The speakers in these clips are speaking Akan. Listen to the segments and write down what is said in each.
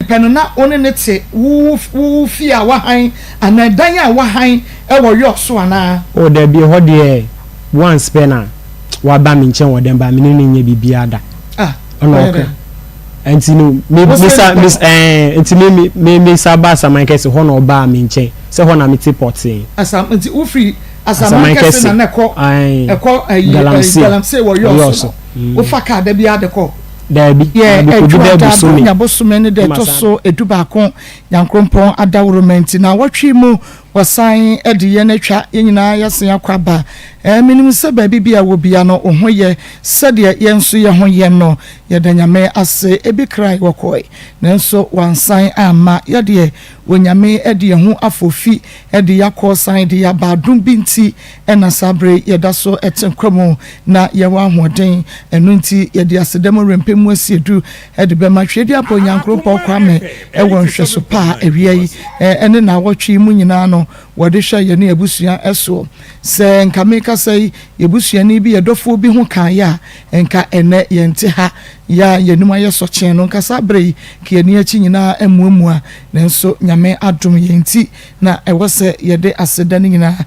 Pɛ no na wo ne no te wo wo fie a wahan anaa dan a wahan wɔ York so anaa? Oh dabi, ɛhɔ deɛ once pɛ na waba me nkyɛn wɔ dɛm but me ne no nyɛ biribiara da. Ah, Ɛna ɔyɛ ɔka dɛn? nti no me Wo me sɛ sa nipa me no? ɛɛ nti me me me me sa ba Asaman Kɛse hɔ na ɔbaa me nkyɛn sɛ hɔ na me te pɔtee. Asam nti wofiri Asaman Asaman Kɛse Kɛse na na ɛkɔ ae ɛkɔ ayi ɛyi Galamsey Galamsey wɔ York Ɔyɔɔ so so no mm. wofa kaa da biara de kɔ? Daabi, Yɛ na mekɔdi Adwoa dɛ da bosome Buronya bosome ne da na ɛtɔ masan so edubaako Nyankoropɔn adaworoma nti naawɔtwe yi mu wɔsan de yɛn atwa yɛn nyinaa yɛasen akɔ aba. Ɛɛ menim sɛ baabi bi a wɔ bia no wo ho yɛ sɛdeɛ yɛn nso yɛ ho yɛ no. Yɛda Nyame ase ebi krae wɔkɔe nanso wɔansan amma. Yɛdeɛ Onyame de yɛn ho afoofi de yɛakɔ san de yɛaba adom bi nti na saa bere yi yɛda so te nkwa mu na yɛwɔ ahoɔden. Ɛno nti yɛde aseda mu werɛmpɛ mu asiedu de bɛma Tweaduampɔ Nyankoropɔn Kwame wɔ nhwɛso pa a awia yi ne naawɔtwe yi mu nyinaa no wɔde hwɛ yɛne abusua soɔ. Sɛ nka mekasa yi yɛn busuani bi, yɛn dɔfoɔ bi ho kaeɛ a, nka ɛnnɛ yɛnte ha. Yɛ a yɛn anim ayɛ sɔkyee no, nka saa berɛ yi nka yɛn ani akyi nyinaa amuamua. Nanso Nyame adom yɛn nti na ɛwɔ sɛ yɛde aseda no nyinaa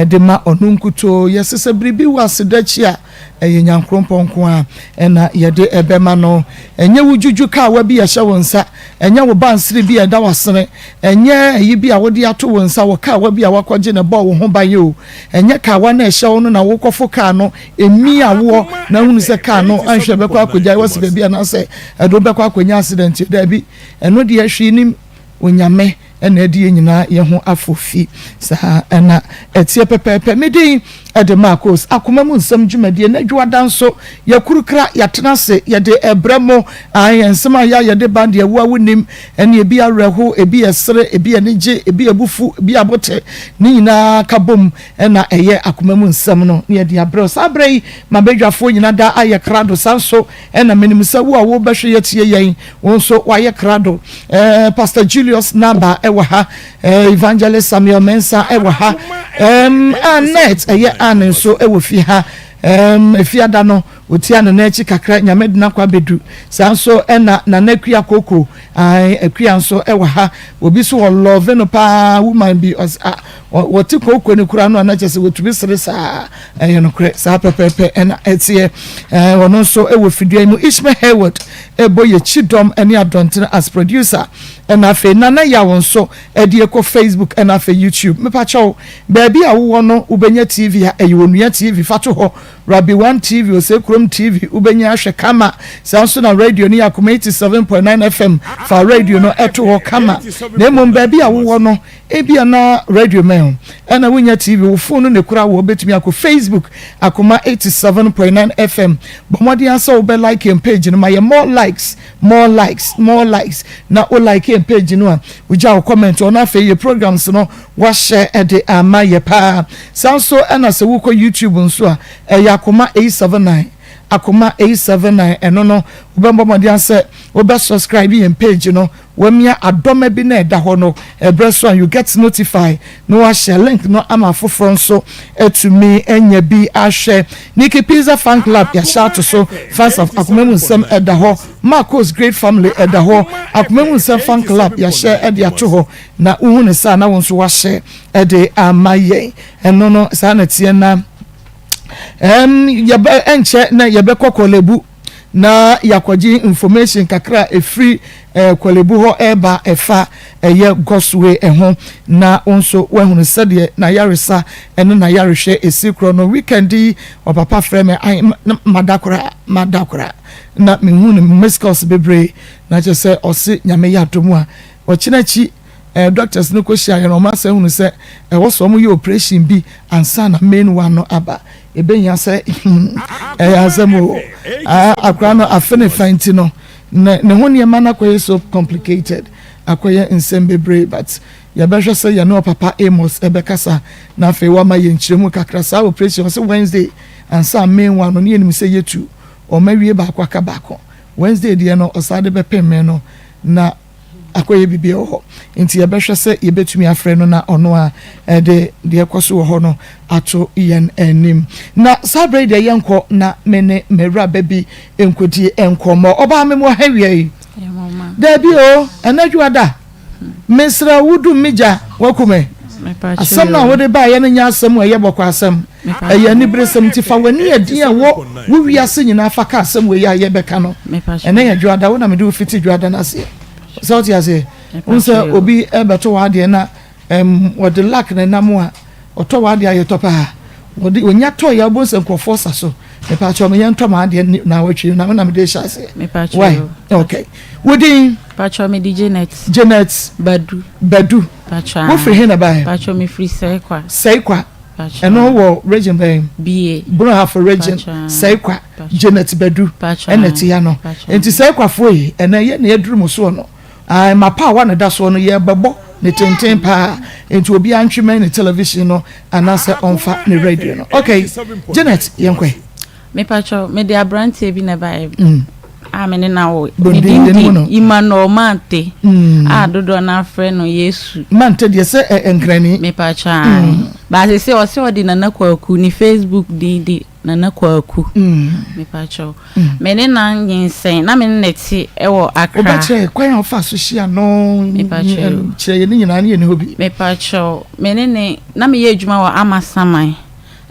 de ma Ɔno nkutoo. Yɛse sɛ biribi wɔ aseda akyi a, ɛyɛ Nyankoropɔn nko ara na yɛde bɛma no. Ɛnyɛ wo dwudwu kaawa bi a ɛhyɛ wo nsa, ɛnyɛ wo bansere bi a ɛda w'asene, ɛnyɛ ayi bi a wode ato wo nsa wɔ kaawa bi a woakɔgye na ɛbɔɔ wo ho ban o. Ɛnyɛ kaawa no a ɛhyɛ wo no na wokɔfo kaa no, ɛmia woɔ na wohunu sɛ kaa no anhwɛ bɛkɔ akɔgyae wo asi baabi anaasɛ ɛde wo bɛkɔ akɔnya accident o. Daabi, ɛno deɛ hwee nim. Onyame na ɛde yɛn nyinaa yɛn ho afofi. Saa na ɛteɛ pɛpɛɛpɛ. Me din de Marcos. Akoma mu nsɛm dwumadie na Dwoada nso yɛakurukra, yɛatena ase, yɛde ɛbrɛ mo. Ae, nsɛm a yɛ a yɛde ba deɛ wo a wonim, ɛne ebi awerɛho, ebi yɛ sere, ebi anigye, ebi abufu, ebi abote, ne nyinaa ka bom na ɛyɛ akoma mu nsɛm no na yɛde abrɛ wo. Saa berɛ yi, m'abadwafoɔ nyina da ayɛ krado, saa nso na menim sɛ wo a wobɛhwɛ yɛ atie yɛn, wo nso woayɛ krado. Eh, Pastor Julius Naba ɛwɔ ha, eh, Evangelist Samuel Mensah ɛwɔ ha, um, Annette ɛyɛ Anne nso ɛwɔ fie ha. Um, efiada no, otia ne nan akyi kakra, Nyame de n'akɔ abɛdu. Saa nso ɛna Nana Akua Koko, ae, Akua nso ɛwɔ ha. Obi nso wɔ love no paa, woman bi, ɔs, ah, wɔte kooko no koraa no a na kyerɛ sɛ wɔtumi sere saa. Ɛyɛ nokorɛ, saa pɛpɛɛpɛ ɛna ɛteɛ. Ɛɛ, ɔno nso ɛwɔ fidua yi mu. Ishmael Hayward ɛbɔ yɛ kyidɔm ɛne adɔntene as producer. Ɛna afei Nana Yaw nso ɛde ɛkɔ Facebook ɛna afei YouTube. Mepakyɛw, baabi a wowɔ no wobɛnya TV a, ɛyɛ Onua TV, fa to hɔ. Rabi One TV, Osei Kurom TV, wobɛnya ahwɛ kama. Saa nso na radio no yɛ Akoma 87.9 FM, fa radio no ɛto hɔ kama. Na mmom baabi a wowɔ no, Ebia na radio mmɛn wo, ɛna wunnya TV, wo fon no na ekura wo. Wobetumi akɔ Facebook, Akoma 87.9 FM. Bɔ mmɔden ara sɛ wobɛ like yɛn page no. Ma yɛn more likes, more likes, more likes. Na wo like yɛn page no a, wugya wo comment hɔ, na afei yɛn programs no woahyɛ de ama yɛ paa. Saa nso na sɛ wokɔ YouTube nso a, ɛyɛ Akoma 879, Akoma 879. Ɛno no, wobɛbɔ mmɔden ara sɛ wobɛ subscribe yɛn page no. Wamia adɔma bi na ɛda hɔ no ɛbrɛ so a you get notify na wahyɛ link no ama afoforɔ nso atumi anya bi ahwɛ. Nikki Pizza Fan Club yɛahyɛ ato so, Fans of Akoma Mu Nsɛm ɛda hɔ, Marcos Great Family ɛda hɔ, Akoma Mu Nsɛm Fan Club yɛahyɛ de ato hɔ na wohu no saa na wo nso wahyɛ de ama yɛn. Ɛno no saa na ɛteɛ na ɛm yɛbɛ ɛnkyɛ na yɛbɛkɔ Korle-Bu. na yɛakɔgye information kakra a ɛfiri eh, Korle-Bu hɔ ɛreba ɛfa ɛyɛ Gosway ɛho na wo nso woahunu sɛdeɛ n'ayaresa ɛne n'ayarehwɛ ɛsi korɔ no. Weekend yi ɔpapa frɛ me ai na mada koraa mada koraa na mehu no miss calls bebree na kyerɛ sɛ ɔse Nyame yɛ adom a ɔkyena akyi eh, doctors no kɔhyia yɛn ɔmo asɛ hunu sɛ ɛwɔ sɛ ɔmo yɛ operation bi ansa na main one no aba. Ebehia sɛ ɛyɛ asɛm o. Akora no afe ne fa nti no, ne ne ho nneɛma no akɔyɛ so complicated, akɔyɛ nsɛm bebree but yɛbɛhwɛ sɛ yɛne ɔpapa Amos ɛbɛkasa na afei wama yɛn nkyerɛmu kakra. Saa operation ɔse Wednesday ansa main one no ne yɛnim sɛ yɛtu wɔn awie baako aka baako. Wednesday deɛ no ɔsan de bɛpem me no na akɔyɛ biribi wɔ hɔ nti yɛbɛhwɛ sɛ yɛbɛtumi afrɛ no na ɔno a ɛde deɛ ɛkɔ so wɔ hɔ no ato yɛn anim. Na saa berɛ yi deɛ yɛnkɔ na me ne m'awuraba bi nkɔdi nkɔmmɔ. Ɔbaa me mu ha awia yi. Dabi o, ɛnɛ dwoada. Mesrɛ wo dum me gya, woaku me. Asɛm no a wode baeɛ no nyɛ asɛm a ɛyɛ bɔkɔ asɛm, ɛyɛ aniberesɛm. Nti fa w'ani a din a ɛwɔ wo wiase nyinaa fa ka asɛm wei a yɛbɛka no. Ɛnɛ yɛ dwoada, wo na mede wo fiti dwoada no aseɛ. Sɛ wote aseɛ? Wohu sɛ obi bɛto w'adeɛ na wɔde luck na ɛnam a ɔtɔ w'adeɛ a yɛtɔ paa. Wɔde onya tɔ yɛ wobɛhu sɛ nkurɔfoɔ sa so. Mepaakyɛw me yɛntɔ m'adeɛ na awɔtwe na me na mede hyɛ aseɛ. Why? Okay. Wo din? Pacho me di Janet. Janet. Badu. Badu. Pacho. Wo firi he na bae? Pacho me firi Sɛikwa. Sɛikwa. Pacho. Ɛno wɔ region bɛn? Bie. Brong-Ahafo region. Sɛikwa. Janet Badu. Pacho. Ɛna ɛte ya no. Pacho. Nti Sɛikwafoɔ yi ɛnɛ yɛ na yɛduru mo soɔ no. Ae mapaawa na ɛda soɔ no yɛrebɛbɔ ne tenten paa nti obiara ntwe mɛn ne television no anaasɛ ɔmfa ne radio no. Ok Janet yɛnkɔ ɛ. Mepakyɛw, mede aberanteɛ bi na ɛbaeɛ a me ne no awo. Ne din de Emmanuel Mante a dodoɔ no ara frɛ no Yesu. Mante deɛ sɛ Nkrani. Mepakyɛw, ae. But seesei ɔse ɔde Nana Kwaku, ne Facebook din de Nana Kwaku. Mepakyɛw. Me ne no anyinsɛn, na me ne no te wɔ Accra. Wobɛkyerɛ kwan a wofaa so hyia no? Mepakyɛw. Kyerɛ yɛn ne nyinaa ne yɛnni hɔ bi. Mepakyɛw, me ne no, na meyɛ adwuma wɔ Amasaman.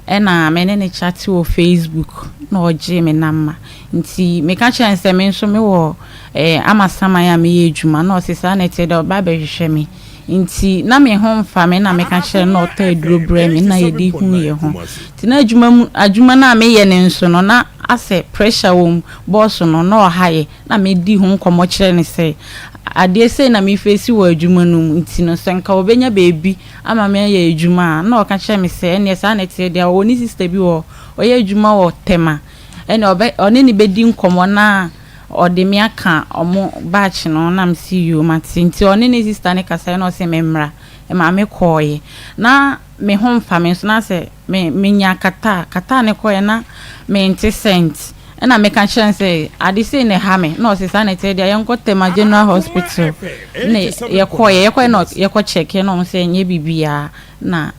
Ɛna me ne no chate wɔ Facebook na ɔgyee me number. Nti meka kyerɛɛ no sɛ me nso me wɔ eh, Amasaman a meyɛ adwuma na ɔse saa na ɛteɛ dɛ ɔba abɛhwehwɛ me. Nti na me ho mfa me na meka kyerɛɛ no na ɔtɔ aduro brɛɛ me na yɛde hu yɛ ho. Nti na adwuma mu adwuma no a meyɛ no nso no na asɛ pressure wɔ mu, boss no na ɔha yɛ na medi ho nkɔmmɔ kyerɛ no sɛ adeɛ sei na me face wɔ adwuma no mu nti no sɛ nka ɔbɛnya baabi ama me ayɛ adwuma a, na ɔka kyerɛ me sɛ ɛnneɛ saa na ɛteɛ deɛ, ɔwɔ ne sista bi wɔ hɔ, ɔyɛ adwuma wɔ Tema, ɛnneɛ ɔbɛ ɔne no bɛdi nkɔmmɔ na ɔde me aka wɔn batch no ho, na mese yoo mate. Nti ɔne ne sista no kasaeɛ na ɔse memmra, ɛmaa me kɔeɛ. Na me ho mfa me nso, na asɛ me menya catarrh, catarrh no kɔeɛ na mente scent. Ɛna meka kyerɛɛ no sɛ ade sei na ɛha me na ɔse saa na ɛteɛ deɛ yɛnkɔ Tema General Hospital na yɛkɔeɛ yɛkɔeɛ na yɛkɔ kyɛkeɛ na ɔmo sɛ ɛnyɛ biribiara na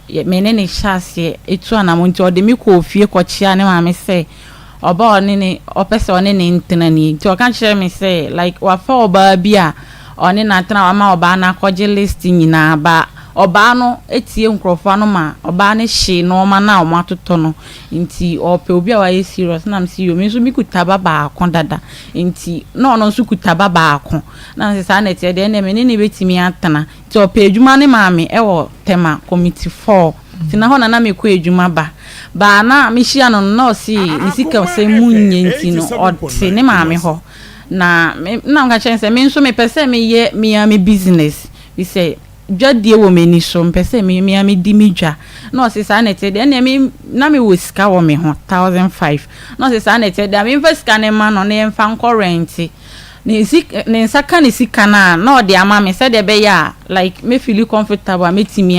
me ne no hyɛ aseɛ ɛtu anamɔ nti ɔde me kɔɔ fie kɔkyea ne maame sɛ ɔba ɔne ne ɔpɛ sɛ ɔne ne ntena nie nti ɔka kyerɛɛ me sɛ like wafa ɔbaa bi a ɔne no atena wama ɔbaa no akɔgye list nyinaa ba ɔbaa no tie nkurɔfoɔ ano ma ɔbaa no hyee nnoɔma no a ɔmo atotɔ no Nti ɔɔpɛ obi a wayɛ serious na mese yoo me nso me kuta ba baako dada nti na ɔno nso kuta ba baako na mese saa na ɛteɛ deɛ ɛnneɛ me ne no bɛtumi atena nti ɔpɛ adwuma no maa me ɛwɔ Tema committee 4 nti na hɔ na na mekɔ adwuma ba baa na mehyia no no na ɔse ne sikasɛm mu nyɛ nti no ɔte ne maame hɔ na me na meka kyerɛ no sɛ me nso mepɛ sɛ meyɛ me ara me business fisɛ Dwadie wɔ m'ani so, mepɛ sɛ me me ara medi me dwa. Na ɔse saa na ɛteɛ deɛ, ɛnneɛ me na mewɔ sika wɔ me ho, 1005. Na ɔse saa na ɛteɛ deɛ a, memfa sika no mma no na yɛmfa nkɔ rɛnte. Ne sik ne nsa ka ne sika no a, na ɔde ama me sɛdeɛ ɛbɛyɛ a like mɛ feeli comfortable a mɛtumi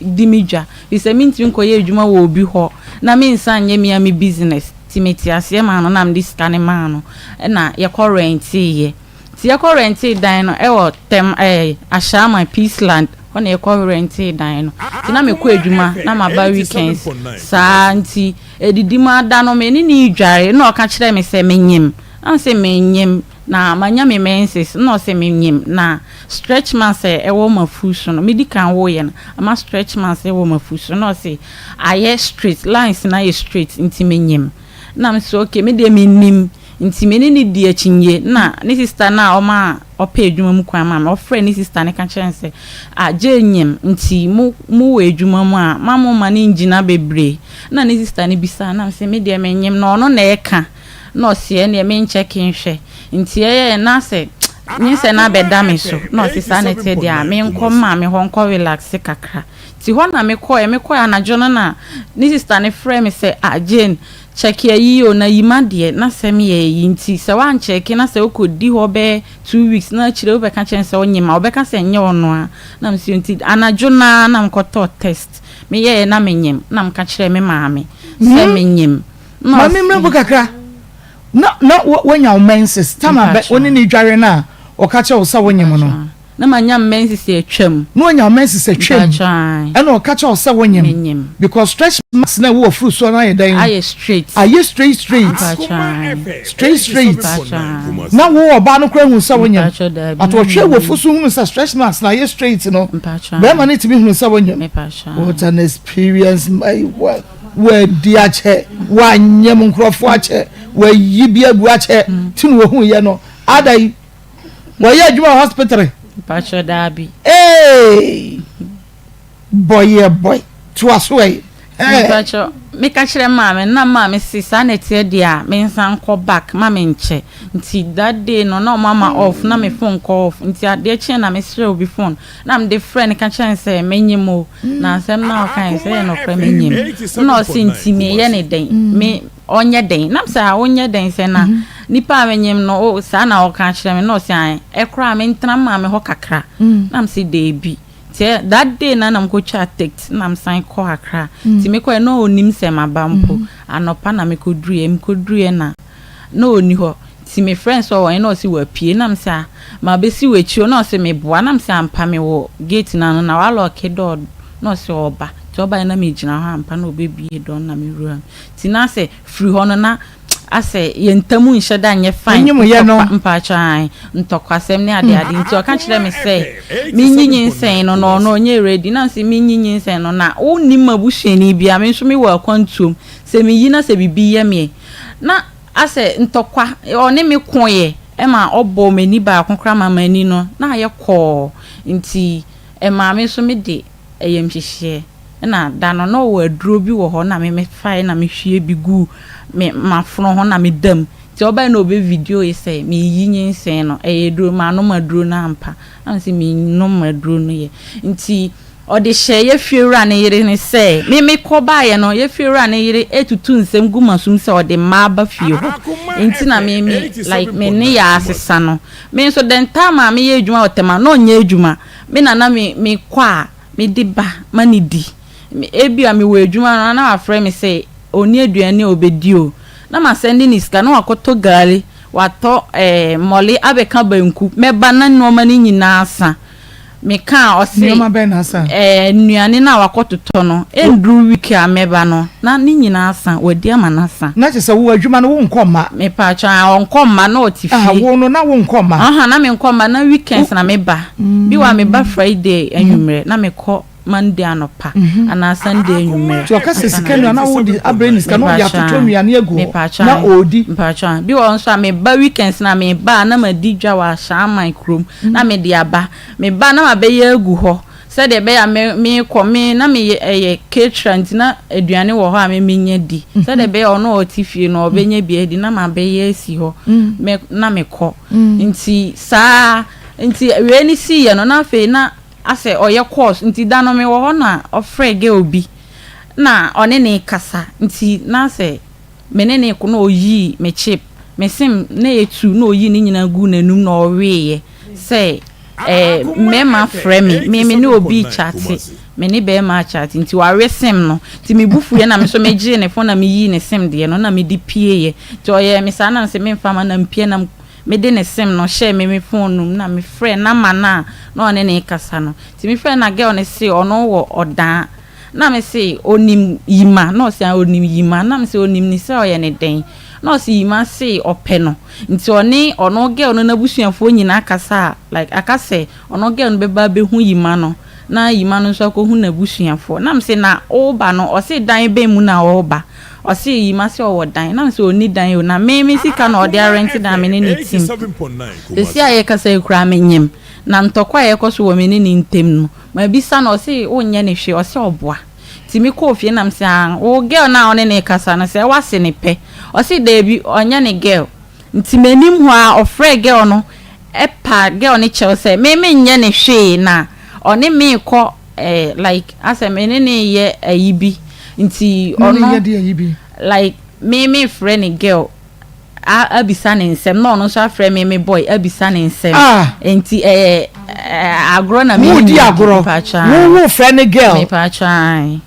adi me dwa. Firi sɛ mentumi nkɔyɛ adwuma wɔ obi hɔ na mensan nyɛ me ara me business. Nti metee aseɛ maa no na mede sika no maa no ɛna yɛkɔ rɛnteeɛ. Nti yɛkɔ rɛntee dan no ɛwɔ tɛm ɛɛ Ashaiman Peace Land hɔ na yɛkɔ rɛntee dan no. Nti na mekɔ adwuma na maba weekends saa nti ɛdidi mu ada no me ne no redware na ɔka kyerɛɛ me sɛ menyem na mese menyem na manya me menses na ɔse menyem na stretch marks a ɛwɔ m'afu so no medi kan woeɛ no ama stretch marks ɛwɔ m'afu so na ɔse ayɛ straight lines no ayɛ straight nti menyem na mese okay me deɛ mennim Nti me ne no dii akyinnye. Nna ne sista no a ɔma ɔpɛ edwuma mu kwan maa me, ɔfrɛɛ ne sista no ka kyerɛɛ no sɛ, Ah, Jane nyem, ntsi mo mowɔ edwuma mu a, mma momma no nngyina beberee. Nna ne sista no bisaa no, nna mese, Me deɛ mennyem, na ɔno na ɛreka. Nna ɔse, Ɛnneɛ menkyɛke nhwɛ. Ntsi ɛyɛɛ na sɛ nyinsɛn no abɛda me so. Nna ɔse, Saa na ɛteɛ deɛ a, menkɔ me maame hɔ nkɔ relaxe kakra. Ntsi hɔ na mekɔɔɛ. Mekɔɔɛ anadwo no na ne sista no frɛɛ me sɛ, Ah, Jane, Kyɛke ayi o na yi m'adeɛ na sɛm yɛ ayi nti sɛ woankyɛke na sɛ wokɔ di hɔ bɛyɛ two weeks na akyire wobɛka kyerɛ no sɛ wonyem a ɔbɛka sɛ nyɛ ɔno a na mese nti anadwo no ara na mekɔtɔɔ test meyɛɛ na menyem na meka kyerɛɛ me maame sɛ menyem na Maame mmerɛ mu ɔse. kakra na na woanya wo menses time a bɛ wo ne no dware no a ɔka kyerɛ wo sɛ wonyem no. Na manya me menses atwam. Na wanya wo menses atwam. Mpakyɛ ae. Ɛna ɔka kyerɛ wo sɛ wonyem. Menyem. Because stretch marks na ɛwɔ wafuru soɔ no ayɛ dɛn? Ayɛ straight. Ayɛ straight straight. Mpakyɛ ae. Straight straight. Mpakyɛ ae. Na wo ɔbaa no koraa hu sɛ wonyem. Mpakyɛ daabi. But ɔhwɛ wafu so hunu sɛ stretch marks na ayɛ straight no. Mpakyɛ ae. Bɛrima no tumi hunu sɛ wonyem. Mepakyɛ ae. What an experience my wa wadi akyɛ wanyem nkurɔfoɔ akyɛ wayi bi agu akyɛ ti na ohun yɛ no ada yi. Wɔyɛ adwuma wɔ hospital. Mpakyɛ daabi. Ee bɔyɛ bɔy toa so ɛ. Mpakyɛ meka kyerɛ maame na maame se saa na ɛteɛ deɛ a mensan nkɔ back ma menkyɛ nti that day no na ɔmo ama off na me phone kɔ off nti adeɛ kyeɛ na mesrɛ obi phone na mede frɛ no ka kyerɛ no sɛ menyem o na asɛm no a ɔkae sɛ ɛyɛ nokorɛ menyem na ɔse nti meyɛ ne dɛn me Ɔnyɛ dɛn? Na mesɛ, ah, wonyɛ dɛn sɛ na nipa a menyem no, oh, saa na ɔka kyerɛ me. Na ɔse, ae, ɛkoraa mentena me maame hɔ kakra. Na mese, daabi. Nti that day na na mekɔtwaa ticket na mesan kɔ Accra. Nti mekɔɛ na ɔnnim sɛ maba mpo. Anɔpa na mekɔduruiɛ. Mekɔduruiɛ na na ɔnni hɔ. Nti mefrɛɛ no sɛ ɔwɔ he na ɔse wapue. Na mese, ah, mabɛsi w'akyi o. Na ɔse meboa. Na mese, ampa mewɔ gate no ano na walɔɔke door no. Na ɔse ɔɔba. Nti ɔbaeɛ na megyina hɔ ampa na ɔbɛbue door no na mewura mu. Nti na sɛ firi hɔ no na asɛ yɛn ntam nhyɛ da nyɛ fine. Enyim yɛ no. Ntɔkwa mpakyɛw ae ntɔkwasɛm ne ade ade nti ɔka kyerɛ me sɛ menyi nyinsɛn no na ɔno ɔnyɛ ready na mese menyi nyinsɛn no na wonnim m'abusuani biara me nso mewɔ akwantuom sɛ meyi na sɛ biribi yɛ me na asɛ ntɔkwa ɔne me koeɛ ɛma ɔbɔɔ m'ani baako koraa ma m'ani no na ayɛ kɔɔ nti ɛmaa me nso mede ayamhyehyeɛ. Nna da no na ɔwɔ aduro bi wɔ hɔ na me mefae na mehwie bi guu me m'afono ho na meda mu. Nti ɔbae na ɔbɛ videoe sɛ mereyi nyinsɛn no, ɛyɛ aduro, manom aduro no ampa. Na mese mennom aduro no yɛ. Nti ɔde hyɛɛ yɛ fiewura no yere no sɛ, me mekɔ baeɛ no, yɛ fiewura no yere retutu nsɛm gu m'asom sɛ ɔde mmaa ba fie hɔ. Nti na me me like me nneyɛɛ asesa no. Me nso the time a meyɛ adwuma wɔ Tema na ɔnyɛ adwuma. Me na na me mekɔ a mede ba ma no di. Ebia mewɔ adwuma no na wafrɛ me sɛ ɔnni aduane a ɔbɛdi o, na masɛnde no sika na wakɔtɔ gari, watɔ ɛɛ mmɔle abɛka banku. Mɛba na nneɛma no nyinaa asa. Meka a ɔse. Nneɛma bɛn na asa? Ɛɛ nnuane no a wakɔtotɔ no, ɛnduru week a mɛba no na ne nyinaa asa, wadi ama no asa. Na kyerɛ sɛ wo adwuma no wonkɔ mma? Mepaatwɔ a ɔnkɔ mma na ɔte fie. Ah, wo no na wonkɔ mma? Ɔha na menkɔ mma na weekends na meba. Bi wɔ a meba Friday anwummerɛ na mekɔ Monday anɔpa anaa Sunday anwummerɛ. Nti ɔka sɛ sika nua na wode abrɛ ne sika na ɔde atotɔ nnuane agu hɔ na ɔredi. Mepaatwɔ a bi wɔ hɔ nso a meba weekends na meba a na madi dwa wɔ Ashaiman kurom na mede aba. Meba a na mabɛyɛ agu hɔ Sɛdeɛ ɛbɛyɛ a me merekɔ me na meyɛ ɛyɛ caterer nti na aduane wɔ hɔ a me menya di. Sɛdeɛ ɛbɛyɛ a ɔno a ɔte fie no ɔbɛnya bi adi na mabɛyɛ asi hɔ me na mekɔ. Nti saa nti wei no siiɛ no na afei na asɛ ɔyɛ course nti da no mewɔ hɔ na ɔfrɛ girl bi na ɔne no rekasa nti na asɛ Me ne no reko na ɔyii me chip, me sem na ɛtu na ɔyii ne nyinaa guu n'anum na ɔweeɛ sɛ eh, mmarima frɛ me, me me ne obi rekyate, me ne barima rekyate nti wawe sem no nti me bo fuiɛ na me nso megyee ne phone na meyii ne sem deɛ no na mede pieeɛ nti ɔyɛɛ me saa na mese memfa ma na mpie na mede ne sem no hyɛɛ me me phone no mu na mefrɛɛ number no a na ɔne no rekasa no nti mefrɛɛ na girl no se ɔno wɔ ɔdaa Na me se, Onim Yima? Na ɔse, Aane, onim Yima. Na me se, Onim no sɛ ɔyɛ ne dɛn? Na ɔse, Yima se ɔpɛ no. Nti ɔne ɔno girl no n'abusuafoɔ nyinaa kasa a, like aka sɛ ɔno girl no bɛba abɛhu Yima no, na Yima no nso akɔhu n'abusuafoɔ. Na me se, Na woba no? Ɔse, Dan bɛn mu na ɔreba? Ɔse, Yima se ɔwɔ dan. Na me se, Ɔnni dan o, na me me sika na ɔde arɛnte dan me ne no tim. Seesei a yɛrekasa yi koraa menyem. Na ntɔkwa a ɛrekɔ so wɔ me ne no ntam no, Mabisa no ɔse wonyɛ no hwee ɔse ɔboa nti me kɔɔ fie na mese ah wo girl no a wone no rekasa no sɛ wase no pɛ ɔse daabi ɔnyɛ ne girl nti m'anim hɔ ara ɔfrɛɛ girl no pa girl no kyɛw sɛ me menyɛ no hwee na ɔne me rekɔ eh like asɛ me ne no reyɛ ayi bi nti ɔno like me mefrɛ ne girl abisa ne nsɛm na ɔno nso afrɛ me me boy abisa ne nsɛm ah. nti ɛyɛ agorɔ na me di agorɔ wo wo frɛ ne girl mepatwa.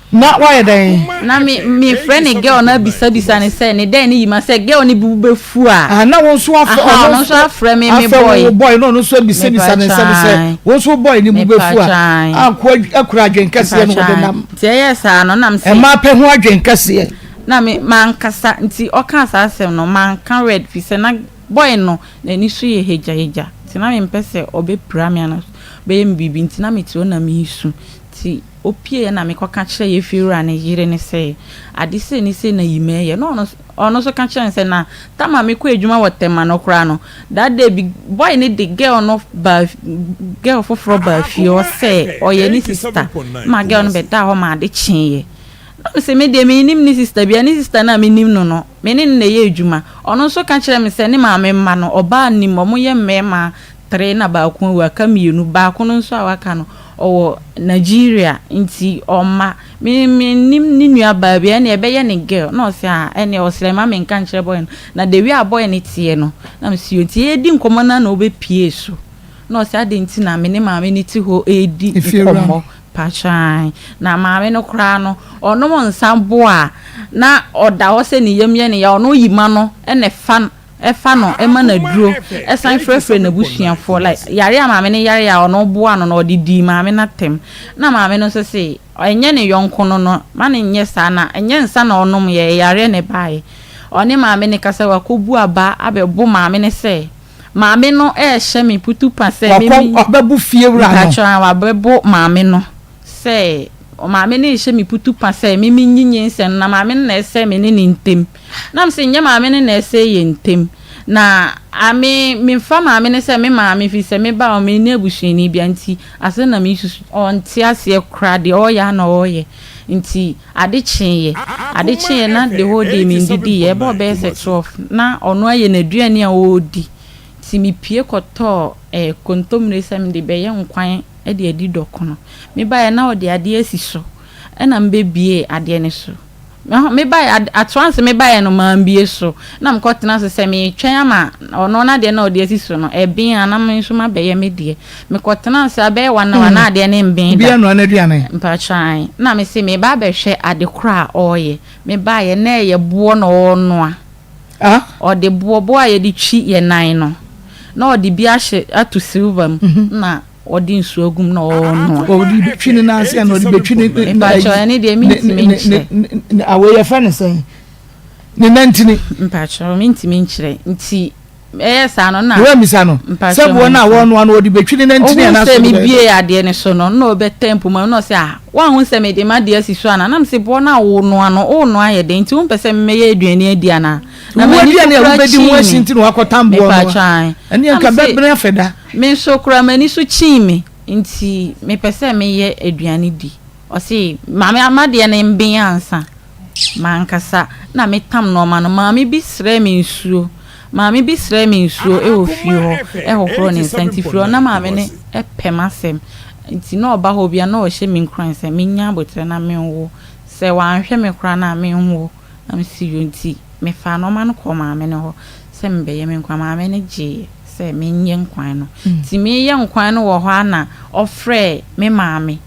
Na wayɛ dɛn? Na me me frɛ ne girl no abisabisa ne sɛ ne dɛn ne yima sɛ girl no bu bɛfu a. Ah, na wo nso afrɛ ɔno nso afrɛ me me boy. Afrɛ wo boy na ɔno nso abisabisa ne nsɛm sɛ wo nso boy ne bu bɛfu a. Anko akura adwen kɛseɛ no wɔde nam. Nti ɛyɛ saa no nam sɛ. Ɛmaa pɛ ho adwen kɛseɛ. Na me mankasa nti ɔkaa saa asɛm no manka word fi sɛ na boy no n'ani so yɛ hagyahagya nti na mempɛ sɛ ɔbɛpira me anaa ɔbɛyɛ me biribi nti na mete hɔ na meresu nti Opieeɛ na mekɔka kyerɛɛ yɛn fiewura no yere no sɛ, Ade sei ne sei na Yima reyɛ. Na ɔno ɔno nso ka kyerɛɛ no sɛ, Na tam a mekɔ adwuma wɔ Tema no koraa no, that day bi boy no de girl no baa girl foforɔ baa fie hɔ sɛ ɔyɛ ne sister ma girl no bɛdaa hɔ ma ade kyeeɛ. Na mese me deɛ mennim ne sister biara, ne sister no a menim no no, me ne no na ɛyɛ adwuma. Ɔno nso ka kyerɛɛ me sɛ ne maame mma no, ɔbaa nnim, wɔyɛ mmarima tre na baako awu, aka mmienu, baako no nso a waka no, ɔwɔ Nigeria nti ɔmma. Me mennim ne nua baa bi, ɛnneɛ ɛbɛyɛ ne girl. Na ɔse ah, ɛnneɛ ɔsrɛ mma menka nkyerɛ boy no. Na the way a boy no teɛ no, na mese yoo. Nti yɛredi nkɔmmɔ no ara na ɔbɛpuee so. Na ɔse adɛn nti na me ne maame no te hɔ redi nkɔmmɔ. Pakyɛ ae. Na maame no koraa no, ɔnom nsa bo a, na ɔda hɔ sɛ ne yam yɛ no ya, ɔno yi ma no na ɛfa Ɛfa no, ɛma no aduro, ɛsan frɛfrɛ n'abusuafoɔ like yareɛ a maame no yareɛ a ɔno boa no no ɔde dii maame no atɛm na maame no nso se ɛnyɛ ne yɔnko no no ma no nyɛ saa na ɛnyɛ nsa na ɔnom yɛ yareɛ na ɛbaeɛ ɔne maame no kasa wakɔbu aba abɛbo maame no sɛ maame no ɛrehyɛ me putupa sɛ me me wabɛbo fie wura no mpakyɛw wabɛbo maame no sɛ maame no rehyɛ me putupa sɛ me menyi nyinsɛn no na maame no na ɛsɛ me ne ne ntem Na mese nyɛ maame no na ɛsɛe yɛn ntam. Na a me memfa maame no sɛ me maame firi sɛ me ba a menni abusuani bia nti asɛm na mesusu. Ɔnte aseɛ koraa deɛ ɔreyɛ ara na ɔreyɛ nti ade kyeeɛ ade kyeeɛ na the whole day mendidiiɛ ɛbɔɔ bɛyɛ sɛ 12 na ɔno ayɛ n'aduane a ɔredi nti mepue kɔtɔɔ eh, kontomire sɛ mede bɛyɛ nkwan de adi dɔkono. Mebaeɛ na ɔde adeɛ asi so ɛna mebɛbuee adeɛ no so. Mebaeɛ, atoa nso mebaeɛ no mambue so. Na mekɔtena ase sɛ meretwɛn ama ɔno n'adeɛ no a ɔde asi so no ɛben a na me nso mabɛyɛ me deɛ. Mekɔtena ase abɛyɛ one hour na adeɛ no mben da. Obiara noa n'aduane. Mpakyɛ ae. Na mese mereba abɛhwɛ ade korɔ a ɔreyɛ. Mebaeɛ na ɛyɛ boɔ na ɔrenoa. Ɔde boɔ, boɔ a yɛde twi yɛn nan no, na ɔde bi ahyɛ ato silver mu na Ɔde nsuo agu mu na ɔrenoa. Ɔde bɛtwi ne nan ase ana ɔde bɛtwi ne ne Mpakyɛw ɛne deɛ mentumi nkyerɛ. Awei yɛfrɛ ne sɛn? Ne nantini. Mpakyɛw mentumi nkyerɛ nti ɛyɛ saa no na. Wura misa no. Sɛ boɔ no a wɔrenoa no ɔde bɛtwi ne nantini anaa sɛ. Ohun sɛ mebie adeɛ no so no na ɔbɛtɛ mpoma mu na ɔsɛ ah woanhu sɛ mede m'adeɛ asi so anaa na mese boɔ no a wonoa no wonoa yɛ dɛn nti wompɛ sɛ memmɛyɛ aduane adi anaa. Na m'ani so kora kyii me. Mepatwa ae. Ɛne nka bɛbene afɛ da. Me nso koraa m'ani so kyii me nti mepɛ sɛ meyɛ aduane di. Ɔse maame m'adeɛ no mben ansa. Mankasa na metam nnoɔma no. Maame bi srɛɛ me nsuo. Maame bi srɛɛ me nsuo wɔ fie hɔ hohoroo ne nsa nti firi hɔ na maame no pɛ m'asɛm nti na ɔba hɔ biara na ɔhyɛ me nkuran sɛ menya aboterɛ na menwo. Sɛ wanhwɛ me koraa no a menwo. Na mese yoo nti mefaa nnoɔma no kɔɔ maame no hɔ sɛ mebɛyɛ me nkwan. Maame no gyeeɛ sɛ menyɛ nkwan no. Nti mereyɛ nkwan no wɔ hɔ ara na ɔfrɛɛ me maame.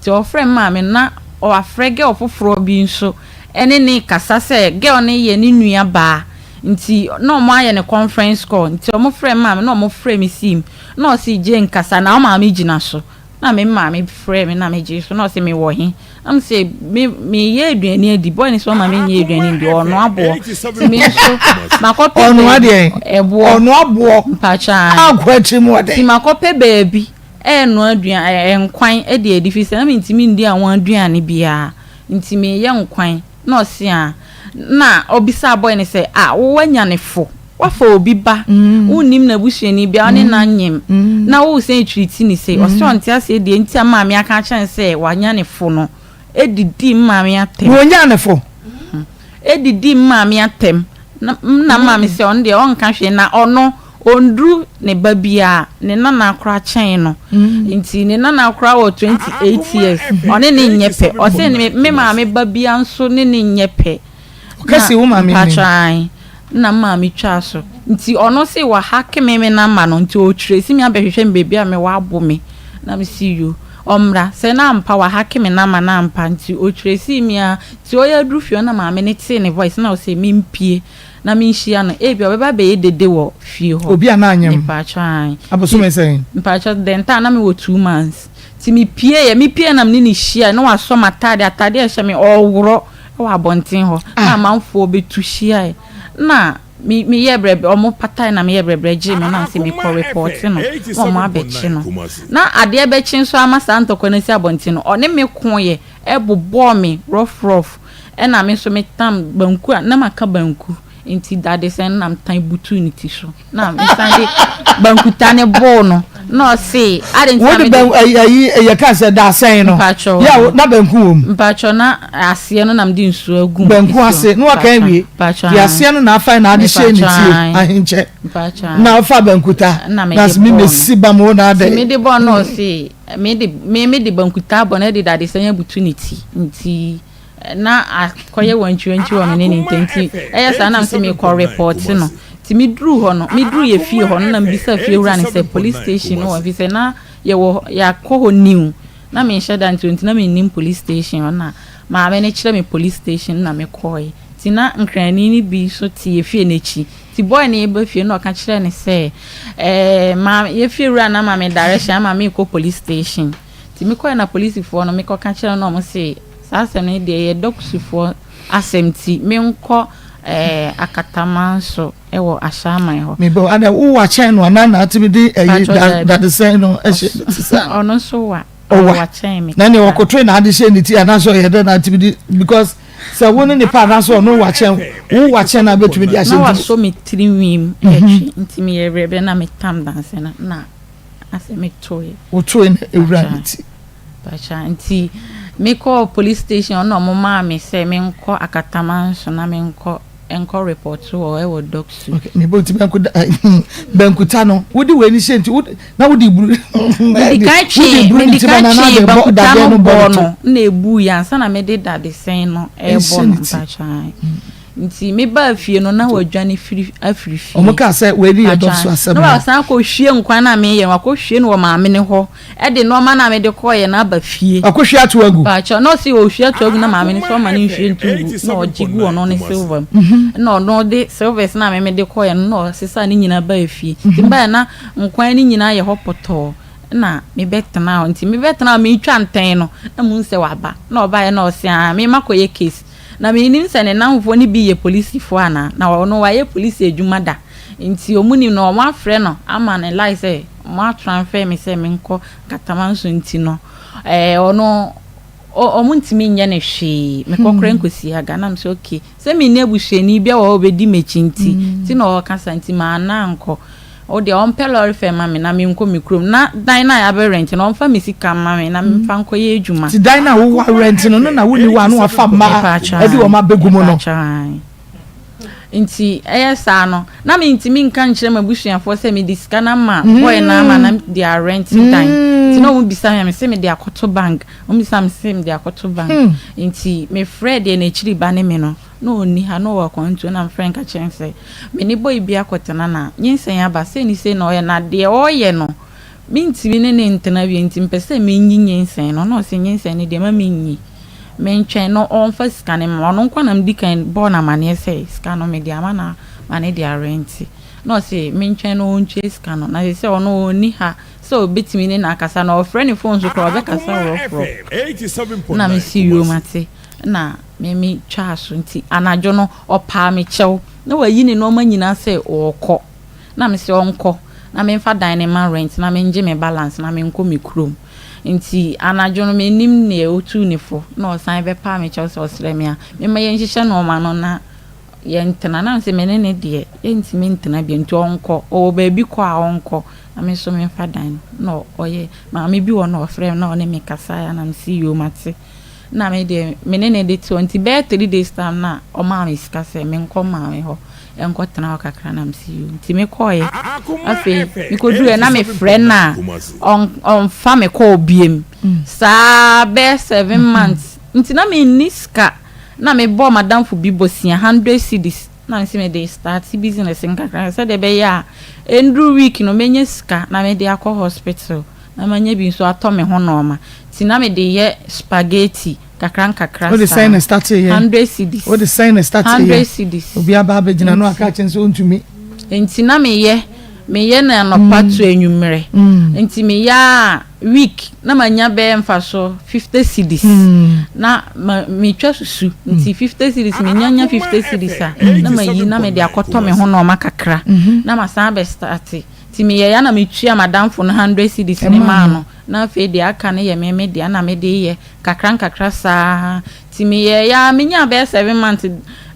Nti ɔfrɛɛ me maame no na wafrɛ girl foforɔ bi nso ne no rekasa sɛ girl no yɛ ne nua baa. Nti na wɔayɛ no conference call. Nti wɔfrɛɛ me maame na wɔfrɛɛ me sii mu. Na ɔse Jane kasa na wo maame gyina so. Na me maame frɛɛ me na megyee so na ɔse mewɔ he? Na mese me meyɛ aduane adi. Boy no sɛ ɔma menyɛ aduane ndi ɔnoa boɔ. Nti me nso makɔpɛ Ɔnoa deɛn? Ɛboɔ. Ɔnoa boɔ. Mpakyɛ ae. Akɔ akyiri mu ɔdɛn? Nti makɔpɛ baabi ɛɛnoa aduan ɛɛ nkwan de adi firi sɛ na mentumi ndi anwa aduane biara. Nti meyɛ nkwan. Na ɔse aa. Na ɔbisaa boy no sɛ ah wo wanya ne fo wafa obi ba wonnim n'abusuani biara wo ne no anyem na wo san treat no sei ɔse ɔnte aseɛ deɛ nti a maame aka akyerɛ no sɛ wanya ne fo no ɛdidi maame atɛm. Na ɔnyaa ne fo. Ɛdidi maame atɛm na na maame sɛ ɔno deɛ ɔnka hwee na ɔno Ɔnduru ne ba biaa, ne nana koraa kyɛn no, nti ne nana koraa wɔ 28 years, ɔne no nyɛ pɛ, ɔse ne me maame ba biaa nso ne no nyɛ pɛ. Ɔka si wo maame anim? Mpakyɛw ae, na me maame twaa so, nti ɔno se wa hacke me me number no, nti ɔtrace me abɛhwehwɛ me baabi a mewɔ abo me, na me se yo. ɔmmra. Sɛ na ampa wahacke me number no ampa nti ɔtracee me ara nti ɔyɛ aduru fie hɔ na maame no tee ne voice na ɔse mempue na menhyia no ebia ɔbɛba abɛyɛ dede wɔ fie hɔ. Obi a na anyem Mepakyɛw ae. abosome sɛn? Mepakyɛw then time na mewɔ 2 months nti mepue yɛ mepue na mene no hyia na wasɔ m'ataade, ataade a ɛhyɛ me ɔreworɔ wɔ abɔnten hɔ na amanfoɔ bɛtu hyiae na me meyɛ brɛbrɛ ɔmo patae na meyɛ brɛbrɛ gyee me na sɛ mekɔ report no na ɔmo abɛkye no na adeɛ bɛkye nso ama saa ntɔkwa no asi abɔnten no, ɔne me koeɛ, ɛbobɔɔ me rough rough, ɛna me nso metam banku a na maka banku nti dadesɛn no na metan butuu ne ti so na mesan de bankuta ne bɔɔ no na ɔse ade nti na wode mede bɛn ayi ayi yɛ ka sɛ dasɛn no Mpakyɛw. yɛ a na banku wɔ mu. Mpakyɛw, na aseɛ no na mede nsuo agu mu. Banku Esi hɔ. ase na waka awie. Mpakyɛw. Deɛ aseɛ no na afa na ade hyɛ ne tie Mpakyɛw. ahenkyɛ Mpakyɛw. na afa bankuta Na mede na sɛ me bɔɔ no. mesi ba mu na nti adɛ mede bɔɔ no, ɔse mede me mede bankuta bɔ no de dadesɛn abutu ne ti nti na akɔyɛ wantwiwantwi wɔ me ne ne ntam nti ɛyɛ saa na sɛ mekɔ report no. Nti meduru hɔ no, meduru yɛ fie hɔ no na mebisa fie wura no sɛ police station no wɔ fi sɛ na yɛwɔ yɛakɔ hɔ new na menhyɛ da nti na mennim police station hɔ, na maame no kyerɛ me police station na mekɔɔɛ. Nti na nkrani no bi nso te yɛ fie n'akyi nti boy no yɛba fie na ɔka kyerɛ ne sɛ maame yɛ fie wura na ma me direction ama mekɔ police station. Nti mekɔɛ na polisifoɔ no mekɔka kyerɛ no na ɔmo se saa asɛm no deɛ yɛ dɔkusifoɔ asɛm nti menkɔ Akataman so ɛwɔ Ahyɛaman hɔ. Mebɔ ana wowɔ akyɛn no anaa na atumi de ayi Mpakyɛw, daabi. Dadesɛn no ɛhyɛ ti sa? Ɔno nso wa Ɔwa. Ɔwa kyɛn me Na nea kakra. wɔkotoe na ade hyɛ ne ti anaasɛ ɔyɛ dɛ na atumi de, because sɛ wo ne nipa anaasɛ ɔno wɔ akyɛn, wo wɔ akyɛn na abɛtumi de ahyɛ Na nti wasɔ me tiri nwim ɛtwi nti meyɛ brɛbrɛ na metam danse no na asɛ metoe. Wotoe na ewura ne ti. Pacha, nti mekɔɔ police station ɔno na ɔmo maa me sɛ menkɔ Akataman so na menkɔ nkɔ report wɔ ɛwɔ Dɔksu. Okay, mebɔ nti banku da bankuta no wode wei ni hyɛ nti wode na wode buru Mede kan twe wode buru ne mede ti kan na na twe de bɔ bankuta dadeɛ no no bɔ bɔɔ ne to. No na ebu yɛ ansa na mede dadesɛn no ɛbɔ Ɛhyɛ no. ne ti. Mpacha, nti mebaa fie no na wadwane firi afiri fie. Ɔmo kaa sɛ wei ni yɛ dɔkso asɛm na no. Wasan akɔhwie nkwan na meyɛ no, wakɔhwie no wɔ maame ne hɔ, ɛde nneɛma na mede kɔɔyɛ no aba fie. Akɔhwie ato agu. Mpakyɛ, na ɔsi ohwie ato agu na maame no sɛ ɔma no nhwie nto ngu na ɔgye gu ɔno ne silver mu na ɔno de silvers na meme de kɔɔyɛ no na ɔsesa ne nyinaa baa fie. Nti mbaa na nkwan no nyinaa yɛ hɔ pɔtɔɔ na mebɛtena hɔ. Nti mebɛtena hɔ metwa ntɛn no na mu sɛ waba na ɔbaeɛ na ɔse a mema kɔyɛ case na menim sɛ ne namfoɔ no bi yɛ polisifoɔ anaa na ɔno wayɛ polisi adwuma da nti ɔmu nim na ɔmo afrɛ no ama ne lie sɛ ɔmo atransfer me sɛ menkɔ Katama nso nti no ɔno ɔmo ntumi nyɛ ne hwee, mekɔ kora nkɔsi aga na mesɛ okay, sɛ menni abusuani bi a wɔ hɔ bɛdi m'akyi nti na ɔkasa nti maana nkɔ. Ɔdeɛ ɔmpɛ lorry fare ma me na menkɔ me kurom na dan no a yɛabɛ rent no ɔmfa me sika ma me na memfa nkɔyɛ adwuma. Ti dan na wowɔ rent no na wonni hɔ a na wafa mmaa ɛde wɔn abɛgu mu no. Mpakyɛ, nti ɛyɛ saa no na mentumi nka nkyerɛ m'abusuafoɔ sɛ mede sika no ama boy no ama na de arent dan nti na ɔmo bisa me sɛ mede akɔto bank, ɔmo bisa me sɛ mede akɔto bank. Nti mefrɛ deɛ n'akyiri ba ne me no na ɔnni ha na ɔwɔ akwantuo na mefrɛ nka kyerɛ sɛ me ne boy bi akɔtena na nyinsɛn aba sei ne sei na ɔyɛ na deɛ ɔyɛ no mentumi ne ne ntena wie nti mpɛ sɛ menyi nyinsɛn no na ɔsɛ nyinsɛn no deɛ ma menyi, mentwɛn na ɔmfa sika no ma ɔno nkwa na medi kan bɔɔ no amanneɛ sɛ sika no mede ama na ma ne de arent na ɔsɛ mentwɛn na ɔntwa sika no na sɛ ɔno ɔnni ha sɛ ɔbɛtumi ne no akasa na ɔfrɛ ne phone so koraa ɔbɛkasa worɔforɔ na mesi wiem ate na meme twaa so. Nti anadwo no ɔpaa me kyɛw na wayi ne nneɛma nyinaa sɛ ɔrekɔ na mesɛ ɔnkɔ na memfa dan ne ma rent na mengye me balance na menkɔ me kurom. Nti anadwo no menim neɛ ɔtuu ne fo na ɔsan bɛpaa me kyɛw sɛ ɔsrɛ me a mema yɛnhyehyɛ nneɛma no na yɛntena na sɛ me ne ne deɛ yɛntumi ntena bio nti ɔnkɔ, ɔwɔ baabi kɔ a ɔnkɔ na me nso memfa dan no. Na ɔyɛ maame bi wɔ na ɔfrɛ me na ɔne me kasa ya na mesi yom ate na me deɛ me ne ne de te hɔ. Nti bɛyɛ 3 days time na ɔmaa me sika sɛ menkɔ maame hɔ nkɔ tena hɔ kakra na mesi yom. Nti mekɔɔyɛ, afei mekɔduru na mefrɛ no a ɔmfa me kɔɔ biem saa bɛyɛ 7 months. Nti na menni sika na mebɔɔ madamfo bi bosia 100 cedis na mesi mede start business nkakra sɛdeɛ ɛbɛyɛ a ɛnduru week no mɛnya sika na mede akɔ hospital. na manya bi nso atɔ me ho nnoɔma. Nti na mede yɛ spaghetti kakra nkakra Wode saa. sɛn na ɛstartee yɛ? 100 cedis. Wode sɛn na ɛstartee yɛ? 100 cedis. Obi aba abɛgyina no aka akyerɛ no sɛ ɔntumi. Nti na meyɛ, meyɛ no anɔpa to anwummerɛ. Nti meyɛ a week na manya bɛyɛ mfasoɔ 50 cedis. Na ma metwa susu nti 50 cedis menya nya 50 cedis a na mayi na mede akɔtɔ me ho nnoɔma kakra na masan abɛ starte. Nti meyɛeɛ a na metua m'adamfo no 100 cedis no maa no na afei deɛ aka no yɛ me me dea na mede yɛ nkakra nkakra saa. Nti meyɛeɛ ara menyaa bɛyɛ 7 months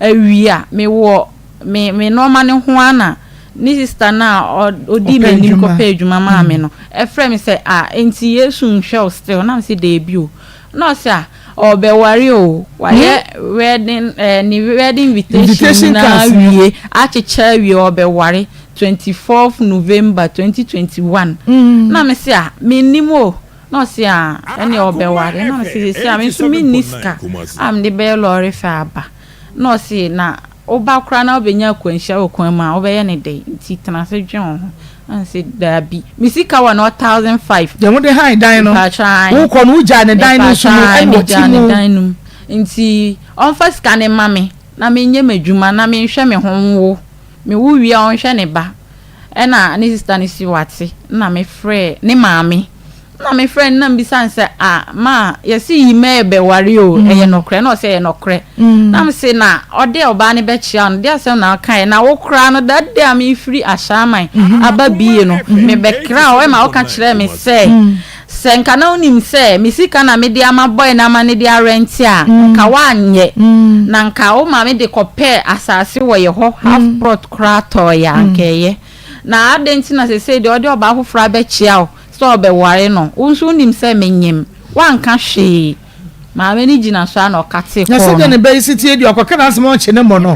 awie a mewɔ me me nnoɔma no ho ara na ne sista no a ɔdii m'anim kɔpɛɛ adwuma maa me no frɛɛ me sɛ ah nti Yesu nhwɛ wo still na mese daabi o na ɔse ah ɔbɛware o wayɛ wedding eh, ne wedding invitation nyinaa wie akyekyɛ awie ɔbɛware 24th November 2021 na mese ah mennim o na ɔse ah ɛne ɔbɛware na mese sisi a me nso menni sika a mede bɛyɛ lɔre fɛ aba Na ɔse, Na wo ba koraa na wobɛnya akwanhyia wɔ kwan mu a, wobɛyɛ no dɛn? Nti tena ase dwen wo ho. Na mese, Daabi. Me sika wɔ no 1,005. Deɛ wode han dan no, Mepakyɛ ae. wokɔ no wogyaa ne dan no nso mu Mepakyɛ ae, ɛna ɔte megyaa ne mu. dan no mu. Nti ɔmfa sika no mma me na menyɛ m'adwuma na menhwɛ me ho nwo. Mewo wie a ɔnhwɛ ne ba. Ɛna ne sista no se wate. Ɛna mefrɛɛ ne maame. Nna mefrɛ no na mebisa no sɛ, Ah, ma, yɛse Yimɛ rebɛware o, ɛyɛ nɔkorɛ? Na ɔse ɛyɛ nɔkorɛ. Na mese, Na ɔde ɔbaa no bɛkyea wo no, deɛ asɛm na wokaeɛ? Na wo koraa no, that day a merefiri Ashaiman aba BA no, mebɛkraa wo ma woka kyerɛɛ me sɛ, sɛ nka na wonim sɛ me sika na mede ama boy no ama no de arɛnte a, nka woanyɛ. Na nka wo maame de kɔpɛɛ asase wɔ yɛ hɔ, half plot koraa tɔeɛ a, anka ɛyɛ. Na adɛn nti na seesei deɛ ɔde ɔbaa foforɔ abɛkyea wo sɛ ɔbɛware no, wo nso wonim sɛ menyem, woanka hwee. Maame no gyina so ara na ɔkatee Na kɔɔ sɛdeɛ no. ne ba yi si teɛ deɛ, ɔkɔka n'asɛm a ɔnkye ne mmɔ no.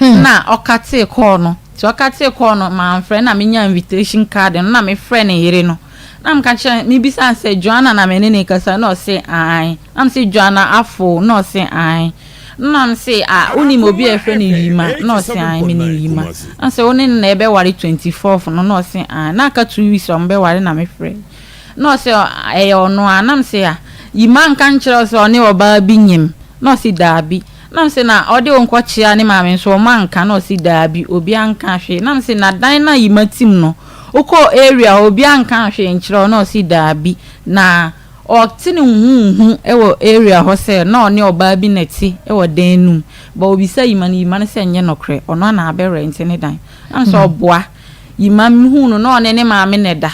Na ɔkatee kɔɔ no. Nti ɔkatee kɔɔ no, mamfrɛ na menya invitation card no na mefrɛ ne yere no. Na meka kyerɛ mebisa no sɛ Joanna na me ne no rekasa na ɔse ae. Na mese Joanna Afo na ɔse ae. Nna mese, Ah, wonim obi a yɛfrɛ no Yima? Nna ɔse, Aane, menim Yima. Na mese, Wo ne no na yɛbɛware 24th no? Nna ɔse, Aane. Na aka 2 weeks a wɔbɛware na mefrɛɛ. Nna ɔse, Ɛyɛ ɔno a? Na mese, Ah, Yima anka nkyerɛ wo sɛ ɔne ɔbaa bi nyem? Nna ɔse, Daabi. Na mese, Na ɔde wo nkɔkyea ne maame nso, wɔanka? Nna ɔse, Daabi, obiara nkaa hwee. Na mese, Na dan no a Yima tim no, wokɔɔ area hɔ, obiara nkaa hwee nkyerɛ wo? Nna ɔse, Daabi. Na. Ɔte ne huhuuhu wɔ area hɔ sɛ na ɔne ɔbaa bi na ɛte wɔ dan no mu but ɔbisa Yima no, Yima no sɛ ɛnyɛ nɔkorɛ, ɔno ara na abɛ rɛnte ne dan. Na me sɛ ɔboa. Yima mehuu no na ɔne ne maame na ɛda.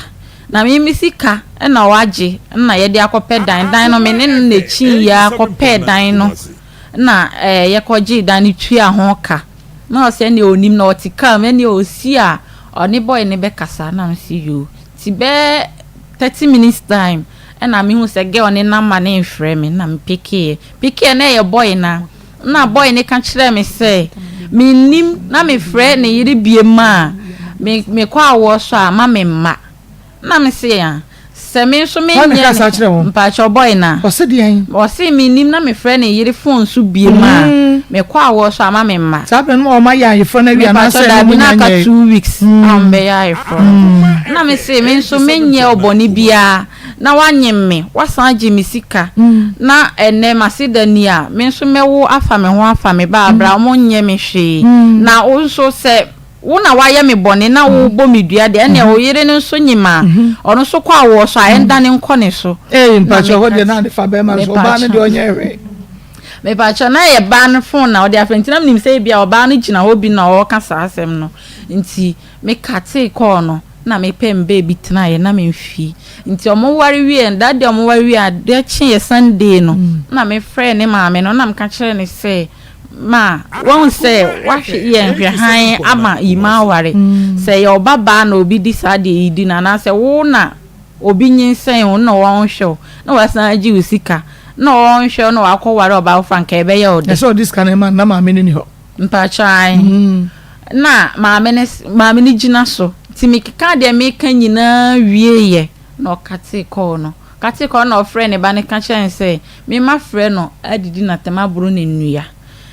Na me me sika na wagye na yɛde akɔpɛ dan, dan no me ne no na ɛkyiiɛ ara kɔpɛɛ dan no na yɛkɔgyee dan no tuaa ho ka. Na ɔsɛ ɛnneɛ ɔnim na ɔte car mu ɛnneɛ ɔsi a ɔne boy no bɛkasa. Na me sɛ yoo. Nti bɛyɛ 30 minutes time ɛna mehu sɛ girl no number no refrɛ me na me pickeeɛ. Pickeeɛ na ɛyɛ boy no a, na boy no ka kyerɛɛ me sɛ mennim na mefrɛ ne yere biom a me mekɔ awoɔ so a ma me mma. Na me se ah sɛ me nso Hwan na menyɛ ɛka saa kyerɛ wo? mpakyɛw boy no a. Ɔse deɛn? Ɔse mennim na mefrɛ ne yere phone so biom a mekɔ awoɔ so a ma me mma. Saa berɛ no ma wɔayɛ ayeforɔ no awie Mepakyɛw anaasɛ na daabi wɔnnya na aka nyɛe? 2 weeks a wɔbɛyɛ ayeforɔ no. Na me se me nso menyɛ wo bɔne biara na woanyem me, woasan agye me sika na ɛnnɛ m'aseda ni a, me nso mɛwo afa me ho afa me ba a bra wɔnyɛ me hwee. Na wo nso sɛ wo na woayɛ me bɔne na wobɔ me dua deɛ, ɛnneɛ wo yere no nso nyem a, ɔno nso kɔ awoɔ so a, ɛndane nkɔ ne so. Ee, Na mpakyɛw, hɔ meka deɛ na ade fa bɛrima so, ɔbaa no deɛ ɔnyɛ hwee. Mepakyɛw, na ɛyɛ baa no phone na ɔde afrɛ nti na menim sɛ ebia ɔbaa no gyina hɔ bi na ɔreka saa asɛm no nti me katee call no na mepɛ me baabi tenaeɛ na memfii nti ɔmo ware wieɛ no that day ɔmo ware wieɛ adeɛ kyeeɛ Sunday no na mefrɛɛ ne maame no na meka kyerɛɛ no sɛ ma wahu sɛ wahwe yɛ nhwɛhan ama Yima aware sɛ ɛyɛ ɔba baa na obi di saa deɛ yi di no anaasɛ wo na Obi nyinsɛn wo na ɔnhwɛ wo na wasan agye wo sika na ɔnhwɛ wo na wakɔware ɔbaa foforɔ a nka ɛbɛyɛ wo dɛ. Ɛsɛ ɔde sika no ma no na maame no ni hɔ. Mpakyɛw ae na maame no maame no gyina so nti mekeka deɛ meka nyinaa wieɛ na ɔkatee kɔɔ no ɔkatee kɔɔ no na ɔfrɛɛ ne ba no ka kyerɛɛ no sɛ me mafrɛ no adidi no atɛm aboro no nnua.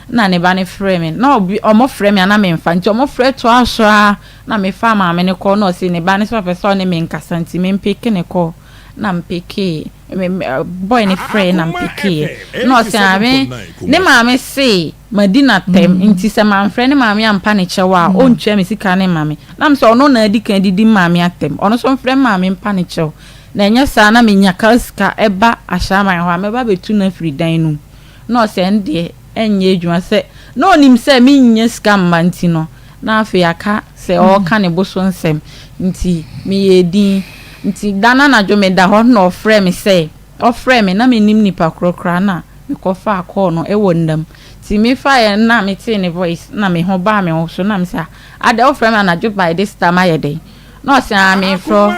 Na ne ba no frɛɛ me na ɔbi ɔmo frɛ me a na memfa nti ɔmo frɛ toaa so ara na mefaa maame no kɔɔ na ɔse ne ba no sɛ ɔpɛ sɛ ɔne me nkasa nti mempeke ne kɔɔ na mpekee me me boy no frɛɛ na mpekeeɛ na ɔse ah me ne maame se madi no atɛm nti sɛ mamfrɛ ne maame ampa ne kyɛw a ɔntua me sika no mma me na mesɛ ɔno na adi kan adidi me maame atɛm ɔno nso mfrɛ me maame mpa ne kyɛw na ɛnyɛ saa na menya kaa sika ɛba Ashaiman hɔ a mɛba abɛtu no afiri dan no mu. Na ɔsɛ ɛndeɛ ɛnyɛ adwuma sɛ na ɔnim sɛ mennya sika mma nti no na afei aka sɛ ɔreka ne bo so nsɛm nti meyɛɛ din nti da no anadwo meda hɔ na ɔfrɛɛ me sɛ ɔfrɛɛ me na mennim nipa korɔ koraa na mekɔfaa call no ɛwɔ nna mu nti mefaeɛ na metee ne voice na me ho baa me ho so na mesɛ ah adɛn wofrɛ me anadwo by this time ayɛ dɛn na ɔsɛ ah mefrɛ wo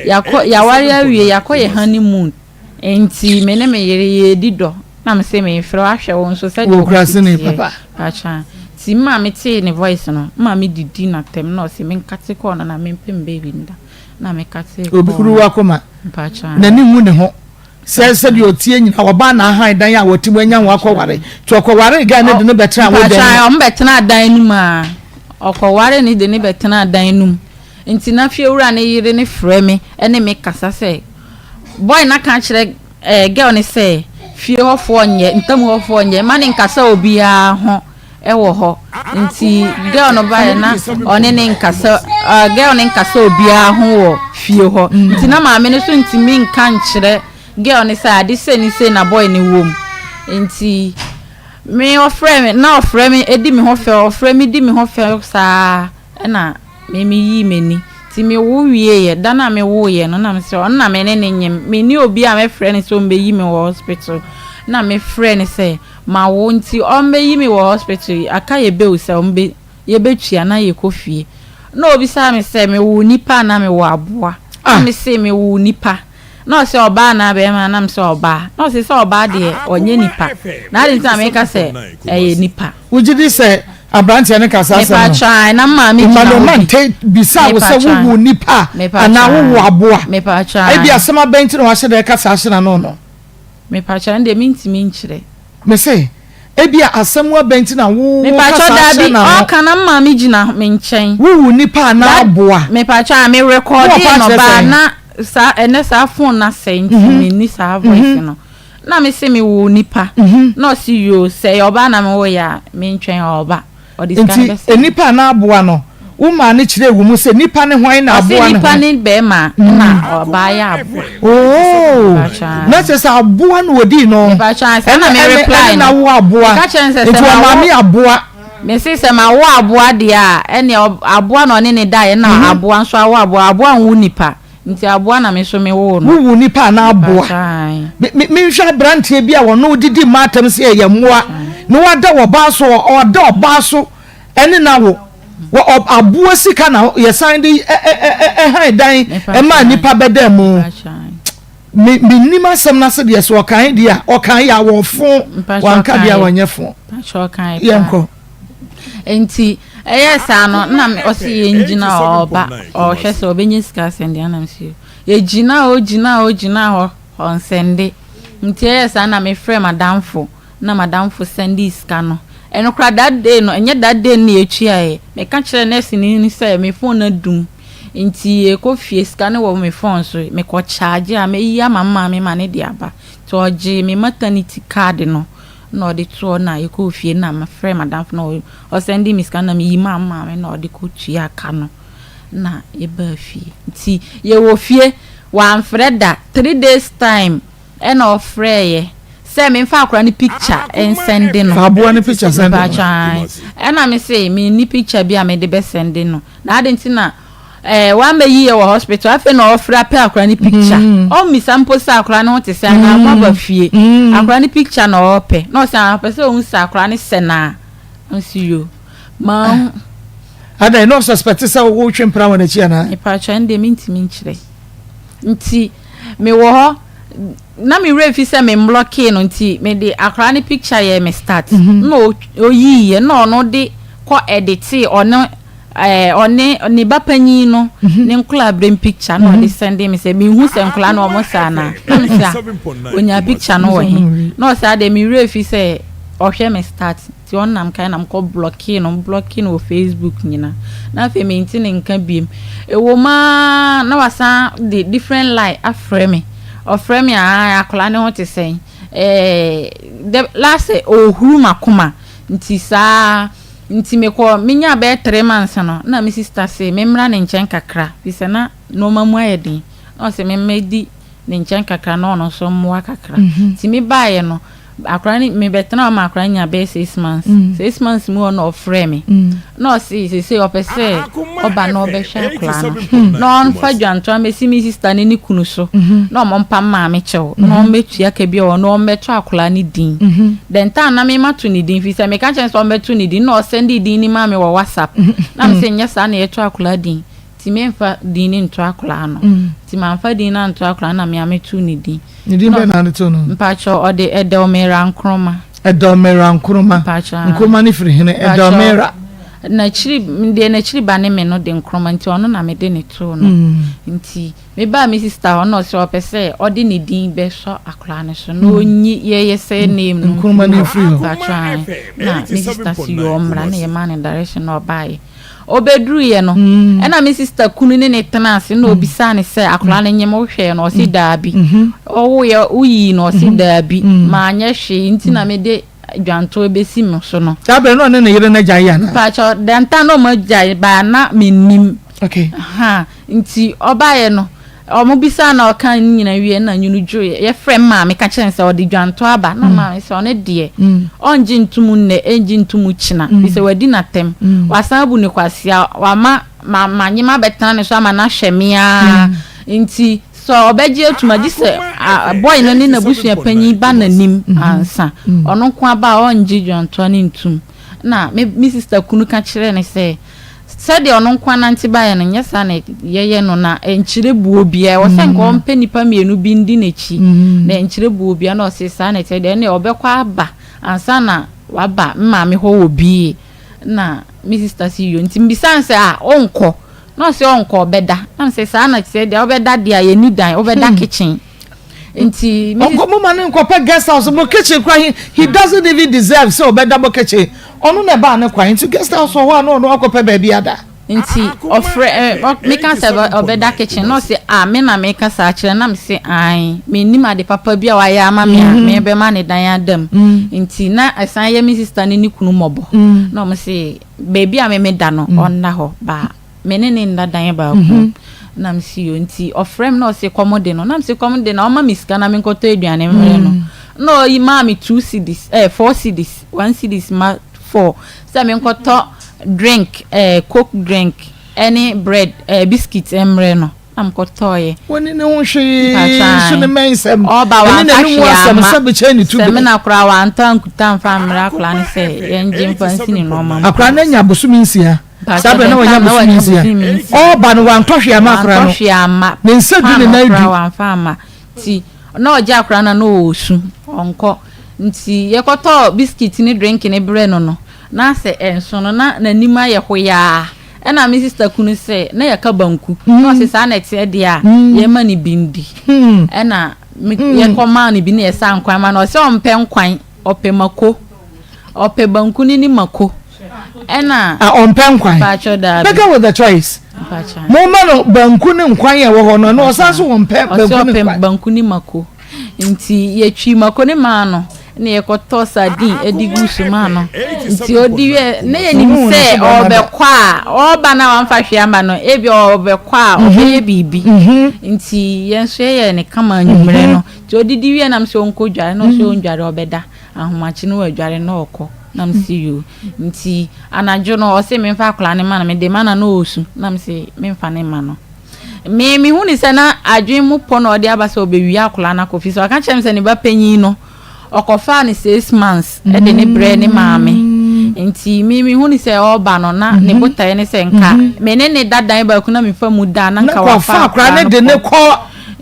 yɛakɔ yɛaware awie yɛakɔ yɛ honeymoon Enti me ne me yere yɛredi dɔ na me se mefrɛ wo ahwɛ wo nso sɛdeɛ wo ho si teɛ pakyɛ nti me maame tee ne voice no me maame didi n'atɛm na ɔse me nkate kɔɔ no na me mpɛ me baby no da na me kate kɔɔ no. Obi wakoma pakyɛ n'ani nwu ne ho sɛ sɛdeɛ ɔtie nyina ɔbaa na ahan dan a wɔte mu anya ho akɔware nti ɔkɔware guy no de no bɛtena wo dan mu. Ɔmo bɛtena dan no mu a ɔkɔware ne de ne bɛtena dan no mu nti na fiewura ne yere ne frɛ me ne me kasa sɛ Boy no aka akyerɛ eh, girl no sɛ fie hɔfoɔ nyɛ, ntam hɔfoɔ nyɛ, mma ne nkasa obiara ho wɔ hɔ. Nti girl no baeɛ na ɔne ne nkasa, uh, girl no nkasa obiara ho wɔ fie hɔ. Nti na maame no so ntumi nka nkyerɛ girl no sɛ ade sei ne sei na boy no wɔ mu. Nti me ɔfrɛ me, na ɔfrɛ me di me ho fɛw, ɔfrɛ me di me ho fɛw saa ɛna Me meyii m'ani. Nti me wo wieeɛ, da no a me woeɛ no na me sɛ ɔno na me ne no nyem. Menni obi a mɛfrɛ no sɛ ɔmbɛyi me wɔ hospital. Na me frɛ no sɛ mawo nti ɔmbɛyi me wɔ hospital yi, aka yɛ bail sɛ ɔmbɛ yɛbɛtua na yɛkɔ fie. Na ɔbisaa me sɛ mewoo nipa anaa mewoo aboa? Na me se mewoo nipa. Na ɔse ɔbaa anaa bɛɛma? Na me se ɔbaa. Na ɔse sɛ ɔbaa deɛ ɔnyɛ nipa. Na adɛn nti na meka sɛ ɛyɛ nipa? Wogye di sɛ aberanteɛ no ka saa asɛm no? Mepakyɛw, ae, na me maame gyina hɔ bi. Emmanuel Mante bisaa wo sɛ wowoo nipa anaa wowoo aboa? Mepakyɛw, ae. Ebia asɛm abɛn nti na wahyɛ da reka saa ahyɛ n'ano no. Mepakyɛw, ɛno deɛ mentumi nkyerɛ. Mese, ebia asɛm abɛn nti na wo woka Mepakyɛw, saa ahyɛ daabi, n'ano. ɔreka na me maame gyina me nkyɛn. Wowoo nipa anaa aboa? Mepakyɛw, ae, me Na wɔfa rekɔɔdee no akyerɛ baa sɛn? na saa ɛnɛ saa phone no asɛe nti menni saa voice no. Na me se me woo nipa. Na ɔse yoo sɛ ɛyɛ ɔbaa na me woo yɛ a me ntwɛn ɔba. Ɔde sika no Nti bɛsɛe me. nipa anaa aboa no wo maa no kyerɛɛ wo mu sɛ nipa ne hwan na Ɔse aboa ne nipa hwan? ne bɛɛma na ɔbaa yɛ aboa. Ooh Mepakyɛw na ae. kyerɛ sɛ aboa na odii no Mepakyɛw ae saa ɛna na me ɛne reply ɛne na no. wo aboa Meka kyerɛ no sɛ nti sɛ ɔmaa mawo me aboa. Me se sɛ mawo aboa deɛ a ɛneɛ aboa na ɔne ne daeɛ na aboa nso awo aboa aboa nwo nipa. Nti aboa na me nso me woo no. Wo wu nipa anaa aboa? Me me menhwɛ abranteɛ bi a ɔno didi mmaa atɛm sɛ yɛyɛ mmoa na wada ɔbaa so ɔda ɔbaa so ɛne na wo wɔ aboa sika na yɛsan de ɛhan dan ɛmaa nipa bɛda mu me me nim asɛm n'ase deɛ so ɔkan deɛ a ɔkan yɛ awɔ fo wanka deɛ a wɔnyɛ fo yɛnkɔ. Nti ɛyɛɛ saa no na ɔse yɛngyina hɔ ɔba ɔhwɛ sɛ ɔbɛnya sika asɛnde ana mese yɛgyina hɔ gyina hɔ gyina hɔ ɔnsɛnde nti ɛyɛɛ saa na mefrɛ madamfo na madamfo sɛnde sika no ɛno koraa that day no ɛnyɛ that day no na yɛtuaeɛ meka kyerɛ nurse ni no sɛ me phone no adum nti yɛkɔ fie sika no wɔ me phone so mekɔ charge a mɛyi ama me maame ma ne de aba nti ɔgyee me maternity card no na ɔde toɔ na yɛkɔɔ fie na mefrɛɛ m'adamfo na ɔsɛndee me sika na meyi maa me maame na ɔde kɔtuaa ka no na yɛbaa fie. Nti yɛwɔ fie wamfrɛ da, 3 days time ɛna ɔfrɛeɛ sɛ memfa akwadaa no picture nsɛnde no. Fa aboa no picture sɛnde no. Mepakyɛ ae. Ɛna me se menni picture bi a mede bɛsɛnde no na adɛn nti na Eh wamɛyi yɛ wɔ hospital afei na ɔfrɛ apɛ akora ne picture mm. ɔmmisa mpo sɛ akora ne ho te sɛ anaa mm. moaba fie mm. akora ne picture na ɔpɛ na ɔsɛ ɔpɛ sɛ ɔhu sɛ akora ne sɛ naa nsi yo maa adan na ɔsuspect sɛ wotwe mpena wɔ n'akyi anaa mepatwa ɛnde mentumi nkyerɛ nti mewɔ hɔ na me werɛ fi sɛ me mblɔkee no nti mede akora ne picture yɛ me start na ɔyiiɛ na ɔno de kɔ ɛdetee ɔno Ɛɛ ɔne ne ba panyin no ne nkɔlaaberem picture na ɔde sɛnde me sɛ mehu sɛ nkɔlaa no wɔn saa anaa. Na me sɛ ah onya picture no wɔ he? Na ɔsɛ adeɛ me werɛ fi sɛ ɔhwɛ me start nti ɔno na mekae na mekɔ blɔkee no, blɔkee no wɔ Facebook nyina. Na afei mente ne nka biom. Ɛwɔ mu ara na wasan de different line afrɛ me. Ɔfrɛ me a, ae akwadaa no ho te sɛn? Ɛɛ dɛ last ɔrehuru m'akoma nti saa nti mekɔ menyaa bɛyɛ 3 months no na me sister se memmra ne nkyɛn kakra firi sɛ na nneɛma mu ayɛ den na ɔse memmɛdi ne nkyɛn kakra na ɔno nso mmoa kakra. Nti mebaeɛ no, akwadaa no mebɛtena hɔ ma akwadaa no nya bɛyɛ 6 months. 6 months mu hɔ na ɔfrɛ me na ɔse seesei ɔpɛ sɛ ɔba na ɔbɛhwɛ akwadaa no na ɔmfa dwantoa mmɛsi me sister ne ne kunu so na ɔmo mpa maame kyɛw na ɔmmɛtua ka bi a ɔwɔ na ɔmmɛto akwadaa no din. The time na mema to ne din, firi sɛ meka kyerɛ no sɛ ɔmmɛto ne din na ɔsɛnde din no maa me wɔ WhatsApp na mese nyɛ saa na yɛto akwadaa din, nti memfa din no nto akwadaa no. Nti mamfa din no anto akwadaa no na mea meto ne din. Ne din bɛn na ade to no? Mpakyɛw, ɔde Edelmira Nkrumah. Edelmira Nkrumah. Mpakyɛw. Nkrumah ne firi hene? Edelmira. N'akyiri deɛ, n'akyiri ba ne me no de Nkrumah, nti ɔno na mede ne too no. Nti mebaa me sister hɔ na ɔsɛ ɔpɛ sɛ ɔde ne din bɛsɔ akwadaa no so na ɔnyi yɛyɛ sɛ name no. Nkrumah ne firi hɔ. Mpakyɛw, na me sister si yɛ ɔmmra na yɛma no direction na ɔbaeɛ. Ɔbɛduruiɛ no, ɛna me sister kunu ne ne tena ase na obisaa ne sɛ akwadaa no nyem, wohwɛɛ no? Ɔse daabi. Ɔwoyɛ woyii no? Ɔse daabi, maanyɛ hwee nti na mede dwantoa bɛsi me so no. Saa bɛrɛ no, ɔne ne yere no agyae yɛ anaa? Mpakyɛw, dɛnta na ɔmo agyae baa na mennim. Okay. Ha nti ɔbaeɛ no, ɔmo bisaa na ɔka ne nyinaa wie na nwunu dwoeɛ. Yɛfrɛ m maame ka kyerɛ no sɛ ɔde dwantoa aba na maame sɛ ɔno deɛ ɔngye ntom nnɛ, ɛngye ntom kyina bi sɛ wadi n'atɛm, wasan abu ne kwasea, wama ma manyem abɛtena ne so ama no ahwɛ me ara, nti sɛ ɔbɛgye atum agye sɛ boy no ne n'abusua panyin ba n'anim ansa. Ɔno nko aba a, ɔngye dwantoa no ntum. Na me sister kunu ka kyerɛ ne sɛ sɛdeɛ ɔno nko anante baeɛ no, nyɛ saa na yɛyɛ no na nkyerɛ buo biara ɛwɔ sɛ nka ɔmpɛ nnipa mmienu bi ndi n'akyi na nkyerɛ buo biara. Na ɔse saa na ɛkyerɛ deɛ, ɛnna ɔbɛkɔ aba ansa na waba maame hɔ wɔ bie. Na me sister si yo, nti mbisa sɛ a ɔnkɔ na ɔsɛ ɔnkɔ, ɔbɛda. Na sɛ saa na kyerɛ deɛ, ɔbɛda deɛ a yɛni dan, ɔbɛda kitchen nti. Ɔnkɔ mo ma ne nkɔpɛ guest house mo kitchen kora. He doesn't even deserve sɛ ɔbɛda mo kitchen. Ɔno na ɛbaa ne kwan nti guest house wɔ hɔ a na ɔno akɔpɛ baabi ada. Nti ɔfrɛ ɛ meka sɛ ɔbɛda kitchen na ɔsɛ a me na meka saa kyerɛ na me sɛ ae, menim ade papa bi a wayɛ ama me a mebɛma ne dan ada mu. Nti na ɛsan yɛ me sister ne ne kunu mmɔbɔ na ɔmo sɛ baabi a me meda no, ɔnna hɔ baa me ne ne nda dan baako. Na me si yo, nti ɔfrɛ me na ɔsɛ kɔm de no, na me sɛ kɔm de na ɔma me sika na me nkɔtɔ aduane mmerɛ no. Na ɔyi maa me 2 cedis, 4 cedis, 1 cedis ma four sɛ me nkɔtɔ drink, Coke drink ɛne bread, biscuit mmerɛ no, na me kɔtɔɔyɛ. Wɔne ne ho hwee so ne mɛn nsɛm. Ɔba ɛne wamfa n'anum hwee asɛm ama sɛ bɛkyɛn ne tu sɛ me bere na koraa wantɔ ankuta mfa mmerɛ akwadaa no sɛ yɛngye mfa nsi ne nneɛma mu. Akwaraa no anya bosome 6. Saa bere na wanya bosome 6, ɔba no wantɔ hwee ama akwaraa wantɔ no hwee ama. Ne nsa du ne paano nan koraa du. Wamfa ama, nti na ɔgye akwaraa no na ɔɔsu ɔnkɔ, nti yɛkɔtɔɔ biscuit ne drink ne brɛ no na sɛ ɛnso no na n'anim ayɛ hoyaa. Ɛna me sister kunu sɛ na yɛka banku na ɔsɛ saa na ɛteɛ deɛ a yɛma ne bi ndi. Ɛna yɛkɔ maa no bi na yɛsa nkwan ma no, ɔsɛ ɔmpɛ nkwan, ɔpɛ mako, ɔpɛ banku ne mako. Ɛna a ɔmpɛ nkwan. Mpakyɛw, daabi. Beggar with the choice. Mpakyɛw. Mo ma no banku ne nkwan a ɛwɔ hɔ no na ɔsan so wɔmpɛ ɔsɛ banku ne ɔpɛ nkwan. Banku ne mako, nti yɛtwi mako ne maa no na yɛkɔtɔ sardine edi gu so maa no. Nti odi wie na yɛnim Ohun ne sɛ so bɛma da. ɔbɛkɔ a, ɔba na wamfa hwee ama no, ebi ɔbɛkɔ a ɔbɛyɛ biribi. Nti yɛn nso yɛyɛ ne kama anwummerɛ no. Nti odidi wie nam sɛ ɔnkɔ dware na ɔsɛ ɔndware, ɔbɛda ahomakye no wadware na ɔkɔ. Na m si yo, nti anadwo no ɔsɛ memfa akwadaa ne ma no, mede ma na na ɔɔsu, na m sɛ memfa ne ma no. Me mehu ne sɛ na adwene mu pɔ na ɔde aba sɛ ɔbɛwie akwadaa no akɔ fi sɛ ɔka kyerɛ me sɛ ne ba panyin no ɔkɔfaa ne 6 months ɛde ne brɛ ne maame. Nti me mehu ne sɛ ɔreba no na ne botaeɛ ne sɛ nka me ne ne da dan baako na mefa mu da na na nka wafa kɔfa akwaraa no de ne kɔ.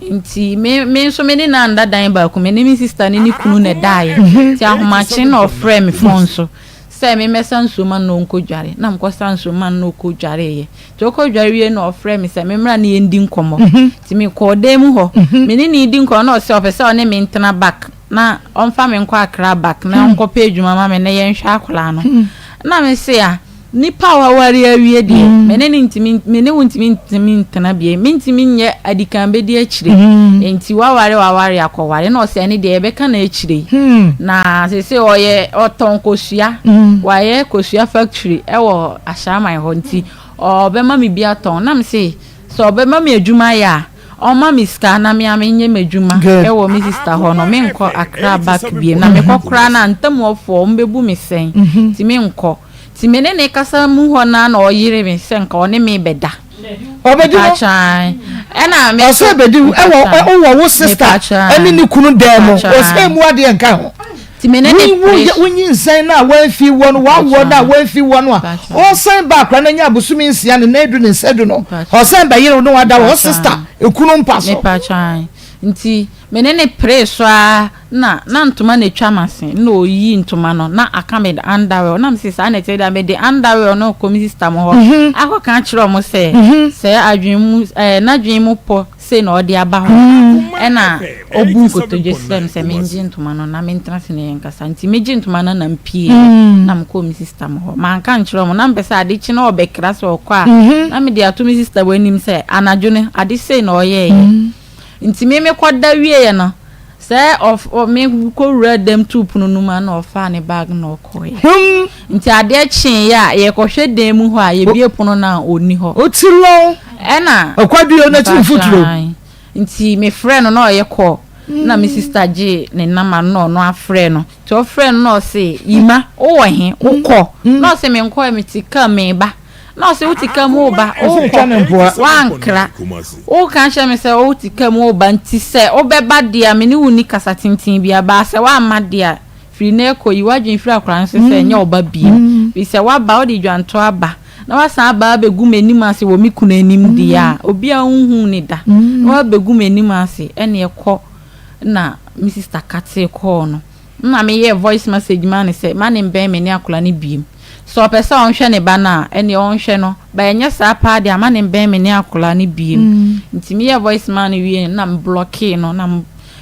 Nti me nso me ne na nda dan baako, me ne me sister ne ne kunu na ɛdaeɛ. Nti ahomakye na ɔfrɛ me phone so sɛ me mmɛsa nsuo ma no na ɔnkɔ dware, na mekɔsa nsuo ma no na ɔkɔ dwareeɛ. Nti ɔkɔ dware wie na ɔfrɛ me sɛ memmra ne yɛndi nkɔmmɔ. Nti mekɔɔ dan mu hɔ, me ne ne di nkɔmmɔ na ɔsɛ ɔpɛ sɛ ɔne me ntena back. na ɔmfa me nkɔ Accra back na ɔnkɔpɛ adwuma ma me na yɛnhwɛ akwadaa no. Na me se a, nipa a waware awie deɛ, me ne no ntumi, me ne wo ntumi ntumi ntena bio, mentumi nyɛ adikan bɛdi akyire, nti waware waware akɔware. Na ɔse ɛne deɛ yɛbɛka no akyire yi. Na seesei ɔyɛ, ɔtɔn kosua, wayɛ kosua factory wɔ Ashaiman hɔ nti ɔbɛma me bi atɔn. Na me se sɛ ɔbɛma me adwuma ayɛ a, Ɔmma me sika na me ara menyɛ m'adwuma wɔ me sister hɔ no, menkɔ Accra back biom. Na mekɔ koraa no a, ntamuafoɔ, wɔbɛbu me sɛn? Nti menkɔ. Nti me ne no kasa mu hɔ no ara na ɔyere me sɛ nka ɔne me rebɛda. Ɔbɛdi no? Mepakyɛ ae. Ɛna me nso. Ɔsɛ bɛdi wo ɛwɔ Mepakyɛ wowɔ wo sister Mepakyɛ ae. ɛne ne kunu dan mu. Mepakyɛ ae. Ɔsɛ mu adeɛ nka ho. Nti me ne ne pere. Wonyinsɛn no a wamfi woɔ no, w'awoɔ no a wamfi woɔ no a, ɔsan ba akora no anya abosome nsia ne nan du ne nsa du no, ɔsan bɛyere wo ne wada wɔ sista ekunu mpa so. Nti me ne ne pere so ara na na ntoma na etwa m'ase na oyi ntoma no na aka me underwear na mese saa na ɛte deɛ mede underwear no kɔ me sista mo hɔ akɔka akyerɛ ɔmo sɛ sɛ adwene mu ɛɛ n'adwene mu pɔ sei na ɔde aba hɔ. Ɛna ɔbu nkotodwe srɛ me sɛ mengye ntoma no na mentena ase ne yɛnkasa. Nti megye ntoma no na mepieeɛ na mekɔɔ me sista mo hɔ. Manka ankyerɛ wɔn, na mepɛ sɛ ade kye na ɔbɛkra sɛ ɔkɔ a, na mede ato me sista wɔ anim sɛ anadwo no ade sei na ɔyɛeɛ. Nti me mekɔda wieeɛ no, Sɛ ɔf ɔ me kɔwuraa dɛm too pono no mu a na ɔfaa ne bag na ɔkɔeɛ. Hum. Nti adeɛ kyeeɛ a yɛkɔhwɛ dan mu hɔ a yɛbue pono no a ɔnni hɔ. Ɔti lɔn. Ɛna. Ɔkwadue n'akyi mfuturo. Mpakyɛw Nti mefrɛɛ no na ɔyɛ call na me sister gyee ne number no na ɔno afrɛ no. Nti ɔfrɛɛ no na ɔse Yima wowɔ he? Wokɔ? Na ɔse menkɔɛ mete car mu meba. Na ɔse wote car mu woba wokɔ woankra woka kyerɛ me sɛ wote car mu woba nti sɛ wobɛba deɛ a me ne wo nni kasa tenten biara baa sɛ woamma deɛ a firi nnɛ rekɔ yi w'adwene firi akwadaa no so sɛ ɛnyɛ wo ba bio firi sɛ woaba wode dwantoa aba na woasan aba abɛgu m'anim ase wɔ me kunu anim deɛ a obiara nhuu ne da na woabɛgu m'anim ase ɛneɛ kɔ na me sister katee kɔɔ no. Nna meyɛɛ voice message maa no sɛ ma no mbɛn me ne akwadaa no biom. Sɛ ɔpɛ sɛ ɔnhwɛ ne ba no a, ɛneɛ ɔnhwɛ no, but ɛnyɛ saa paa deɛ a ma no mbɛn me ne akwadaa no biom. Nti meyɛɛ voice maa no wiee no na me blockee no na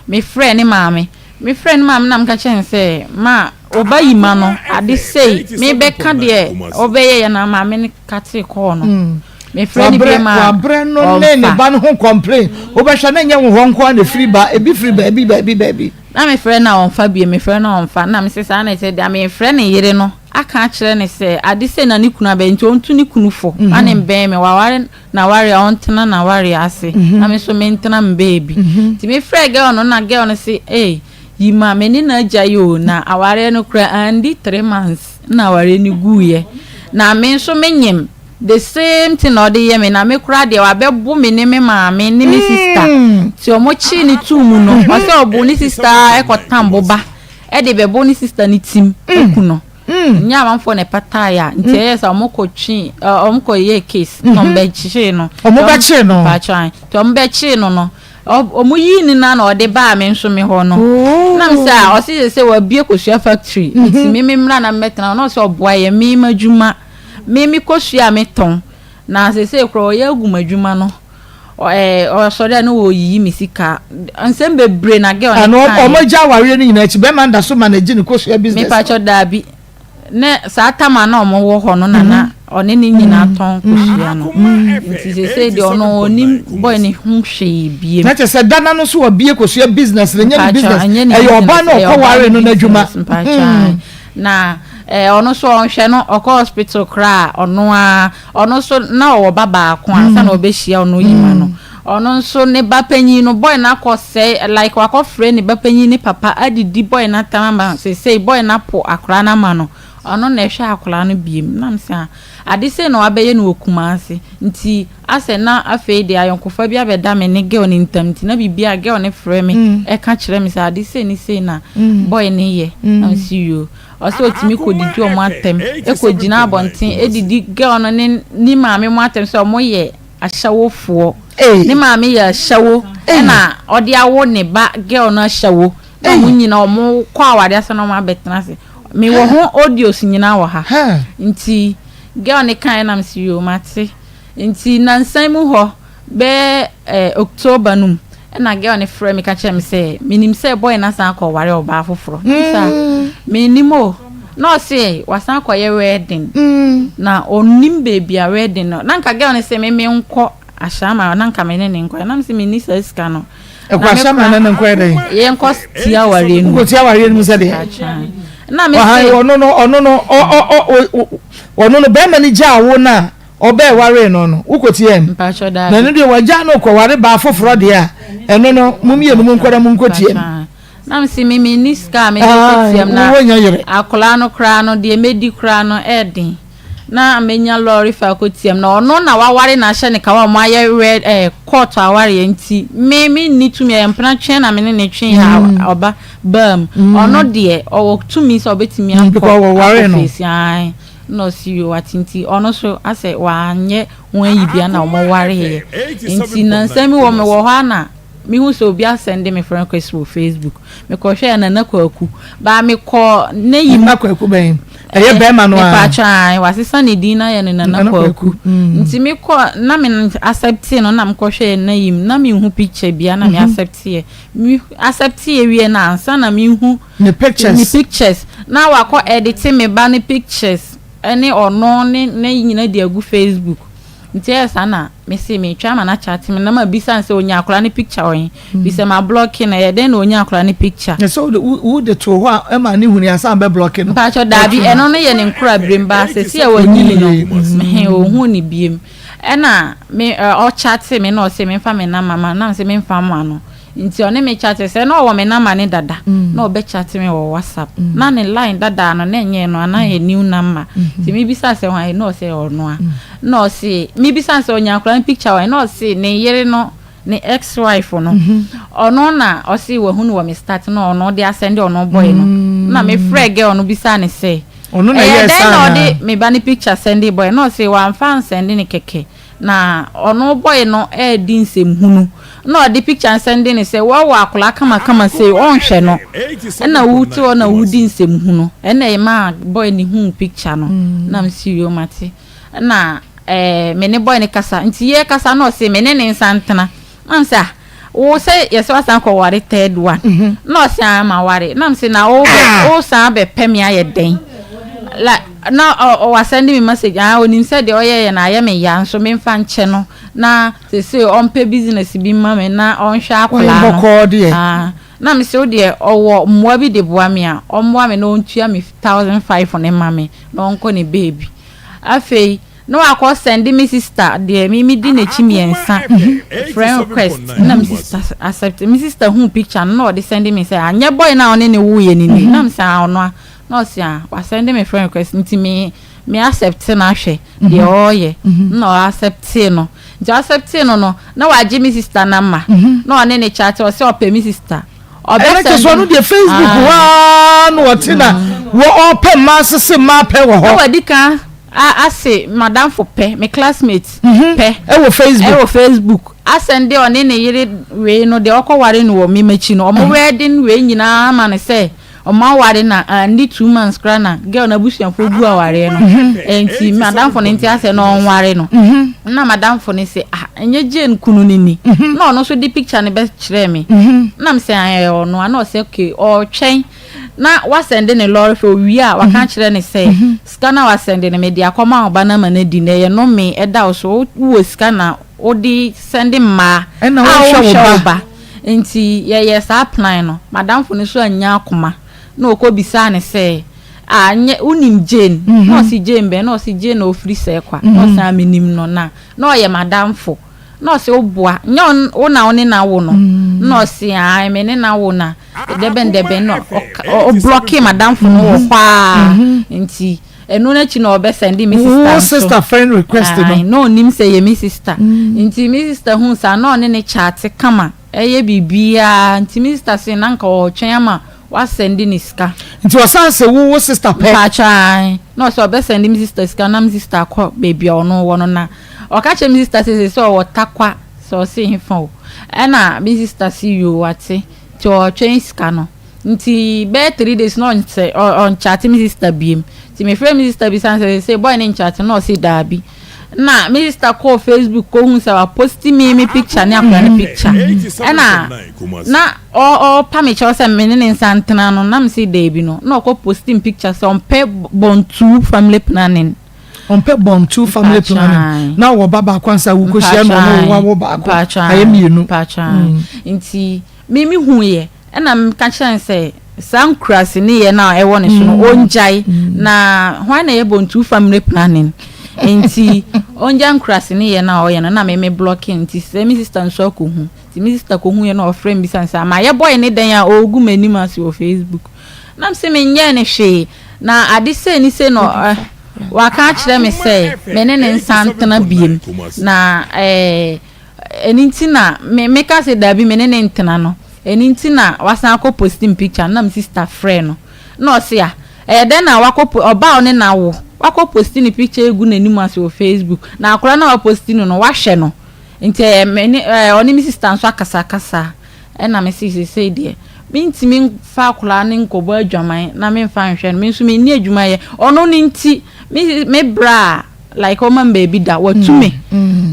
me frɛɛ ne maame. Me frɛɛ ne maame na meka kyerɛɛ no sɛ ma wo ba yi ma no ade sei, mebɛka deɛ ɔbɛyɛeɛ na maame no katee kɔɔ no. Me frɛ no biom a Wabrɛ no ne ne ɔmfa. ba no ho complain. Wobɛhwɛ na ɛnyɛ wo hɔ nko ara na ɛfiri ba, ebi firi baabi baabi baabi. Na mefrɛ no a ɔmfa bio, mefrɛ no a ɔmfa. Na mese saa na ɛteɛ deɛ a, mefrɛ ne yere no aka akyerɛ no sɛ ade sei na ne kunu abɛyɛ nti ɔntu ne kunu fo ma ne mbɛn me, waware n'awareɛ a ɔntena n'awareɛ ase na me nso mentena me baabi. Nti mefrɛɛ girl no na girl no se ei Yima me ne no agyae o na awareɛ no koraa andi three months na awareɛ no guiɛ na me nso menyem The same thing na ɔde yɛ me na me koraa deɛ wabɛbo me ne me maame ne me sister nti ɔmo kyee ne tuu mu no ɔsɛ ɔbo ne sister ɛkɔ tam boba ɛde bɛbo ne sister ne tim aku no nyɛ amanfoɔ na ɛpataeɛ a nti ɛyɛ sɛ ɔmo kɔ twe ɔmo kɔ yɛ case na ɔmo bɛkyee no ɔmo bɛkyee no mpakyɛw nti ɔmo bɛkyee no no Ɔmo yii ne na na ɔde baa me nso me hɔ no na me sɛ a ɔse sɛ sɛ wabie kosua factory nti me me mmra na mɛtena hɔ na ɔsɛ ɔboa yɛ me m'adwuma me me kosua a metɔn na sɛsɛ koraa ɔyɛ agu m'adwuma no ɛɛ ɔsɔre a na ɔyiyi me sika nsɛm bebree na girl no kaeɛ. Ɔmo agya awareɛ no nyinaa akyi bɛrima no da so manage ne kosua business no. Mepakyɛw daabi. Ne saa tam a na wɔn wɔ hɔ no na na ɔne ne nyinaa tɔn kosua no nti seesei deɛ ɔno ɔnim boy ne ho hwee biem. Na kyerɛ sɛ dana no nso wabie kosua business no ɛnyɛ ne business ɛyɛ ɔbaa no ɔkɔ ware no n'adwuma. Mpakyɛ na ɛɛ ɔno nso ɔnhwɛ no ɔkɔ hospital koraa ɔno ara ɔno nso na ɔwɔ ba baako ansa na ɔbɛhyia ɔno yima no. Ɔno nso ne ba panyin no boy no akɔ sɛe like wakɔ frɛ ne ba panyin ne papa adidi boy no atam ama sesei boy no apo akwadaa no ama no ɔno na ɛhwɛ akwadaa no biem na me sɛ ah ade sei na wabɛyɛ no wɔ Kumasi nti asɛ na afei deɛ ayɔnkofa bi abɛda me ne girl no ntam nti na biribi a girl no frɛ me ɛka kyerɛ me sɛ ade sei ne sei na boy no yɛ na me si yoo ɔsɛ ɔtumi kɔ didi ɔmo atɛm ɛkɔ gyina abɔnten ɛdidi girl no ne ne maame mo atɛm sɛ ɔmo yɛ ahyɛwofoɔ. Ne maame yɛ ahyɛwo ɛna ɔde awo ne ba girl no ahyɛwo na ɔmo nyina ɔmo kɔ aware ase na ɔmo abɛtena ase. Me wɔ ho audios nyina wɔ ha. Nti girl no kaeɛ na mese yoo mate. Nti nansan mu hɔ bɛyɛ eh, October no mu. Ɛna girl no frɛ me ka kyerɛ me sɛ menim sɛ boy no asan akɔ ware ɔbaa foforɔ. Sa menim o. Na ɔse wasan akɔyɛ wedding. Na ɔnim baabi a wedding no. Na nka girl no se me menkɔ Ashama na nka me ne ne nkɔ. Na me se menni saa sika no. Ɛkɔ Ashama na ne nkɔ yɛ dɛn? Yɛnkɔ tia awareɛ no mu. Nkɔ tia awareɛ no mu sɛ deɛ. Na me se ɔno no ɔno no ɔ ɔ ɔ ɔno no bɛrima no gyaa wo no a. Ɔbaa ɛwaree no no, wokɔtiaa mu? Mpakyɛ daabi. Na ɛno deɛ wagyaa no kɔware baa foforɔ deɛ a, ɛno no mo mmienu monkɔ na monkɔtia mu. Na mese me menni sika a mede kɔtia mu na akwadaa no koraa no deɛ mɛdi koraa no ɛɛden na mɛnya lɔre fa akɔtia mu na ɔno na waware na ahyɛ ne kawa a wɔayɛ wɛ ɛɛ kɔɔto awareɛ nti me menni tumi ɛyɛ mpena twɛn na me ne ne twe a ɔba baa mu ɔno deɛ ɔwɔ tumi sɛ ɔbɛtumi akɔ akɔ fesi ae. Nna ɔse yoo wate nti ɔno so asɛ wanyɛ ho ayi bia na ɔmo wareeɛ nti nansa mi wɔ mewɔ hɔ a na mehu sɛ obi asɛnde me friend request wɔ Facebook mekɔ hwɛɛ Nana Kwaku baa mekɔ n'ayi mu. Nana Kwaku bɛn? Ɛyɛ bɛɛma no aa? Mepatwɔ ae wasesa ne din na ayɛ no Nana Kwaku nti mekɔ na me accepte no na mekɔ hwɛɛ n'ayi mu na menhu picture bia na me accepteɛ me accepteɛ wie no ansa na mehu Ne pictures. Ne pictures na wakɔ edite me ba ne pictures ɛne ɔno ne ne nyina de agu Facebook nti ɛyɛ saa na me se me twa ama na chat me na ma bisa no sɛ onya akora ne picture wɔ he bi sɛ ma blocke no ɛyɛ dɛn na onya akora ne picture. Na sɛ wode wo de too hɔ a ɛma ne huni ansa bɛ blocke no. Mpakyɛ daabi ɛno no yɛ ne nkora birem ba sɛsi a wanyini no he ohun ne biem ɛna me ɔchate me na ɔse me nfa me number ma no na me se me nfa ma no. Nti ɔne me chate sɛ na ɔwɔ me number ne dada na ɔbɛ chate me wɔ WhatsApp na ne line dada no na ɛnyɛ no ana yɛ new number nti me bisa sɛ hwan na ɔsɛ ɔno a na ɔse me bisa sɛ ɔnya akora ne picture wɔ na ɔse ne yere no ne ex wife no ɔno na ɔse wahu no wɔ me start na ɔno de asɛnde ɔno boy no na me frɛ girl no bisa ne sɛ ɔno na ɛyɛ ɛyɛ dɛn saa na anaa? ɔde me ba ne picture sɛnde boy na ɔse wamfa ansɛnde ne kɛkɛ Na ɔno boy no redi nsɛmhunu na ɔde picture no sɛnde no sɛ woawo akwadaa kamakama sei ɔnhwɛ no ɛna wote hɔ na wodi nsɛmhunu ɛna ɛmaa boy no huu picture no na mese yoo mate ɛna ɛɛ me ne boy no kasa nti yɛkasa na ɔse me ne ne nsa ntena Na me se ah wo sɛ yɛsɛ wasan kɔ ware third one mhm. na ɔse ah ma ware na me se na wo bɛ wo san bɛ pɛ me ayɛ dɛn la na ɔwa send me message ah onim sɛ deɛ ɔyɛ yɛ na ayɛ me ya nso me nfa nkyɛ no na sese ɔmpɛ business bi ma me na ɔnhwɛ akwadaa no ah na me se wo deɛ ɔwɔ mmoa bi de boa me a ɔmmoa me na ɔntua me 1005 ne ma me na ɔnkɔ ne baby afei Na wakɔ sɛnde me sister deɛ me me di n'akyi miɛnsa friend request na me sister accept me sister hu picture no na ɔde sɛnde me sɛ anyɛ boy na ɔne ne wo yɛ ne ni na me sɛ ah ɔno a na ɔsi ah wa sɛnde me friend request nti me me accept na ahwɛ deɛ ɔyɛ na ɔ accept no nti accept no no na wagye me sister number na ɔne ne chat ɔsɛ ɔpɛ me sister. Ɛna kyɛ sɛ ɔno deɛ Facebook hɔ ara na ɔte na wɔ ɔpɛ mmaa sese mmaa pɛ wɔ hɔ. Na wadi kan ase madamfo pɛ me classmate mhm. pɛ. Ɛwɔ Facebook. Ɛwɔ Facebook asɛn de ɔne ne yere wei no deɛ ɔkɔ ware no wɔ me m'akyi no ɔmo mhm. wedding wei nyinaa ama no sɛ ɔmo aware na andi 2 months koraa na girl na abusuafoɔ gu awareɛ no mhm. nti madamfo no nti asɛ na ɔnware no na madamfo no sɛ ah ɛnyɛ Jane kunu no ni na ɔno nso de picture no bɛkyerɛɛ me na mesɛ ɛyɛ ɔno a na ɔsɛ okay ɔretwɛn na wasɛnde ne lɔre fɛ owie a waka akyerɛ ne sɛ sika no a wasɛnde no mede akɔma ɔba no ama no adi na ɛyɛ nome ɛda wo so wowɔ sika na wode sɛnde mmaa a wonhwɛ wo ba nti yɛyɛ saa plan no madamfo no so annya akoma na ɔkɔ bisaa ne sɛ ah nyɛ wonim Jane na ɔse Jane bɛn na ɔse Jane na ɔfiri sɛ kwa na ɔse ah menim no na na ɔyɛ m'adamfo na ɔse woboa nyɛ wo na wo ne no awo no na ɔse ae me ne no awo na dɛbɛn dɛbɛn na ɔblɔke m'adamfo no wɔ hɔ a nti ɛno n'akyi na ɔbɛ sɛnde me sister nso sister friend request no na ɔnim sɛ yɛ me sister nti me sister hu saa na ɔne ne kyaate kama ɛyɛ biribiara nti me sister se na nka ɔretwɛn ama wasɛnde ne sika. Nti ɔsan se wo wo sister pɛ. Mpakyɛ ae na ɔsɛ ɔbɛsɛnde me sister sika na me sister akɔ baabi a ɔno wɔ no na ɔka kyerɛ me sister sɛ sɛ ɔwɔ Tarkwa sɛ ɔse hefa o ɛna me sister se yoo wate nti ɔretwɛn sika no nti bɛyɛ 3 days na ɔnsɛ ɔnkyate me sister biem nti mefrɛ me sister bisa no sɛ sɛ boy ne nkyate na ɔse daabi. Na me sister kɔɔ Facebook kɔhu sɛ waposti me me picture ne akwadaa no picture. Ɛna na ɔrepa me kyɛw sɛ me ne ne nsa ntena no, na mese daabi no, na ɔkɔ posti me picture sɛ ɔmpɛ born two family planning. Ɔmpɛ born two family planning. Na ɔwɔ ba baako ansa wokɔhyia no, ɔno wawo baako, ayɛ mmienu. Nti me me hu yɛ, ɛna meka kyerɛ no sɛ saa nkurase ne yɛ no a ɛwɔ ne so no, ɔngyae. Na hwan na ɛyɛ born two family planning? Nti ɔngyae nkurase ne yɛ no a ɔyɛ no, na me me blocking. Nti sɛ me sister nso akɔhu. Nti me sister kɔhu yɛ na ɔfrɛ me bisa me sɛ ama yɛ boy ne dɛn a ɔregu m'anim ase wɔ Facebook. Na me sɛ menyɛɛ ne hwee, na ade sei ne sei na waka akyerɛ me sɛ me ne ne nsa ntena biem, na ɛɛ ɛno nti na me meka sɛ daabi, me ne ne ntena no. Ɛno nti na wasan akɔ post me picture no. Na me sister frɛ no na ɔse a ɛyɛ dɛn na wakɔ ɔbaa ɔne na wo wakɔ post ne picture egu n'anim ase wɔ Facebook, na akwadaa no a wapost no no wahwɛ no. Nti ɛyɛ me ne ɔne me sister nso akasakasa. Ɛna me se seesei deɛ mentumi mfa akwadaa no nkɔbɔ adwaman na memfa nhwɛ no. Me nso menni adwuma yɛ. Ɔno no nti me me bra a like ɔma me baabi da watu me.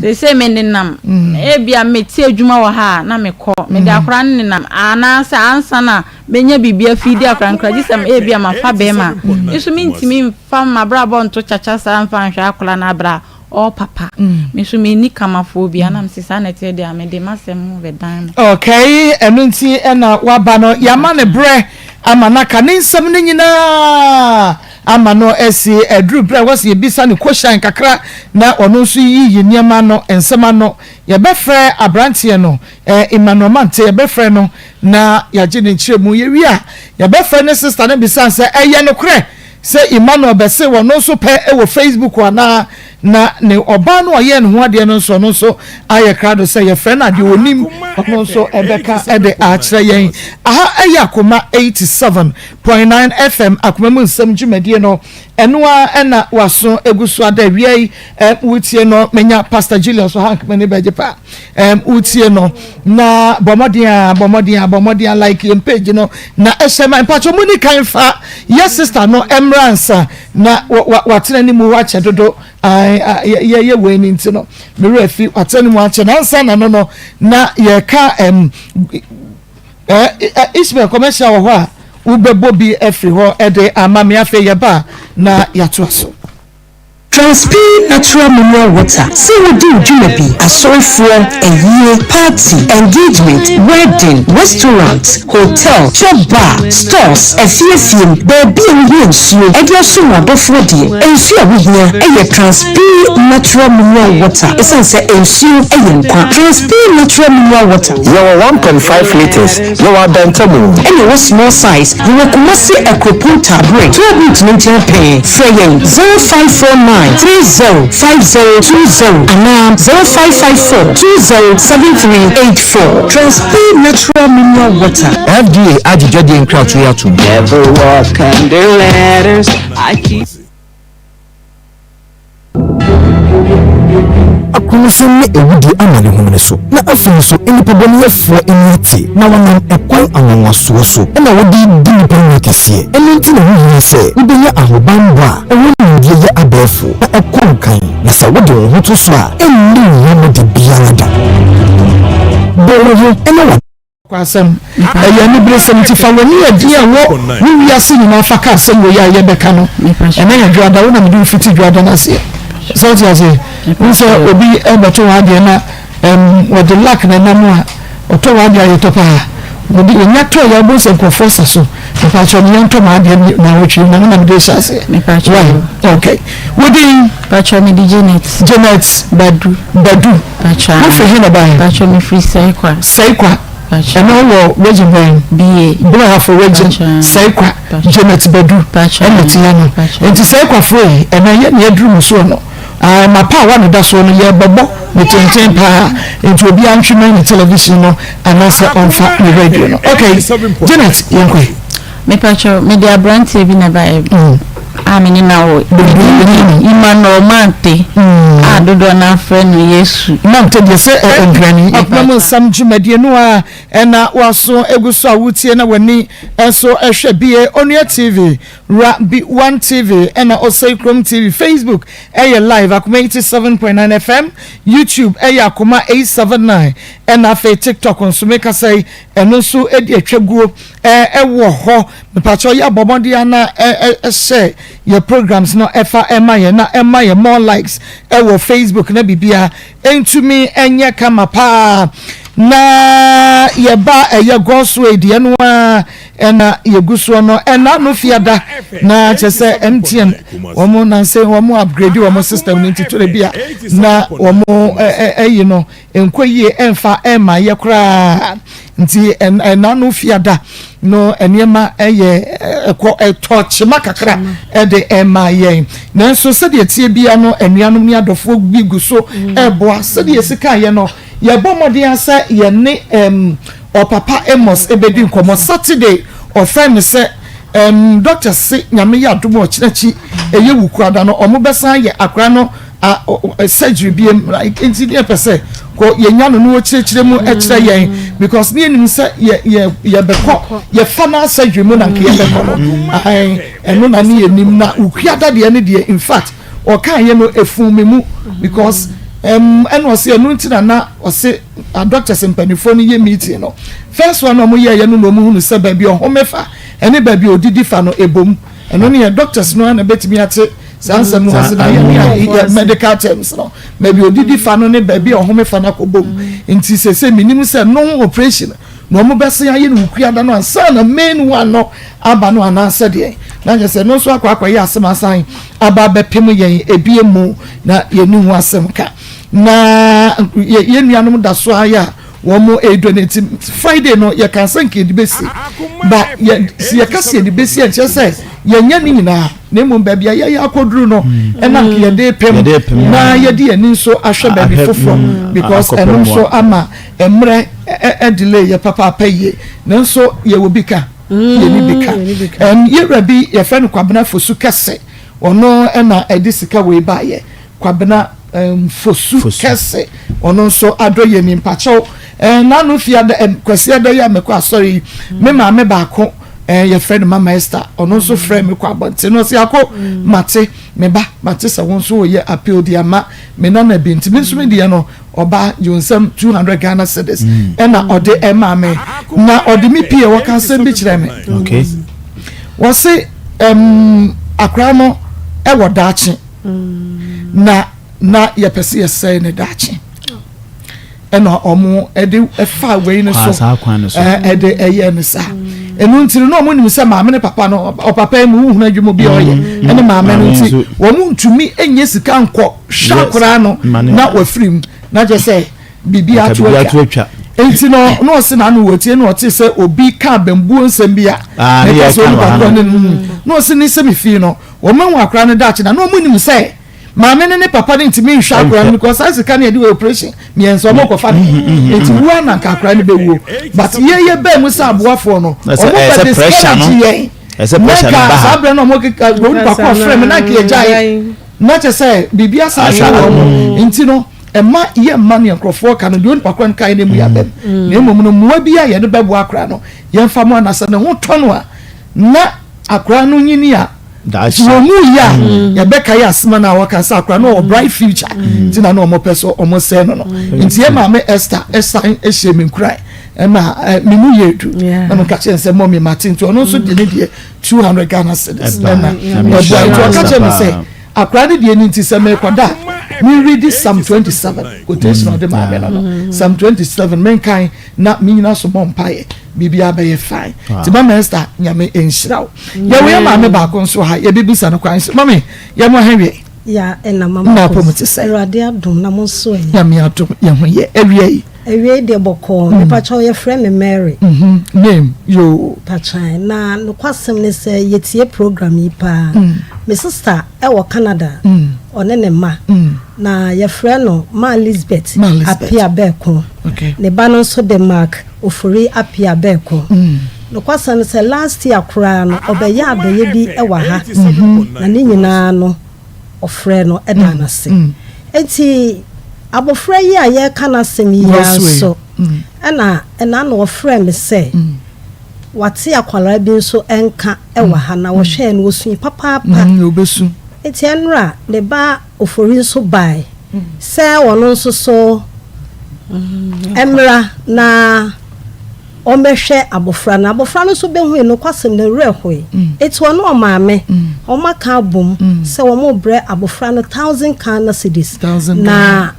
Seesei me nenam, ebia mete adwuma wɔ ha a na mekɔ, mede akwadaa no nenam, anaasɛ ansa na menya biribi afidi akwadaa no koraa gye sɛ ebia mafa bɛrima. Me nso mentumi mfa m'abrabɔ nto kyakya saa mfa nhwɛ akwadaa no abra a ɔɔ papa. Me nso menni kamafoɔ bi anam sɛ saa na ɛteɛ deɛ a, mede m'asɛm bɛdan no. Okay, ɛno nti ɛna waba no, yɛama ne berɛ ama no aka ne nsɛm no nyinaa ama no asi aduru berɛ a wɔsi yɛbisa ne kɔhyɛn kakra na ɔno nso yiyi nneɛma no nsɛm ano. Yɛbɛfrɛ aberanteɛ no, Emmanuel Mante, yɛbɛfrɛ no na yɛagye ne nkyerɛmu. Yɛwie a, yɛbɛfrɛ ne sister no bisa sɛ ɛyɛ nokorɛ sɛ Emmanuel bɛse wɔno nso pɛ wɔ Facebook anaa, na ne ɔbaa no ɔyɛɛ ne ho adeɛ no nso, ɔno nso ayɛ krado sɛ yɛfrɛ no adeɛ onim, ɔno nso ɛbɛka ɛde akyerɛ yɛn. Aha ɛyɛ Akoma 87.9 FM, Akoma mu nsɛm dwumadie no, ɛno a ɛna waso egu so ada awia yi. Wotie no, menya Pastor Julius Hank, m'ani bɛgye paa. Wotie no na bɔ mmɔden a, bɔ mmɔden a, bɔ mmɔden a, like yɛn page no na ɛhyɛ ma mpatwɔ mu ni kan fa yɛ sister no mmra nsa na watena ne mu hɔ akyɛ dodo. Yɛyɛ wei ni nti no mmerɛ fi watena ne mu akyɛ na ansa na no na yɛka Ismail commercial wɔ hɔ a wobɛbɔ bi afiri hɔ ɛde ama me. Afei yɛba na yɛatoa so. Transpe Natural Mineral Water, sɛ wodi wo dwuma bi, asɔrefoɔ, ayie, party, engagement, wedding, restaurant, hotel, chop bar, stores, afiefiem, baabi a wohia nsuo ɛde asom w'adɔfoɔ deɛ, nsuo a wohia ɛyɛ Transpe Natural Mineral Water, ɛsiane sɛ nsuo ɛyɛ nkwa. Transpe Natural Mineral Water. Yɛwɔ 1.5 litres, yɛwɔ adantamu. Ɛna ɛwɔ small size. Yɛwɔ Kumasi Akuropɔn Taabere toll booth no nkyɛn pɛɛ. Frɛ yɛn 0549 305020 anaa 0554 207384. Transpe Natural Mineral Water. FDA agye dwadie nkratoɔ yi atom. Never walk under ladders. I keep. Akorɔmsɛm ne awudie amanehunu no so, na afei nso nnipabɔneyɛfoɔ ani ate na wɔnam ɛkwan anwanwasoɔ so na wɔde redi nnipa nya kɛseɛ. Ɛno nti na ɛho hia sɛ wobɛnya ahobammɔ a ɛwɔ nimdeɛ yɛ abɛɛfo na ɛkɔ nkan, na sɛ wode wo ho to so a, ɛnni wo huammɔ da biara da. Bɔ wo ho ne w'adamfo. Asɛm ɛyɛ aniberesɛm, nti fa w'ani adi a wɔ wo wiase nyinaa fa ka asɛm wei a yɛbɛka no. Ɛnɛ yɛ dwoada, wo na mede wo fiti dwoada no aseɛ sɛ wote aseɛ wo sɛ obi ɛbɛto w'adeɛ na wɔde luck na ɛnam a ɔtɔ w'adeɛ a yɛtɔ paa, wɔde yɛnya tɔ yɛ wobɛhu sɛ nkurɔfoɔ sa so. Mepakyɛ no, yɛntɔ m'adeɛ na wɔtwe na na mede hyɛ aseɛ. Why? Okay, wodin? Pakyɛ, mede Janet. Janet Badu. Badu. Wofiri he na baeɛ? Pakyɛ, mefiri Sɛikwa. Sɛikwa. Ɛno wɔ region bɛn? BA. Brong Ahafo region. Sɛikwa. Janet Badu ɛna te ha no. Nti Sɛikwafoɔ yi, ɛnɛ yɛ ne aduru mu soɔ no, mapa a wa ne da soɔ no, yɛbɛbɔ ne tenten paa, nti obiara ntwe mɛn ne television no anaasɛ ɔmfa ne radio no. Okay, Janet, yɛnkɔ. Mepakyɛ, mede aberanteɛ bi na baeɛ. a me ne no awo. Ne din de Emmanuel Mante a dodoɔ no ara frɛ no Yesu. Mante deɛ sɛ Nkrani. Akoma mu nsɛm dwumadie no a ɛna w'aso gu so a wotie na w'ani nso hwɛ bie Onua TV, Ra Bi One TV ɛna Osei Krom TV, Facebook ɛyɛ live Akoma 87.9 FM, YouTube ɛyɛ Akoma 879 ɛna afei TikTok nso mekasa yi ɛno nso ɛdi atwa guo ɛwɔ hɔ. Mepakyɛw yɛ abɔ mmɔden ara na hyɛ yɛ programs no ɛfa ɛma yɛn na ɛma yɛn more likes ɛwɔ Facebook na biribiara ɛntumi ɛnyɛ kama paa na yɛba ɛyɛ God's way deɛ no ara ɛna yɛgu soɔ no ɛna no fiada na kyɛ sɛ MTN wɔn nanse wɔn upgrade wɔn system no nti tore bi a na wɔn ɛyi no Ɛnkɔ yie ɛmfa ɛmma yɛ koraa nti ɛna no fiada no nneɛma ɛyɛ ɛkɔ ɛtɔ kyema kakra ɛde ɛma yɛn nanso sɛdeɛ ɛteɛ bia no anuanom ne adɔfoɔ bi gu so ɛboa sɛdeɛ ɛsi ka yɛ no yɛbɔ mmɔden asɛ yɛne ɛm ɔpapa Amos ɛbɛdi nkɔmmɔ Saturday ɔfrɛ me sɛ ɛm doctor se nyame yɛ adom ɔkyena akyi ɛyɛ wukuada no ɔmo bɛsan yɛ akora no a surgery biem like nti ne yɛpɛ sɛ kɔ yɛnya no na wɔkyerɛkyerɛ mu kyerɛ yɛn because ne yɛnim sɛ yɛ yɛ yɛbɛkɔ yɛfa no surgery mu na nka yɛbɛkɔ no ahan ɛno na ne yɛnim na wokua dadeɛ no deɛ in fact ɔka yɛ no efun me mu because ɛm ɛna ɔse ɛno nti na na ɔse a doctors mpanimfoɔ no yɛ meeting no first one a wɔn yɛɛyɛ no na wɔn hunu sɛ baabi ɔhome fa ɛne baabi odidi fa no ebom ɛno ne yɛ doctors no ara na bɛtumi ate saa nsɛm no ase na yɛ yɛ medical terms no baabi odidi fa no ne baabi a ɔhome fa no akɔbɔ mu nti sese menim sɛ no ho operation na wɔn bɛsen ayɛ no wukuada no ansa na main one no aba no anaasɛ deɛ na kyerɛ sɛ no nso akɔ akɔyɛ asɛm asan aba abɛpem yɛn ebie mu na yɛni ho asɛm ka na yɛn nuanom da so ayɛ a wɔn redonate Friday no yɛka sɛ nka yɛde bɛsi ba yɛ si yɛka si yɛde bɛsi ɛnkyerɛ sɛ yɛnyɛ ne nyinaa na mmom baabi a yɛyɛ akɔduru no ɛna nka yɛde pem na yɛde yɛn ani nso ahwɛ baabi foforɔ mm. because ɛno nso ama mmerɛ ɛ delay yɛ papaapa yie nanso yɛwɔ bi ka yɛni bi ka mm, yɛwura bi yɛfrɛ no Kwabena Fosu kɛse ɔno ɛna ɛde sika wei baayɛ Kwabena Fosu kɛse ɔno nso adɔ yɛ ni mpakyɛw n'ano fi ada Kwasi ada yi a mekɔ asɔre yi me maame baako yɛfrɛ no Mama Esther ɔno nso frɛ me kɔ abɔnten no ɔsi akɔ mate me ba mate sɛ wɔn nso wɔyɛ appeal de ama me nana bi nti me nso me deɛ no ɔba yɛ nsɛm 200 Ghana cedis ɛna ɔde ɛma me na ɔde me pie wɔka asɛm bi kyerɛ me wɔse akora no ɛwɔ daakye na na yɛpɛ sɛ yɛsɛe ne daakye ɛna ɔmo ɛde ɛfa wei no so ɛde ɛyɛ no saa ɛnu nti no ɔmo nim sɛ maame ne papa no ɔpapa yi mu huhun adwuma bi a ɔyɛ mm. ɛne maame no nti wɔn ntumi nyɛ sika nkɔ hwɛ akwaraa no na wafiri mu na kyerɛ sɛ biribi ato atwa nti no na ɔsi na ano wɔ tie na ɔte sɛ obi ka abɛnbuo nsɛm bi a ah, ne kasa onipa korɔ ne no na ɔsi ne sɛ mi fi no. Wɔn ahu akora no daakye na na wɔn nim sɛ maame no ne papa no ntumi nhwɛ akora no because saa sika no yɛde wɔ operation mmiɛnsa wɔn kɔfa no mm-hmm. nti wu ana nka akora no bɛwuo but yɛyɛ bɛn mu sɛ aboafoɔ no wɔn bɛ discourage yɛn na nka saa berɛ no wɔn keka wɔn nipa kɔ frɛ mi na nka yɛ gyae na kyɛ sɛ biribi asa ahwɛ wɔn nti no ɛma yɛ mma ne nkurɔfoɔ ka no deɛ onipa korɔ no kae no mu yɛ abɛm mm. na mmom no mmoa bi a yɛde bɛboa akora no yɛmfa mu anasɛ ne ho tɔ no a na akora no nyini a nti wɔn mu yi a mm. yɛbɛka yɛ asoma no a wɔka sɛ akora no wɔ bright future mm. nti na na wɔn pɛ so wɔn sɛɛ no no nti yɛ maame Esther ɛsan ɛhyɛ mi nkuran ɛma ɛ mi mu yɛ edu na mi ka kyerɛ sɛ mɔmi ma te nti ɔno nso de ne deɛ 200 Ghana cedis ɛna ɛboa nti ɔka kyerɛ mi sɛ akora no deɛ ni nti sɛ mekɔ da mi read Psalm 27 quotation ɔde maame no no Psalm 27 menkan na me nyina so bɔ mpaeɛ biribiara bɛyɛ fine nti mama Esther nyame nhyira wo yɛwɔ yɛ maame baako nso ha yɛbɛbisa no kwan so mame yɛ mo ahɛnwiɛ ya ɛna mama na apɔ mu te sɛ awurade adom na mo nso ɛ nyame adom yɛ ho yɛ awia yi awia yi deɛ bɔkɔɔ mm. mepakyɛw yɛfrɛ me Mary mm-hmm. name yo pakyan na nokwasɛm ne sɛ yɛtie program yi paa mm. me sister ɛwɔ Canada mm. ɔne ne mma Na yɛfrɛ no Ma Lisbeth Appiah Berko. Ne ba no nso de Mark Ofori Appiah Berko. Nokwasɛm ne sɛ last year koraa no ɔbɛyɛɛ adɔeɛ bi wɔ ha na ne nyinaa no ɔfrɛɛ no daa no ase. Enti abɔfra yi a yɛreka n'asɛm yi ara nso ɛna ɛna na ɔfrɛɛ me sɛ wate akwadaa bi nso nka wɔ ha na ɔhwɛɛ no ɔsui papaapa. Enti ɛnora ne ba Ofori nso bae sɛ ɔno nso so mmra na ɔmmɛhwɛ abofra no. Abofra no nso behui nokwasɛm no, ne werɛ hoe. Enti ɔne ɔmaame, wɔaka abom sɛ wɔrebrɛ abofra no thousand Ghana cedis na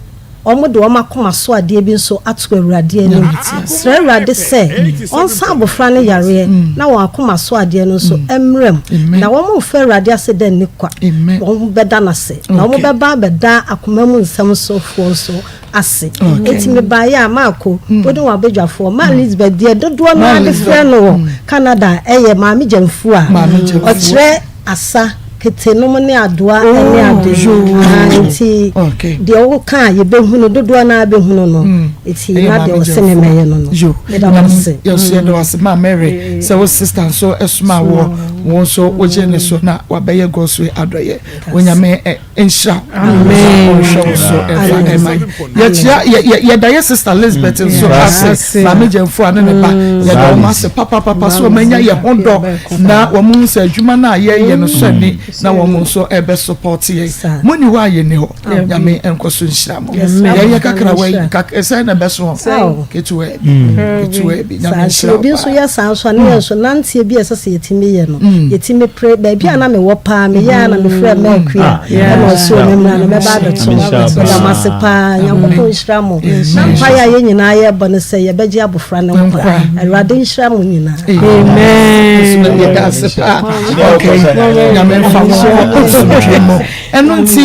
wɔde wɔn akoma so adeɛ bi nso ato Awurade anim. Srɛ Awurade sɛ ɔnsa abofra no yareɛ na wɔn akoma so adeɛ no nso mmra mu. Na wɔmfa Awurade ase dɛ nni kwa. Wɔbɛda no ase. Na wɔbɛba abɛda akoma mu nsɛm so foɔ nso ase. Enti mebaeɛ a, Marko, wo ne w'abadwafoɔ, Ma Elizabeth, deɛ dodoɔ no ara de frɛ no wɔ Canada yɛ Maame Gyamfua a ɔkyerɛ asa, kete nom ne adoa ne ade. Ahaa, enti deɛ woka a yɛbɛhunu, dodoɔ no ara bɛhunu no. Enti na deɛ ɔse me mmɛyɛ no no. Meda mo ase. Yɛn nso yɛda wo ase, Ma Mary, sɛ wo sista nso somaa woɔ, wo nso wogyee ne so na wabɛyɛ Godswill adɔeɛ. Onyame nhyira wo ɔnhwɛ wo so ɛfa ɛma yɛkyia yɛda yɛ sister Elizabeth nso ase maame gyɛnfo a ne ne ba yɛda wɔn ase papapapa so wɔn anya yɛ ho dɔ na wɔn ho sɛ adwuma no a yɛyɛ no so ani na wɔn nso ɛbɛ support yɛn mo ni hɔ a yɛ ni hɔ nyame nkɔ so nhyira mo yɛyɛ kakra wɔ yi kakra sɛ na ɛbɛso hɔ ketewa bi ketewa bi nyame nhyira obi nso yɛ saa nso a ne yɛn nso nanteɛ bi a ɛsɛ sɛ yɛtumi yɛ no yɛtumi pere baabi a na mewɔ paa meyɛ a na mefrɛ Mɛkua ɛna ɔse o memmra no mɛba abɛto meda mo ase paa Nyankopɔn nhyira mo na mpaeɛ a yɛn nyinaa yɛbɔ no sɛ yɛbɛgye abofra no nkwa Awurade nhyira mo nyinaa. Amen. Yɛda ase paa. Okay. Nyame mfa wo asomdwe mu. Ɛno nti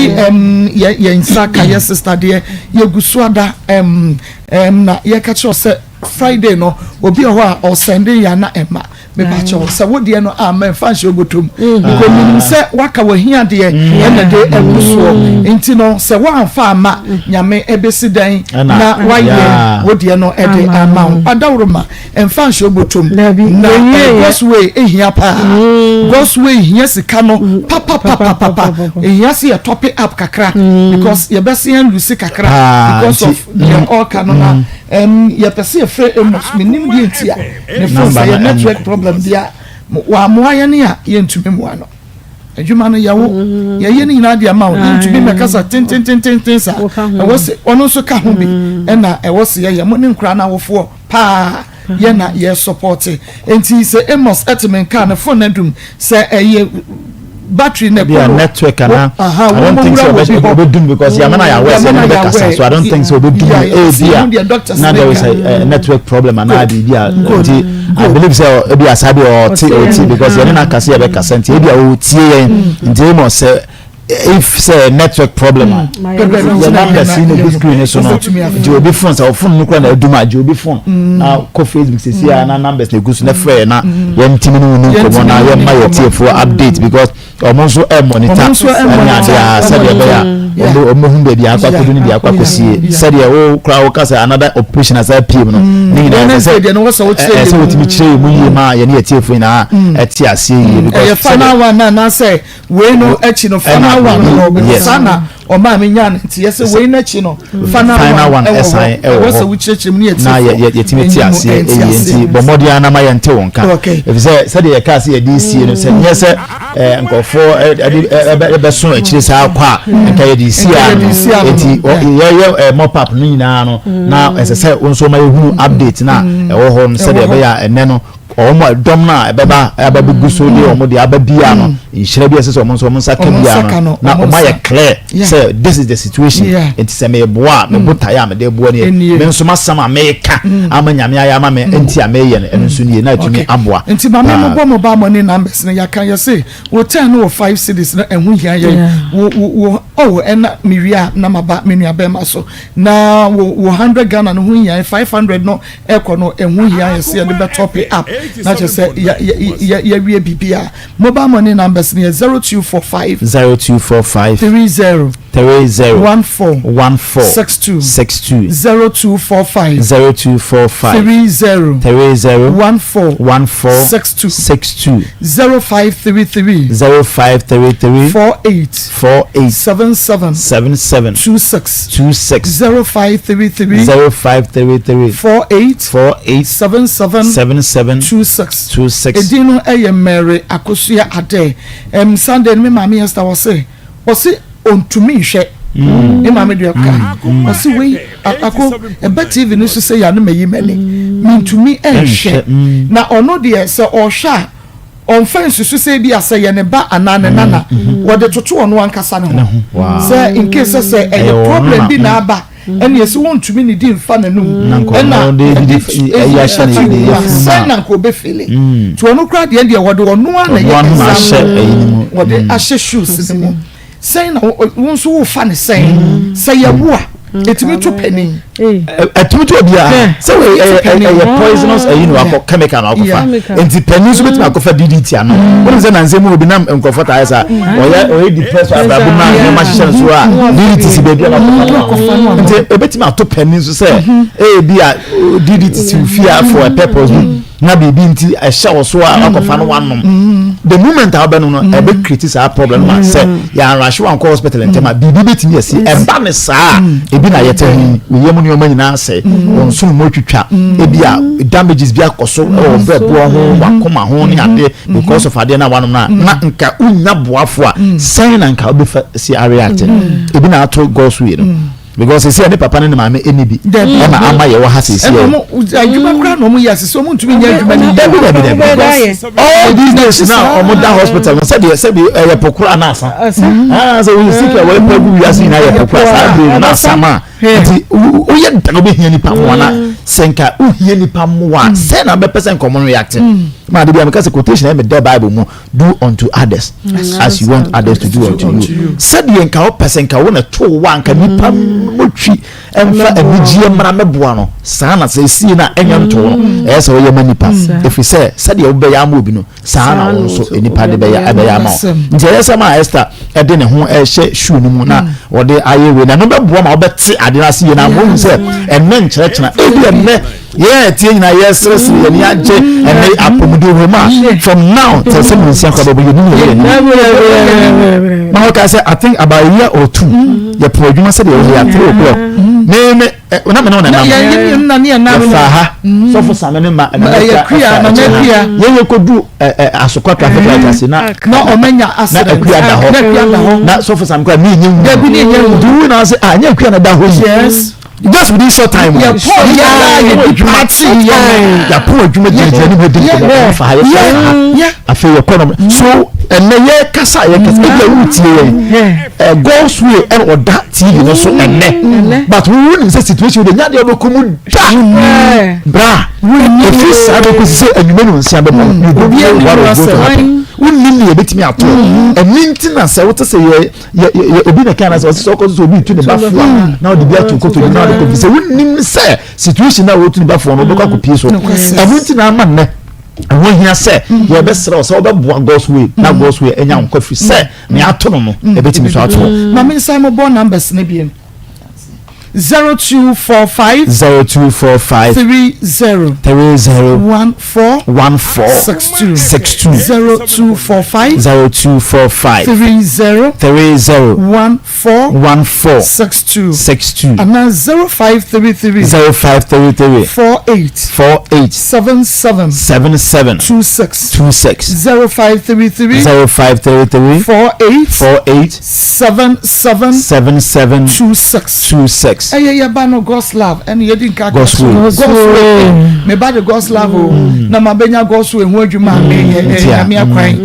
yɛn nsa ka yɛ sister deɛ yɛgu so ada na yɛka kyerɛ sɛ Friday no obi wɔ hɔ a ɔsɛnde yɛ ana ɛma mepakyɛw sɛ wo deɛ no a mɛmfa nhyɛ obotom mm. because menim sɛ waka wahia deɛ mm. ɛna de agu soɔ mm. nti no sɛ woamfa ama nyame ɛbɛsi dɛn na wayɛ wo deɛ no ɛde ama wo adaworo ma ɛmfa nhyɛ obotom na eh, God's way ehia paa God's way ehia sika no papapapapa ehia sɛ yɛ top up kakra because yɛbɛsi yɛn lusi kakra ah, because of deɛ ɔka no na yɛpɛ sɛ yɛfrɛ Amos menim deɛ nti a ne phone sɛ yɛ network problem deɛ a wɔamoa yɛn a yɛntumi mmoa no adwuma no yɛwo mm. yɛyɛ no nyinaa de ama wo yɛntumi mmɛkasa tententententen saa ɛwɔ sɛ ɔno nso ka ho bi mm. ɛna ɛwɔ sɛ yɛyɛ mo ne nkora no awofoɔ paa yɛ na yɛ sɔpɔte nti sɛ Amos ɛte me nka ne phone adum sɛ ɛyɛ battery na ɛkɔ no network ana I don't think so obedum because yamana yɛ aware sɛ ɛne bɛ kasa so I don't think so obedum ebi a na there is a network problem ana biribi a nti I believe sɛ ebi asa bi ɔte ɔte because yɛne na kasa yɛ bɛ kasa nti ebi a ɔtie yɛn nti emu sɛ if sɛ network problem a yɛ numbers yi na egu screen so no gye obi phone sɛ ɔphone no kura na edum a gye obi phone na kɔ facebook sisi a na numbers na egu so na frɛ yɛ na yɛn ntumi ne wɔn nkɔmɔ na yɛn mma yɛ tiefoɔ update because wɔn nso ɛ monitor ɛne adeɛ a sɛdeɛ ɛbɛyɛ a wɔn wɔn bɛhu baabi akɔ akɔdu ne deɛ akɔ akɔsie sɛdeɛ wo kora wo kasa another operation asa pie mu no ne nyinaa ɛsɛ sɛ ɛsɛ wɔtumi kyerɛ yɛ mu yie ma yɛne yɛ tiefoɔ nyinaa ɛte aseɛ yie because ɛyɛ final one na anaasɛ wei no akyi no final one no because saa na ɔmaa mi nyaa ne nti yɛ sɛ wei no akyi no final one ɛwɔ hɔ ɛwɔ sɛ wokyerɛkyerɛ mu ne yɛte na yɛtumi te aseɛ ɛyie nti bɔ mmɔden ara na ma yɛnte wo nka ɛfiri sɛ sɛdeɛ yɛkaa sɛ yɛde sie no sɛ nyɛ sɛ nkurɔfoɔ ɛde ɛbɛso akyire saa kɔ a nka yɛde sie a no nti yɛyɛ mop up no nyinaa no na ɛsɛ sɛ wo nso ma yɛhunu update no a ɛwɔ hɔ no sɛdeɛ ɛbɛyɛ a ɛnɛ no Wɔn a dɔm no a ɛbɛba abɛgu so de wɔn de aba bia no nhyira bi a ɛsɛ sɛ wɔn nso wɔn nsa ka bia no na wɔn ayɛ clear sɛ this is the situation nti sɛ meboa a me botaeɛ a mede boa nie me nso m'asɛm a meka ama nyame ayɛ ama me nti a meyɛ no ɛno nso nie na atumi aboa. Nti maame mo bɔ mobile money numbers no yɛaka yɛse wo ten no wɔ five cedis no ɛho hia yɛn wo wo wo oh ɛna mewie a na maba me nua bɛrima so na wo wo hundred Ghana no ho hia yɛn 500 no ɛkɔ no ɛho hia yɛ sɛ yɛde bɛ top up na kyerɛ sɛ yɛwie biribi a mobile money numbers. numbers no yɛ 0245. 0245. 30. 30. 14. 14. 62. 62. 0245. 0245. 30. 30. 14. 14. 62. 62. 0533. 0533. 48. 48. 77. 77. 26. 26. 0533. 0533. 48. 48. 77. 77. 26. 26. Edin no yɛ Mary Akosua Adeh. Ɛm Sunday no me maame Esther ɔse ɔse ɔntumi nhwɛ me maame deɛ ɔka ɔse wei ako ɛba TV no so sɛ yɛ ano mayi m'ani mentumi nhwɛ na ɔno deɛ sɛ ɔhwɛ a ɔmfa nsusu sɛ ebi a sɛ yɛ ne ba anaa ne nana wɔde toto ɔno ankasa ne ho sɛ in case sɛ sɛ ɛyɛ problem bi na aba ɛne ɛsɛ wɔntumi ne di nfa n'anum ɛna ɛde sɛn na nka ɔbɛfele nti ɔno koraa deɛ deɛ wɔde ɔno a na ɛyɛ example wɔde ahyɛ shoes ne mu sɛn na wo nso wofa ne sɛn sɛ yɛwo a ɛtumi to panin ɛtumi to obiara sɛ ɛyɛ poisonous ɛyi na wakɔ chemical na wakɔfa nti panin nso bɛtumi akɔfa DDT ano wɔn sɛ nansi mu obi nam nkurɔfoɔ taa yɛ sa ɔyɛ ɔyɛ depressed abrabɔ mu a nneɛma hyehyɛ no so a DDT si baabi a wakɔfa no nti ebɛtumi ato panin nso sɛ ebi a DDT si fie a for a purpose bi na biribi nti ɛhyɛ wɔ so a wakɔfa no wanom the moment a wobɛnom no ɛbɛ create saa problem ma sɛ yɛanrahye wankɔ hospital ntɛm a biribi bɛtumi asi ɛba ne saa ebi na yɛte ho yɛ mu nneɛma nyinaa sɛ wɔn nsono mu atwitwa ebi a damages bi akɔ so ɛwɔ brɛboɔ ho wakoma ho ne adeɛ because of adeɛ na wanom no a na nka wonya boafo a sɛn na nka wobɛfa si areact ebi na ato God's way no because sisi ne papa ne ne maame ɛni bi ɛna ama yɛ wɔ ha sisi yɛ. Ɛna ɔmo adwuma kura na ɔmo yɛ asese ɔmo ntumi nyɛ adwuma ni. Dabi dabi dabi, all these days now ɔmo da hospital no sɛdeɛ sɛbi ɛyɛ pokoro anaasa aa sɛ oyi sika wɔyɛ pɛ gu wiase nyinaa yɛ pokoro asa abiri na asa ma nti woyɛ dan obi nipa mmoa na sɛ nka wohia nipa mmoa sɛ na bɛpɛ sɛ nkɔmɔ no react maa de bi a meka sɛ quotation ɛmɛ dɛ Bible mu, "Do unto others as you want others to do unto you." Sɛdeɛ nka wopɛ sɛ nka wo na to wa nka nipa motwi ɛmfa anigyeɛ mmara mɛboa no saa na sɛ esie na ɛnyɛ nto no ɛyɛ sɛ woyɛ ma nipa ɛfiri sɛ sɛdeɛ wobɛyɛ ama obi no saa na wo nso nipa de bɛyɛ ɛbɛyɛ ama wo. Nti ɛyɛ sɛ ma Esther ɛde ne ho ɛhyɛ shoe no mu na wɔde ayɛ wei na no bɛboa ma wobɛte ade no ase yie na wɔhu sɛ ɛnɛ nkyerɛkyerɛ ebi ɛnɛ yɛn ɛtie nyinaa yɛseresere yɛn ni agye ɛnɛ apɔmuden wɔ mu a, from now till sɛ mu nsia kora bɛbɔ yɛn nim yɛ yɛn nim na wɔka sɛ I think about a year or two yɛpɔ adwuma sɛdeɛ wɔyɛ at 3 o'clock ne ne ɛ na mɛ ne wɔn nenam yɛfa ha sɔfo sami ne ma ɛna ɛfa yɛn yɛ kodu ɛ ɛ Asokwa traffic light ase na na ɔmɛnya na Akua da hɔ na sɔfo sami kora ne nye wu dabi ne nye wu duwu na ɔsɛ ah nye Akua na da hɔ yi. Just within short time. Yɛ pɔ yɛ yɛ di party yɛ. Yɛapɔn adwuma gyinagyina ne mu edi nkɔmɔ kɔmɔ fa ha yɛ fa ha afei yɛ kɔ nom so ɛnɛ yɛ kasa yɛ kasa ebi a wutie yɛn ɛ God's Way ɛna ɔda TV no so ɛnɛ, but wo nim sɛ situation de nyadeɛ ɔbɛkɔ mu da bra efi saa bɛ kɔ sise enyimɛ no nsia bɛ bɔ, you don't know what is going to happen. Wonnim ne yɛbɛtumi ato ɛni nti na sɛ wote sɛ yɛ yɛ yɛ obi na kan na sɛ ɔsɛ sɛ ɔkɔ so obi tu ne ba fo a na ɔde bi ato koto bi na ɔde kɔ fi sɛ wonnim sɛ situation na wɔtu ne ba fo no ɔbɛkɔ akɔpie so. Ɛno nti na ama nnɛ ɛho hia sɛ yɛbɛsrɛ wo sɛ wobɛboa God's Way na God's Way ɛnya nkɔ firi sɛ nea ato no no ɛbɛtumi so ato. Maame nsan mo bɔ numbers ne bien: 0245. 0245. 30. 30. 14. 14. 62. 62. 0245. 0245. 30. 30. 14. 14. 62. 62. Ana 0533. 0533. 48. 48. 77. 77. 26. 26. 0533. 0533. 48. 48. 77. 77. 26. 26. Ɛyɛ yɛ ba no God's Love ɛna yɛdi nka. God's Way. God's Way, me ba de God's Love o na ma bɛnya God's Way ho adwuma a meyɛ ɛnyame akwan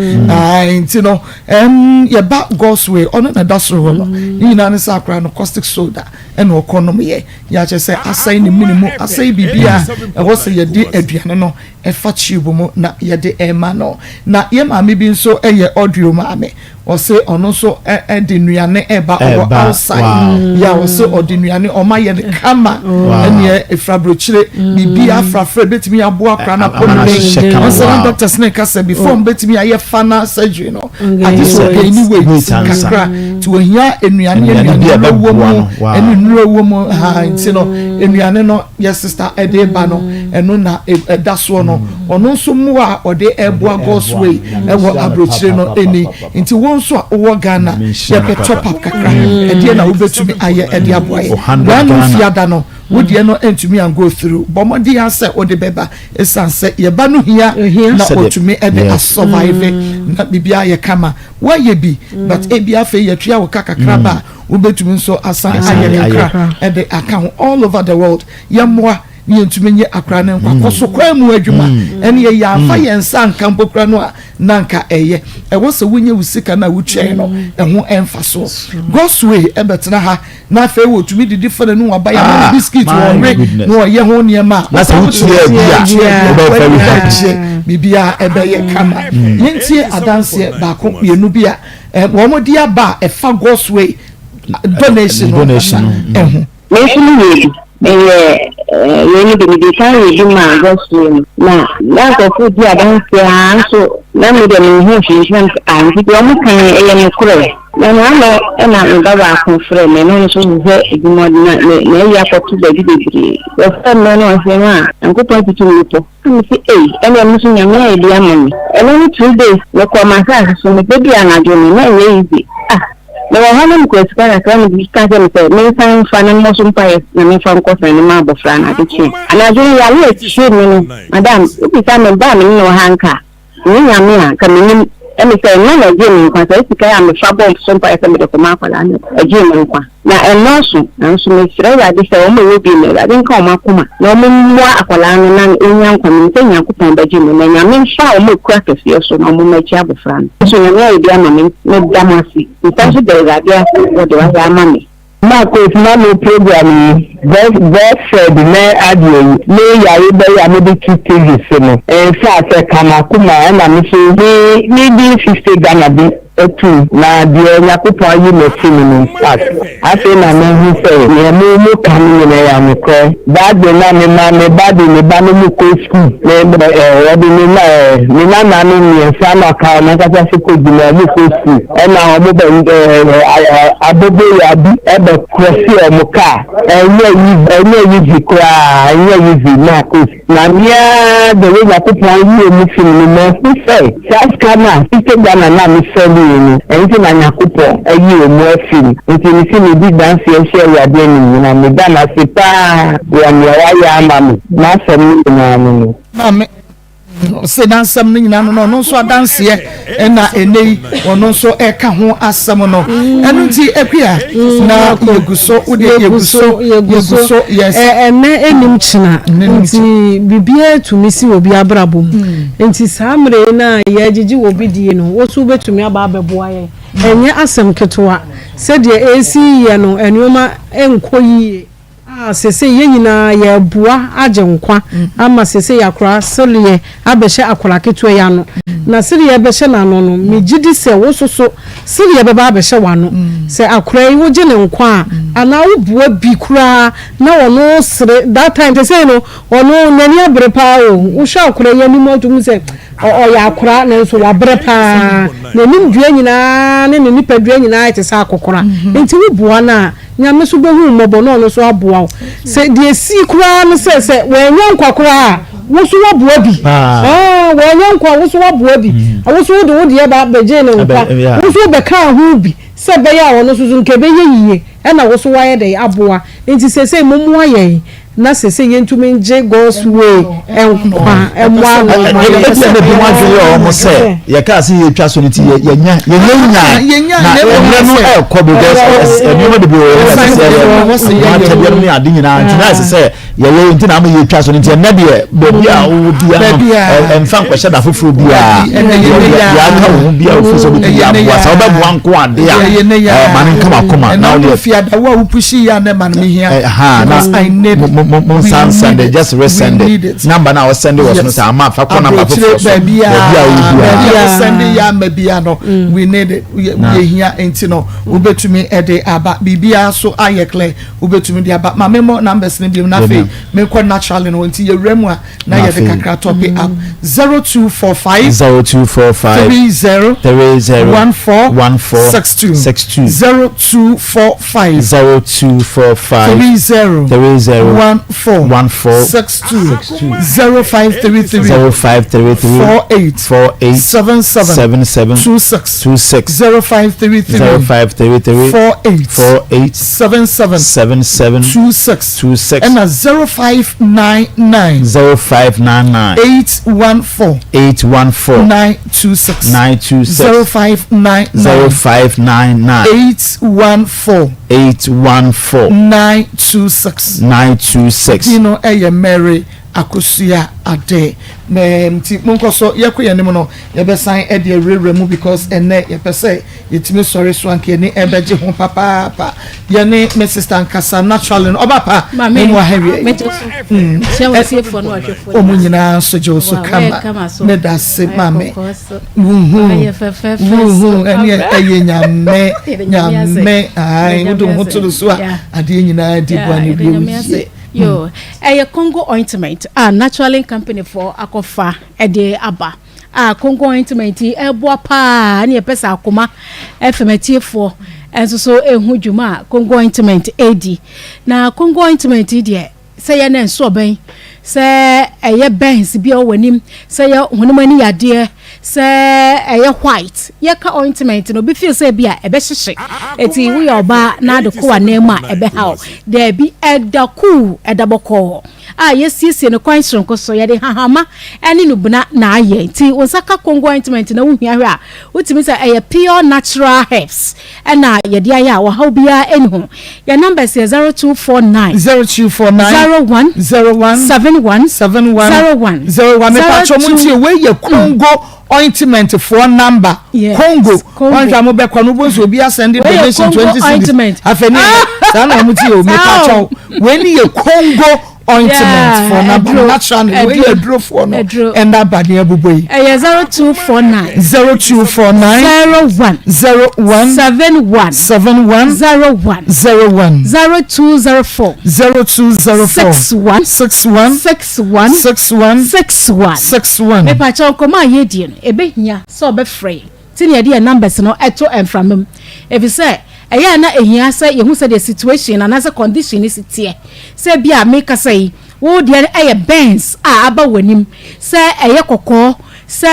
nti no yɛ ba God's Way ɔno na da soro hɔ no ne nyinaa ne sɛ akora no caustic soda ɛna ɔkɔ nom yɛ yɛakyɛ sɛ asɛe ne mene mu asɛe biribi a ɛwɔ sɛ yɛde aduane no ɛfa tube mu na yɛde ɛma no. Na yɛ maame bi nso ɛyɛ audio maame. Ɔse ɔno nso de nnuane ɛba ɔwɔ outside ya ɔse ɔde nnuane ɔma yɛ no kama ɛneɛ efra brokyire biribi afrafra ebetumi aboa akora na pɔ ne ɔsɛ na doctors ne ka sɛ before ɔmo betumi ayɛ final surgery no agye sɛ ɔgain ne weight kakra nti ohia nnuane nnuane wɔ mu ɛne nnuro wɔ mu ha nti no nnuane no yɛ sister ɛde ba no ɛno na ɛda soɔ no ɔno nso mmoa a ɔde ɛboa God's way ɛwɔ aburokyire no ɛni nti wɔn nso a wowɔ Ghana yɛpɛ top up kakra ɛdeɛ na wobɛtumi ayɛ ɛde aboa yɛ wɔn fiada no wodeɛ no ntumi an go through bɔ mmɔden asɛ wode bɛba ɛsiane sɛ yɛba no hia na ɔtumi ɛde asurvive na biribiara yɛ kama woayɛ bi but ebi afei yɛtua wo ka kakra ba a wobɛtumi nso asan ayɛ kakra ɛde aka ho all over the world yɛmmoa ne yɛntumi nye akora ne nkwa kɔ so kwan mu adwuma ɛne yɛyɛ afa yɛn nsa nka mpo kora no a na nka ɛyɛ ɛwɔ sɛ wonyɛ wo sika no a wotuae no ɛho ɛmfa so God's way ɛbɛtena ha na afei wɔtumi didi fa n'anu waba yɛ ma no biscuit wɔwe na ɔyɛ ho nneɛma a na sɛ wotua bi a wobɛyɛ very happy biribiara ɛbɛyɛ kama yɛntie adanseɛ baako mmienu bi a wɔn de aba a ɛfa God's way donation no ɛho. Me nso meyɛɛ bi. Meyɛɛ wei no bi, medii kan yɛɛ bi maa God's Way no. Na na nkurɔfoɔ redi adanseɛ ara nso na me deɛ menhuu hwee nti na mesɛ ah nti deɛ wɔka yi ɛyɛ nokorɛ. Na n'ano na me ba baako frɛɛ me, na ɔno nso hwehwɛ adwuma na n'ayi akɔto baabi bebree. Ɔfrɛɛ me na ɔse ma Nyankopɔn atutu mmepɔ. Na me se ei, ɛneɛ me nso Nyame ayɛ bi ama me. Ɛno ne 2 days mekɔɔ m'asaase so, mebɛduu anadwo no na ɛnyɛ easy. Ah, mewɔ hɔ na mekura sika kakra na obi ka kyerɛɛ me sɛ mensan mfa na memmɔ so mpaeɛ na memfa nkɔsɛne mma abɔfra no ade kyeeɛ. Anadwo no yare a ɛkyee me no, madam, wobisa me ba a me ne no wɔ ha nka a, ɛnyɛ Nyame a, nka mennim. Ɛne sɛ ɛno na ɛgyee me nkwa, saa sika yi a mefa bɔɔ so mpaeɛ sɛ mede kɔma akwadaa no, ɛgyee me nkwa. Na ɛnnɔɔso, nanso mesrɛ Awurade sɛ wɔn a ɛwɔ bi no, Awurade nka wɔn akoma na wɔmmoa akwadaa no na ɔnnya nkwa. Menim sɛ Nyankopɔn bɛgye no, na Nyame mfa wɔn akuo akɛseɛ so na wɔmmɛgye abɔfra no. Nso Nyame ayɛ bi ama me, meda mo ase. Mesan nso da Awurade ase wɔ deɛ wayɛ ama me. Marcos ma me program yi God God said nɛ adeɛ yi me yare bɛyɛ a mede to TV so no infact ɛka makoma ɛna me so me me de 50 Ghana bi atum na deɛ Nyakopɔn ayi me afiri mu no infact afei na me hu sɛ neɛ mo mo ka no nyina yɛ anokorɛ that day na me ma me ba de ne ba no mo kɔ school me ɛɛ ɔde ne na ɛɛ me nana no mmiɛnsa na ɔka ɔno ankasa so kɔ gyina ɔmo kɔ school ɛna ɔmo bɛ ɛɛ aboboyaa bi ɛbɛ krɔsi ɔmo kaa ɛnyɛ easy ɛnyɛ easy koraa ɛnyɛ easy na kos na mea the way Nyankopɔn ayi ɔmo fi mu no mahu sɛ saa sika no a 50 Ghana no a me sɛndee no ɛno nti na Nyankopɔn ayi ɔmo afi mu nti mese medi danseɛ hyɛ Awurade anim na meda no ase paa wɔ nea wayɛ ama me m'asɛm no nyinaa no no. Maame ɔse n'asɛm no nyinaa no na ɔno nso adanseɛ ɛna ɛnɛ yi ɔno nso ɛka ho asɛm no ɛno nti akua na yɛgu so wodeɛ yɛgu so yɛgu so yes ɛnɛ ɛnim kyena nti biribiara tumi si wɔ bi abrabɔ mu nti saa mmerɛ yi no a yɛgyegye wɔ bi die no wo so wobɛtumi aba abɛboa yɛn ɛnyɛ asɛm ketewa sɛdeɛ ɛsi yɛ no nneɛma nkɔ yie a sese yɛn nyinaa yɛreboa agye nkwa ama sese yɛakora sereɛ abɛhyɛ akwadaa ketewa yi ano na sereɛ bɛhyɛ n'ano no megye di sɛ wo soso sereɛ bɛba abɛhyɛ w'ano sɛ akwadaa yi wogye ne nkwa a anaa woboa bi koraa na ɔno sere that time sese no ɔno n'ani abere paa o wohwɛ akwadaa yi anim atum sɛ ɔyɛ akwadaa nanso wabrɛ paa n'anim dua nyinaa ne ne nipadua nyinaa te sɛ akɔkora nti woboa no a Nyame so bɛhu wo mmɔbɔ na ɔno nso aboa wo. Sɛ deɛ ɛsii koraa ne sɛ, sɛ wannya nkwa koraa a, wo nso woaboa bi. Ah, wannya nkwa a, wo nso woaboa bi. Wo nso wode wo deɛ ba bɛgyee no nkwa. Wo nso wobɛkaa ho bi sɛ ɛbɛyɛ a ɔno nso so nka ɛbɛyɛ yie ɛna wo nso woayɛ dɛn aboa. Nti seesei mommoa yɛn na seesei yɛntumi ngye God's way nkwa mmoa ano ma yɛn. Ebia na ebinom adwene yɛ wɔn sɛ yɛkaa sɛ yɛtwa so no ti yɛnya yɛnya na mmerɛ no ɛrekɔ because nneɛma bebree wɔ hɔ ɛsɛ sɛ yɛyɛ ho akyɛdeɛ no ne ade nyinaa nti na ɛsɛ sɛ. Yɛyɛ nti na ama yɛtwa so no nti ɛnɛ deɛ baabi a wowɔ bia no ɛmfa nkɔhyɛ da foforɔ biara deɛ aka wo ho bia wofiri sɛ wobɛtumi aboa sɛ wobɛboa nko ade a ma no nka wakoma na wodeɛ mo nsan send it just resend it number na wɔsend wɔ so no sɛ ama fa kɔ number foforɔ so baabi a wowɔ biara send yɛ ama bia no we need it yɛhia nti no wobɛtumi ɛde aba biribiara so ayɛ clear. Wobɛtumi de aba. Ma memmɔ numbers no biom na afei menkɔ naturally no hɔ nti yɛwura mu a na yɛde kakra top it up. 0245 0245 30 30 14 14 62 62 0245 0245 30 30 14 14 62 62 0533 0533 48 48 77 77 26 26 0533 0533 48 48 77 77 26 26 ɛna 0599 0599 814 814 926 926 0599 0599 814 814 926 926. Din no yɛ Mary Akosua Adeh. Mɛɛm nti monkɔ so yɛkɔ yɛn anim no yɛbɛsan de awurawura mu because ɛnnɛ yɛpɛ sɛ yɛtumi sɔre so anka yɛni ɛbɛgye ho papaapa. Yɛne me sister nkasa naturally no ɔba pa Maame, memu aha wie. mɛgye so. Kyerɛ wɔ tiefoɔ ne ɔhwɛfoɔ Ɔmo nyinaa. nyinaa nso gye wo so Wa- kama. wɔyɛ kama so. Meda ase Wɔyɛ maame. kɔkɔɔ so. Wuhu Wɔyɛ fɛfɛɛfɛ so. wuhu ɛne ɛyɛ nyame Yɛda Nyame ase. nyame ae Yɛda wode wo Nyame ho to no ase. so a Yeah. adeɛ nyinaa di Yeah, boa ne yɛda wie Nyame wo ase. yie. Yo, ɛyɛ Congo ointment a Naturalin company foɔ akɔfa ɛde aba a Congo ointment yi ɛboa paa ne yɛpɛ sɛ akoma ɛfam atiefoɔ ɛnso so ɛhu dwuma a Congo ointment ɛdi. Na Congo ointment yi deɛ sɛ yɛ na ɛnso ɔbɛn sɛ ɛyɛ burns bi a ɛwɔ w'anim sɛ yɛ honam ani yadeɛ Sɛ ɛyɛ white, yɛka ointment no, obi feel sɛ ebi a ɛbɛhyehye. Eti woyɛ ɔbaa na ade kɔ w'anan mu a ɛbɛha wo. Daabi, ɛda cool, ɛda bɔkɔɔ a yɛasiesie no kwan soronko so. Yɛde hahama ne nubena na ayɛ. Nti wo nsa ka Congo ointment na wohia hwɛ a, wotumi sɛ ɛyɛ pure natural herbs ɛna yɛde ayɛ a ɔhaw biara ɛni ho. Yɛn numbers yɛ 0249. 0249. 01. 01. 71. 71. 01. 01. Mepatwa mo ntie wei yɛ Congo ointment foɔ number. Yes. Congo. Congo. Wɔn hwɛ a mo bɛ kɔ no bo nso obi asɛnde donation 20 cedis. Afɛ ne saa na wɔn ti yɛ o mepatwa wei ni yɛ Congo ointment foɔ na ba natural no wei yɛ aduro foɔ no ɛna aba ne abobɔ yi. Ɛyɛ 0249. 0249. 01. 01. 71. 71. 01. 01. 0204. 0204. 61. 61. 61. 61. 61. 61. Mepakyɛw nkɔmɔ a yɛredie no ɛbɛhia sɛ ɔbɛfrɛ yɛn nti na yɛde yɛn numbers no ɛto mframa mu efisɛ ɛyɛ a na ehia sɛ yehu sɛdeɛ situation anaasɛ condition no si teɛ. Sɛ ebia merekasa yi, wo deɛ no yɛ burns a aba w'anim, sɛ ɛyɛ kɔkɔɔ, sɛ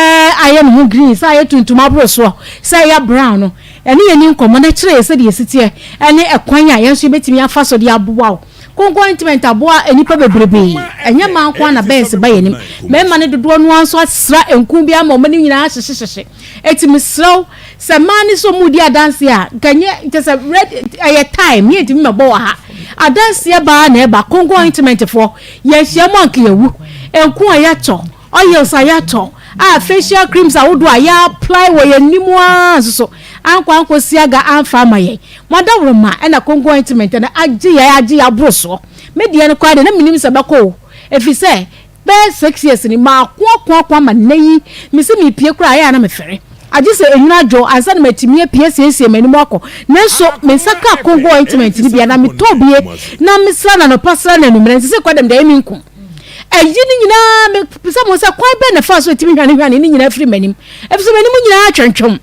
ayɛ ne ho green, sɛ ayɛ tuntum aboro soɔ, sɛ ɛyɛ brown no, ɛne yɛn ni nkɔmmɔ na kyerɛ yɛn sɛdeɛ ɛsi teɛ ne ɛkwan a yɛn nso yɛbɛtumi afa so de aboa wo. Konko ointment aboa nnipa bebrebe. Ɛnyɛ mmaa nko ara na burns ba yɛn anim. Mmarima no dodoɔ no ara nso asra nku bi ama wɔn anim nyinaa ahyehyehye. Enti mesrɛ wo, Sɛ mmaa no sɛ ɔmo redi adanseɛ a, nka nyɛ kyɛ sɛ red ɛyɛ time ne yɛntumi mɛbɔ wɔ ha. Adanseɛ baa na ɛba, Congo ointment foɔ, yɛnhyia mu anka yɛwu. Nku a yɛatɔ, oils a yɛatɔ, a facial creams ahodoɔ a yɛ apply wɔ yɛn anim ara nso so, ankɔ ankɔsi aga amfa ama yɛn. Mo adaworoma ɛna Congo ointment no agye yɛn agye yɛn aboro soɔ. Me deɛ no koraa deɛ na mennim sɛ ɛbɛkɔ o, ɛfiri sɛ Bɛyɛ 6 years ni, mako ako ako ama nnɛ yi, mese merepue koraa a, ɛyɛ a na mefɛre. Agye sɛ enwunu adwo ansa na matumi apue asiesie m'anim akɔ. Nanso, me nsa kaa Congo ointment no bi a, na metɔ bie na mesra no anɔpa sra no anwummerɛ. Nti sɛ kwadam deɛ ɛyɛ me nku. Ayi no nyinaa, mebisa mo sɛ kwan bɛn na ɛfaa so ɛtumi hwanehwane ne nyinaa firi m'anim? Efisɛ m'anim nyinaa atwentwam.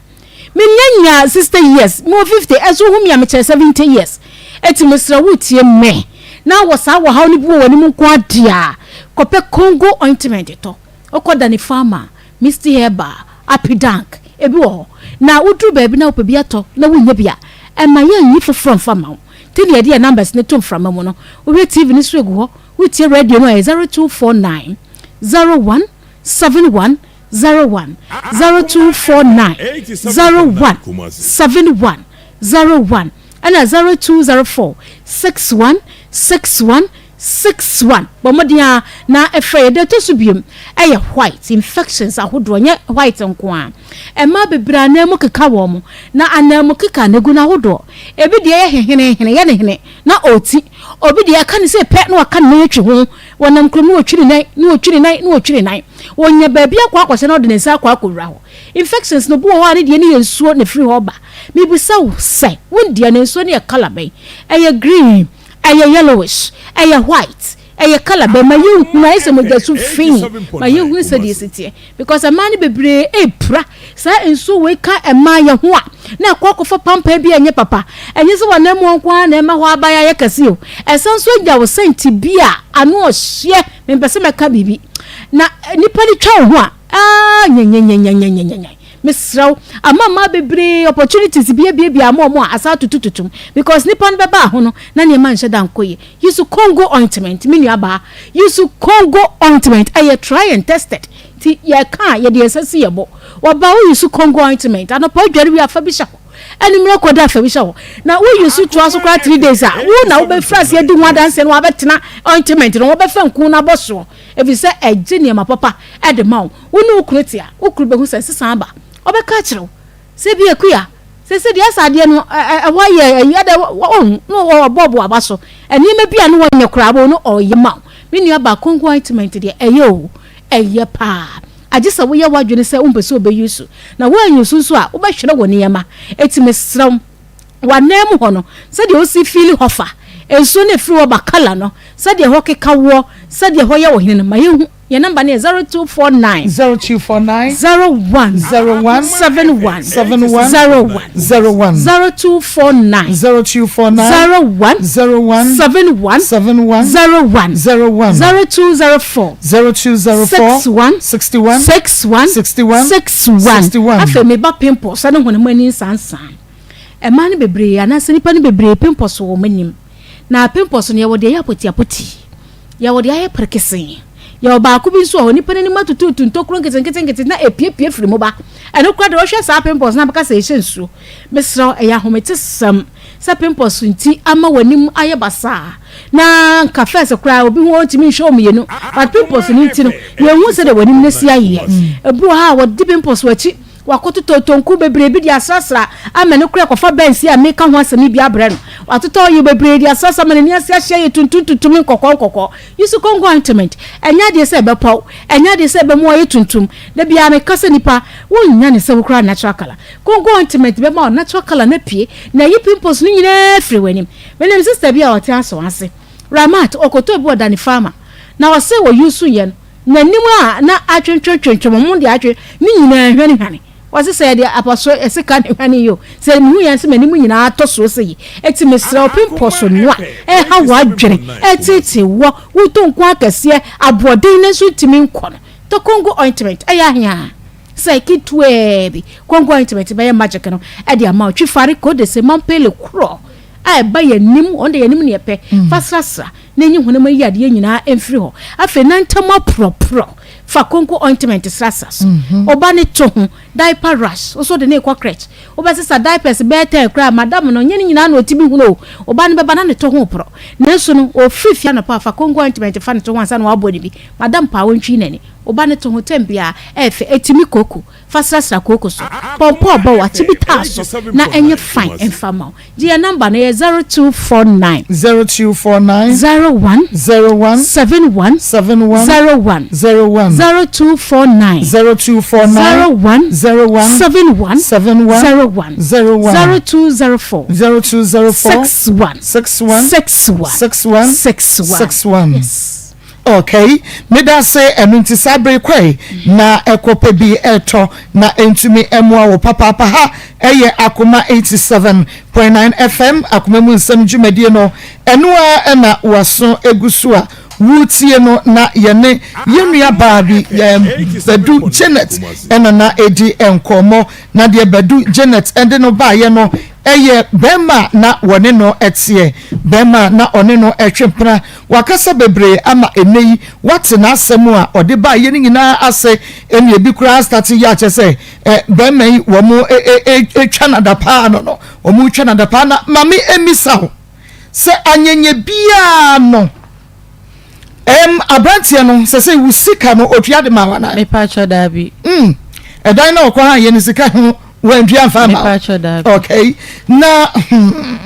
Mennya nyaa 60 years, mewɔ 50, ɛnso wohu me a mekyerɛ 70 years. Enti mesrɛ wo tie me na wɔ saa wɔhaw no bi wɔ w'anim nko ara deɛ a, kɔpɛ Congo ointment tɔ. Wokɔ Dani Pharma, Misty Herbal, Apidank, ebi wɔ hɔ. Na woduru baabi na wopɛ bi atɔ na wonnya bi a, ɛmma yɛnnyi foforɔ mfa mma wo. Nti na yɛde yɛn numbers no to mframa mu no. Wohwɛ TV no so egu hɔ, wotie radio no a, ɛyɛ 0249 01 71 01 0249 01 71 01 ɛna 0204 61 61 61. Bɔ mmɔden ara na frɛ yɛn. Deɛ ɛtɔ so biom yɛ white infections ahodoɔ, nyɛ white nko ara. Mmaa bebree ananmu keka wɔn, na ananmu keka no gu no ahodoɔ. Ebi deɛ yɛ hehenehene, yɛ ne hene na ɔreti. Obi deɛ ɛka ne sei pɛ na waka ne nan atwi ho. Wɔnam kurom na wɔtwi ne nan, na wɔtwi ne nan, na wɔtwi ne nan. Wɔnya baabi akɔ akɔhyɛ na ɔde ne nsa akɔ akɔwura hɔ. Infections no, obi wɔ hɔ a ne deɛ no yɛ nsuo na ɛfiri hɔ ba. Mebisa wo sɛ, wo deɛ no nsuo no yɛ colour bɛn? Ɛyɛ green? Ɛyɛ yellowish, ɛyɛ white, ɛyɛ colour bɛn? Ma yɛnhunu, ayɛ sɛ mogyasu fi, ma yɛnhunu sɛdeɛ ɛsi teɛ. Because mmaa no bebree repira. Saa nsuo wei ka mmaa yɛ ho a, na ɛkɔ akɔfa pampan bi a ɛnyɛ papa. Ɛnyɛ sɛ w'ananmu nko ara na ɛma hɔ aban ayɛ kɛse o. Ɛsan nso agya wo sɛnti bi a ano ɔhyeɛ, mempɛ sɛ mɛka biribi. Na nipa no twa wo ho a, aa nyɛnyɛnyɛnyɛnyɛnyɛnyɛ. Mesrɛ wo, ama mmaa bebree opportunities bi abiabia ama wɔn a asan atutututum because nipa no bɛbaa ho no na nneɛma nhyɛ da nkɔ yie. Use Congo ointment, me nua baa, use Congo ointment, ɛyɛ try and tested nti yɛka a yɛde yɛn nsa si yɛn bo. Wɔba wo use Congo ointment, anɔpa wodware wie a fa bi hyɛ hɔ, anwummerɛ kɔda a fa bi hyɛ hɔ. Na wo use toa so koraa three days a, wo na wobɛfiri aseɛ adi ho adanseɛ na wabɛtena ointment no, wɔbɛfa nku no abɔ soɔ ɛfiri sɛ ɛgye nneɛma papa de ma wo. Wo ne wo kunu te a, wo kunu bɛhu sɛ nsesa aba. Ɔbɛka akyerɛ wo sɛ ebia, Akua, seesei deɛ ɛsɛ adeɛ no, ɛhɔ ayɛ ayi, adɛn, wahu, na ɔbɔ wo aba so. Nneɛma bi a na wɔnyɛ koraa wobɛhu no ɔreyɛ ma wo. Me nuabaa, Kongo ointment deɛ, ɛyɛ o, ɛyɛ paa. Agye sɛ woyɛ w'adwene sɛ wompɛ sɛ wobɛuse. Na woanuse nso a, wobɛhwere wo nneɛma. Enti mesrɛ wo, w'ananmu hɔ no, sɛdeɛ wosi fiili hɔ fa, nsuo no a ɛfiri hɔ ba, colour no, sɛdeɛ ɛhɔ keka woɔ, sɛdeɛ ɛhɔ yɛ wo hene no, ma yɛnhu. Yɛn nɔmba no yɛ 0249. 0249. 01. 01. 71. 71. 01. 01. 0249. 0249. 01. 01. 71. 71. 01. 01. 0204. 0204. 61. 61. 61. 61. 61. 61. Afei meba pimples ne honam ani nsansan. Mmaa no bebree anaasɛ nnipa no bebree pimples wɔ wɔn anim. Na pimples no yɛwɔ deɛ ɛyɛ apotiapoti. Yɛwɔ deɛ ayɛ perekesee. Yɛwɔ baako bi nso wɔ hɔ, nipa no anim atutuutu ntokuro nketenketenkete na epiepie firi mu ba. Ɛno koraa deɛ wohwɛ saa pimples no a bɛka sɛ ɛhyɛ nsuo. Mesrɛ wo, ɛyɛ ahometesɛm sɛ pimples nti ama w'anim ayɛ basaa. Na nka first koraa obi ho ɔntumi nhwɛ wo mmienu, but pimples no nti no, yɛnhu sɛdeɛ w'anim no asi ayeyɛ. Ebi wɔ hɔ a wɔde pimples wɔ akyi. Wakɔtotɔ tonku bebree bi de asrasra ama ne kora kɔfa bɛnsi a meka ho asɛm yi bi abrɛ no. Watotɔ oil bebree de asrasra ama n'ani ase ahyia ayɛ tuntum tuntum ne nkɔkɔɔ nkɔkɔɔ. Use Congo ointment. Ɛnyɛ adeɛ sɛ ɛbɛpɔw. Ɛnyɛ adeɛ sɛ ɛbɛma woayɛ tuntum. Da biara meka sɛ nipa, wonnya ne sɛ wokura natural colour. Congo ointment bɛma wo natural colour no apue na ayi pimples no nyinaa afiri w'anim. Menim sister bi a ɔte Aso ase, Ramat, ɔkɔtɔɔ bi wɔ Dani Pharma na ɔse wɔ use yɛ no, N'anim a na atwentwentwentwem, wɔn de atwe ne nyinaa hwanehwane. Wɔse sɛ yɛde apɔso sika na ehwane yi o, sɛ mehu yɛn sɛ m'anim nyinaa atɔ soɔ sɛ yi. Enti mesrɛ wo, pimpɔso no a ɛreha w'adwene, ɛreteetee woɔ, wotɔ nku akɛseɛ, aboɔden nanso ntumi nkɔ no, tɔ Congo ointment, ɛyɛ ahe a? Sɛ ketewaa bi, Congo ointment bɛyɛ magic no de ama wo. Twifari, Kodese, Mampele, korɔ a ɛba yɛn anim, wɔn de yɛn anim na yɛpɛ, fa srasra. na enyi honam ayi adeɛ nyinaa mfiri hɔ. Afei nantam aporɔporɔ, fa konko ointment srasra so. Ɔba no to ho, diaper rash, wo nso wode no rekɔ crèche, wobɛsesa diapers bɛyɛ tɛn koraa, madam no, nyɛ ne nyinaa na ɔtumi hunu o, ɔba no bɛba na ne to ho reporɔ. Nanso no, ɔfiri fie anɔpa a, fa konko ointment fa ne to ho ansa na wabɔ ne bi. Madam paa ɔntwi n'ani. Ɔba no to ho tɛm biara, ɛyɛ fɛ, ɛtumi koko, fa srasra kooko so. Pɔmpɔ ɔbɔ wo akyi bi taa so na ɛnyɛ fine mfa ma wo. Gye yɛn number no, ɛyɛ 0249. 0249. 01. 01. 71. 71. 01. 01. 0249. 0249. 01. 01. 71. 71. 01. 01. 0204. 0204. 61. 61. 61. 61. 61. 61. Yes. Okay, meda ase ɛno nti saa bere kɔe na ɛkɔpɛ bi ɛtɔ na ɛntumi ɛmoa wo papaapa ha ɛyɛ Akoma 87.9 FM Akoma mu nsɛm dwumadie no ɛno ara ɛna waso egu so a wotie no na yɛne yɛn nua baa bi yɛn Badu Janet ɛna na ɛdi nkɔmmɔ na deɛ Badu Janet ɛde no baayɛ no ɛyɛ bɛrima na wɔne no ɛteɛ bɛrima na ɔne no ɛtwe mpena Wakasa bebree ama ɛnnɛ yi woate n'asɛm a ɔde baeɛ no nyinaa ase ɛne ebi koraa starte yɛ akyɛ sɛ ɛ bɛrima yi wɔn ɛtwa no adapaa no no wɔn retwa no adapaa na ma me mmisa wo sɛ anyɛnyɛ biara no. Ɛm abranteɛ no sɛsɛi wo sika no otua de ma wo anaa? Mepakyɛ daabi. Mm ɛdan na ɔkɔ han yɛ no sika ho wantua nfa ama wo? Mepakyɛ daabi. Okay na hmm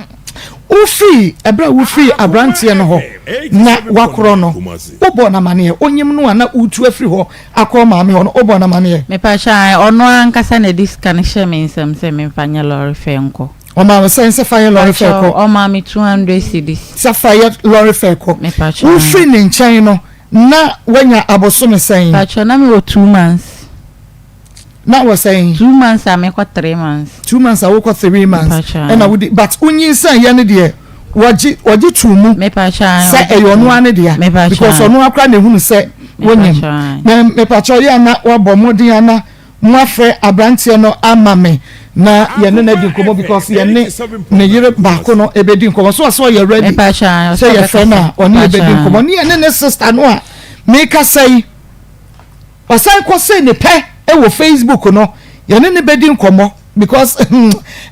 wofiri ɛberɛ a wofiri abranteɛ no hɔ na wakorɔ no wobɔɔ no amaneɛ? Onyim no a na wotu afiri hɔ akɔ maame hɔ no wobɔɔ no amaneɛ? Mepakyɛ ae ɔno ankasa na ɛde sika no hyɛɛ me nsam sɛ memfa nyɛ lɔre fare nkɔ. Ɔmaa wo sɛn sɛ fa yɛ lɔre fare kɔ? Mepakyɛw, ɔmaa me 200 cedis. Sɛ fa yɛ lɔre fare kɔ. Mepakyɛw. Wofiri ne nkyɛn no, na woanya abosome sɛn? Mepakyɛw, na mewɔ two months. Na wɔ sɛn? Two months a mekɔ three months. Two months a wokɔ three months. Mepakyɛw. Ɛna wodi, but wonyinsɛn yɛ no deɛ, wɔgye, wɔgye too mu. Mepakyɛw. Sɛ ɛyɛ ɔno ara ne dea. Mepakyɛw. Because ɔno ara koraa na ehunu sɛ wonyim. Mepakyɛw. Mepakyɛw, yɛ a na wabɔ mmɔden ana Moafrɛ abranteɛ no ama me na yɛne no adi nkɔmmɔ because yɛne ne yere baako no ɛbɛdi nkɔmmɔ so ɔsɛ ɔyɛ ready sɛ yɛfrɛ no a ɔne yɛbɛdi nkɔmmɔ ne yɛne ne sister no a mekasa yi ɔsan kɔ sɛ ne pɛ wɔ Facebook no yɛne ne bɛdi nkɔmmɔ because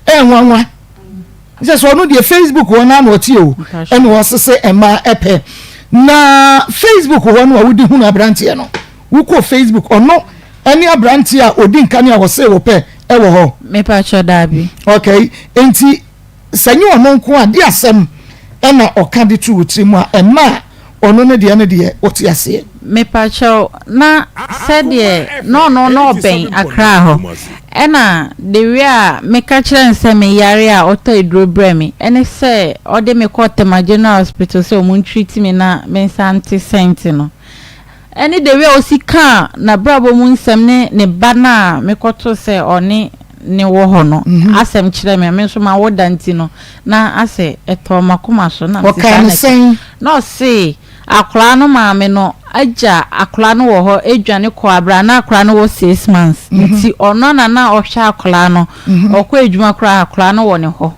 ɛnwanwa sɛ sɛ ɔno deɛ Facebook hɔ no na ɔte o ɛna ɔsese mmaa ɛpɛ na Facebook hɔ no a wodi hunu abranteɛ no Wokɔ Facebook, ɔno ɛne aberanteɛ a ɔdi nkane a ɔsee wo pɛ ɛwɔ hɔ? Mepakyɛ daabi. Okay, enti sɛ nyɛ ɔno nko a, de asɛm ɛna ɔka de to wo tiri mu a ɛma ɔno ne deɛ ne deɛ wote aseɛ? Mepakyɛw, na sɛdeɛ na ɔno na ɔbɛn Accra hɔ, ɛna the way a meka kyerɛ no sɛ me yare a ɔtɔ aduro brɛ me, ɛne sɛ ɔde me kɔ Tema General Hospital sɛ ɔmo ntreat me na me nsa nte sɛnte no, Ɛne the way a ɔsi kaa n'abrabɔ mu nsɛm ne ne ba no a mekɔtoo sɛ ɔne no wɔ hɔ no asɛm kyerɛɛ me. Me nso mawo da nti no, na asɛ ɛtɔɔ m'akoma so. Na mese Ɔkaa saa no na ɛte. sɛn? Na ɔse akwadaa no maame no agya akwadaa no wɔ hɔ adwane kɔ aberɛ a na akwadaa no wɔ 6 months. Nti ɔno na na ɔhwɛ akwadaa no. Ɔkɔ adwuma koraa a, akwadaa no wɔ ne hɔ.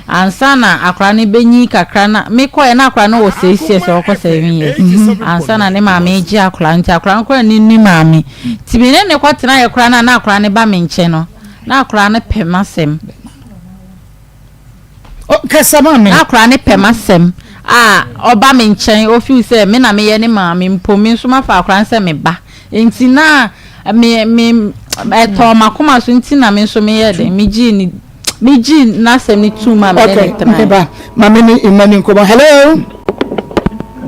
Ansa na akwadaa no bɛnyin kakra na mekɔeɛ na akwadaa no wɔ 6 years ɔrekɔ 7 years ansa na ne maame regye akwadaa no nti akwadaa no koraa nnim ne maame nti me ne no kɔtenaeɛ koraa no a na akwadaa no ba me nkyɛn no na akwadaa no pɛ m'asɛm. Kasa ma me. Na akwadaa no pɛ m'asɛm a ɔba me nkyɛn ɔfeel sɛ me na meyɛ ne maame mpo me nso mafa akwadaa no sɛ me ba nti na me me ɛtɔɔ m'akoma so nti na me nso meyɛɛ dɛn megyee ne Megyee n'asɛm no toom a me ne no tenae. Okay, meba. Ma me ne Emma ni nkɔmmɔ. Hello.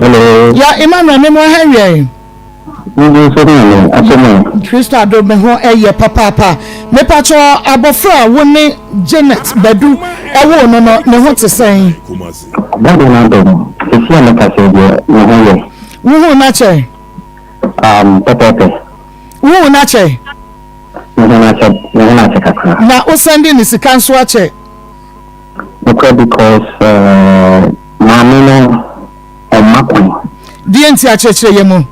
Hello. Ya Emmanuel, me mo ha wiɛ. Me nso ho yɛ, asɛm ɛ. Kristo adom me ho yɛ papaapa. Mepakyɛ abɔfra a wo ne Janet Badu woo no no ne ho te sɛn? Bɔde n'adom, sisi a mekasa yi deɛ ne ho yɛ. Wohuu no akyɛ? Um, pɛpɛɛpɛ. Wohuu no akyɛ? Me ho no akyɛ, me ho no akyɛ kakra. Na wo sɛnde ne sika nso akyɛ? Nokorɛ because eh, maame no ɔmma kwan. Deɛ nti akyerɛkyerɛ yɛ mu.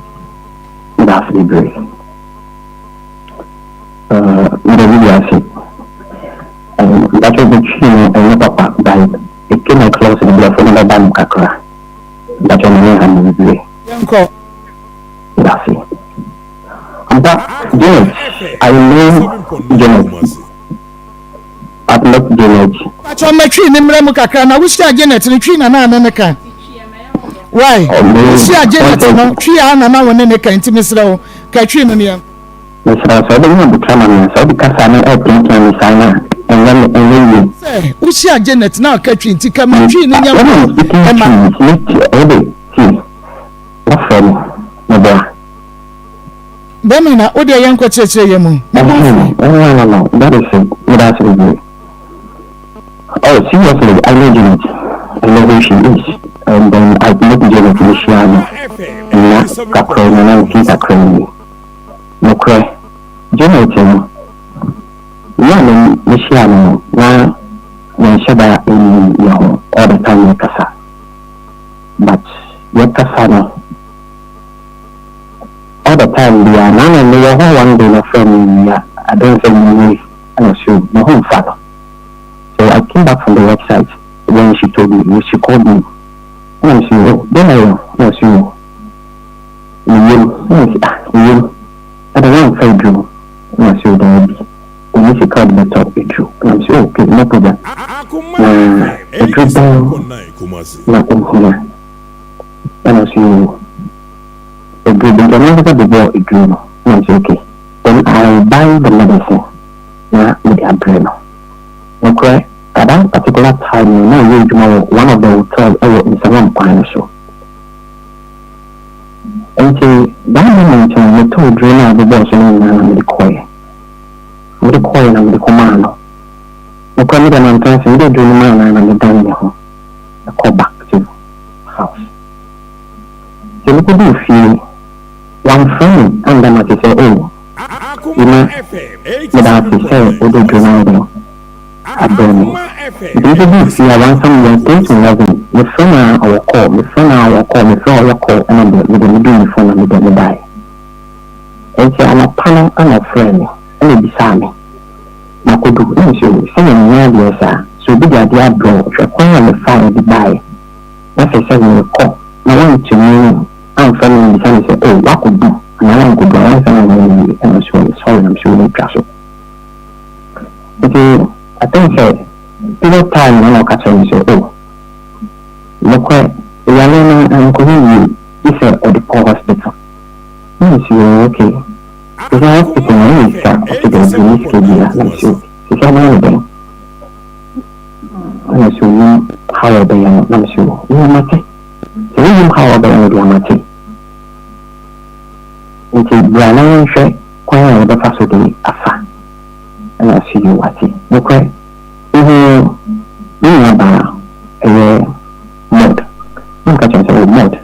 Meda ase bebree. Eh, meda bi ase. Um, mpakyɛ bɛtwi no ɛnyɛ papa but it came across no brɛfo no bɛba mu kakra. Mpakyɛ me ne ha no bebree. Yɛnkɔ. Meda ase. Ampa, Janet, I know Janet. I've met Janet. Pacho ma twi ne mmerɛ mu kakra na wohyia Janet no twi na na ne ne ka. Why? Wohyia Janet no twi a na na wo ne ne ka nti mesrɛ wo ka twi no neɛ. Mesrɛ wo sɛ wobɛnya abotra ma me a, sɛ wode kasa no repiapia me saa no a, ɛnyɛ me, ɛnyɛ yie. Sɛ wohyia Janet na ɔka twi nti ka ma twi no nyɛ When I'm speaking ɛma. Twi, me, wode, tie, woafrɛ me, meboa. Bɛma na wo deɛ yɛnkɔ kyerɛkyerɛ yɛ mu. Ɛhɛn, no no no, that is it, meda ase bebree. Oh, seriously, I know Janet, I know who she is, and then I've met Janet, mehyia no nna kakra ni anaa mfe kakra ni. Nokorɛ, Janet no, me a me mehyia no no, na yɛnhyɛ da nnim yɛn ho all the time yɛkasa, but yɛkasa no, All the time biara na na meyɛ hɔ one day na ɔfrɛɛ me awia I don't sɛ mewie ɛna ɔse oh me ho mfa no so I came back from the work site when she told me she called me ɛna mese oh dɛn na ɛyɛ ɛna ɔse oh me yam ɛna mese ah me yam ɛna wamfa aduro ɛna ɔse oh daabi ɔnni sika ɔde bɛtɔ aduro ɛna mese oh okay no problem na aduro bɛn na ohia ɛna ɔse oh. aduro bi nti ɔno ankasa bobɔɔ aduro no na mese okay then I will buy the medicine na mede abrɛ no. Nokorɛ at that particular time no na meyɛ adwuma wɔ one of the hotel wɔ Nsawam kwan no so. Nti that moment no metɔɔ aduro no a ɔbobɔɔ so no nyinaa na mede kɔeɛ. Mede kɔeɛ na mede kɔmaa no. Nokorɛ me deɛ mantɔ ase, mede aduro no maa no ara na medan me ho kɔ back to house. Nti mekoduu fie, wamfrɛ me anda m'ase sɛ oh Emma meda ase sɛ wode aduro no ayɛ dɛn abrɛ me. Nti mekoduu fie a wansa me yɛ 10 to 11, mefrɛ no a ɔwɔ call, mefrɛ no a ɔwɔ call, mefrɛ a ɔyɛ call ɛna deɛ medeɛ meduu me phone na medeɛ medaeɛ. Nti anɔpa no ɛna ɔfrɛɛ me ɛna obisaa me makodu na mese oh sɛ yɛnyɛ adeɛ saa, sɛ obi de adeɛ abrɛ wo hwɛ kwan a mefaeɛ de baeɛ. Na sɛ sɛ merekɔ na woantumi amfrɛ me ammisa me sɛ, 'Oh, woakɔdu anaa woankɔdu a, woansan amma me yie. Ɛna ɔse, Oh, sorry, na mese, Oh, twa so. Nti, I think sɛ period time no na ɔka kyerɛɛ me sɛ, Oh, nokorɛ, yareɛ no ankɔyɛ yie, gye sɛ ɔde kɔ hospital. Na mese, Oh, okay. Sesei hospital no, wowɔ sika? Ɔse, Daabi, menni sika biara. Na mese, Oh, sesei wobɛyɛ no dɛn? Ɛna sɛ onim how a ɔbɛyɛ no na mese o nea mate sɛ wonim how a ɔbɛyɛ no deɛ mate nti bra na yɛnhwɛ kwan a yɛbɛfa so de afa ɛna ɔse yoo wate nokorɛ mehuu me nua baa ɛyɛ Maud na meka kyerɛ no sɛ o Maud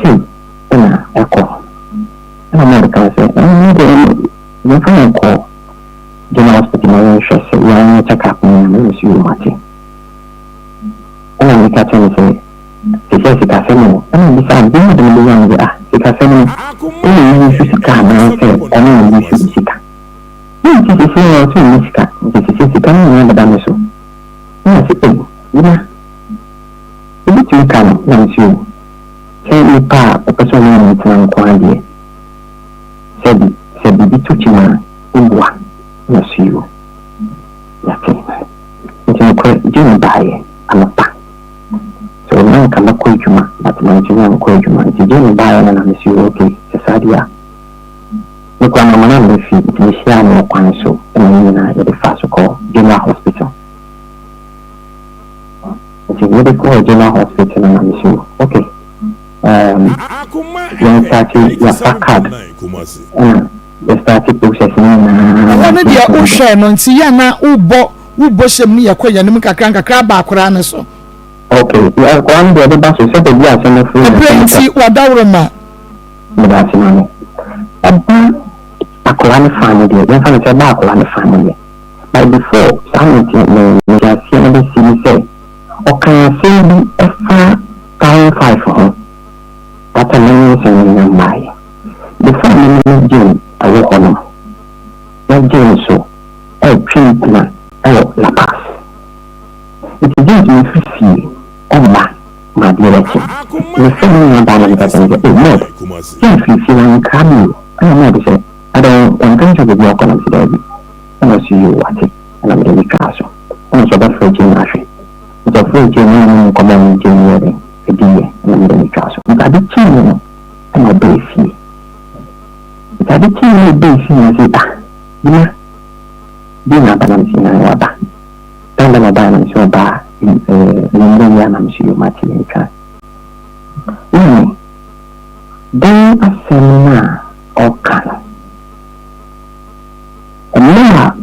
sei ɛna ɛkɔ ɛna Maud kaa sɛ ɛno deɛ yɛmfa no nkɔ General hospital na yɛnhwɛ sɛ yɛanyɛ check up no na mese yoo mate. Ɛna meka kyerɛ no sɛ sesɛ sikasɛm o ɛna obisaa me bia ɔde me bɛnya me sɛ ah sikasɛm no wo na wo use sika anaa sɛ ɔno na use wo sika na nti sesɛ ɔse ɔnni sika nti sesɛ sika no nyinaa bɛda me so ɛna ɔse ei Yina wobɛtumi ka no na mese oo sɛ nipa a ɔpɛ sɛ ɔne me tena nko ara deɛ sɛbi sɛ biribi to kyima a Woboa na so yi o Yɛate Nti nokorɛ Jane baeɛ anɔpa So na nka mɛkɔ adwuma but mantumi ankɔ adwuma Nti Jane baeɛ no na mese o ok sɛ saa deɛ a Me koraa mamma no amma fie nti mehyiaa no wɔ kwan so na yɛn nyinaa yɛde faa so kɔɔ General Hospital Nti yɛde kɔɔ General Hospital no na mese o ok um, yɛn starte yɛafa card ɛna Yɛ starte process no nyinaa. Ɛhɔ no deɛ wo hwɛɛ no nti yɛ na wo bɔ wo bɔ hyɛ mu no yɛ kɔ yɛn anim nkakra nkakra aba akoraa no so. Ok yɛ akoraa no deɛ ɛbɛba so sɛ baabi a asɛm no firi na Ɛberɛ asɛm nti kɔ. wadaworoma. Meda ase maame. Ɛba akoraa no fa no deɛ yɛmfa no sɛ ɛba akoraa no fa no deɛ but before saa mente me nteaseɛ no bɛsi ne sɛ ɔkaa asɛm bi ɛfa 1005 ho that time na nyinsɛn no nya mmaeɛ. Before me ne me Jane wɔ hɔ no, na Jane so retwe mpena wɔ La Paz. Nti Jane tumi firi fie ba ma adeɛ bɛkye. Mefrɛ me nua baa na meka kyerɛ no sɛ, oh Maud, Jane firi fie wankra me o. Ɛna Maud sɛ, adɛn wanka nkyerɛ wo baabi a ɔkɔ? Na mese daabi. Ɛna ɔse yoo wate. Ɛna mede no twaa so. Ɛna ɔse ɔbɛfrɛ Jane ahwɛ. Nti ɔfrɛɛ Jane na ɔne no nkɔmmɔ a ɔne Jane yɛɛ dɛn ɛdiiɛ. Ɛna mede no twaa so. Nti ade kyeeɛ no, ɛna ɔbaa fie. Nti ade kyee na ɔbaa fie na ɔse ah Yima deɛ na aba na mese ae waba. Time bɛn na ɔbaeɛ na mese ɔbaa anwummerɛ yi a na mese yoo mate yɛntwa. Maame, dan asɛm no a ɔka no, mmerɛ a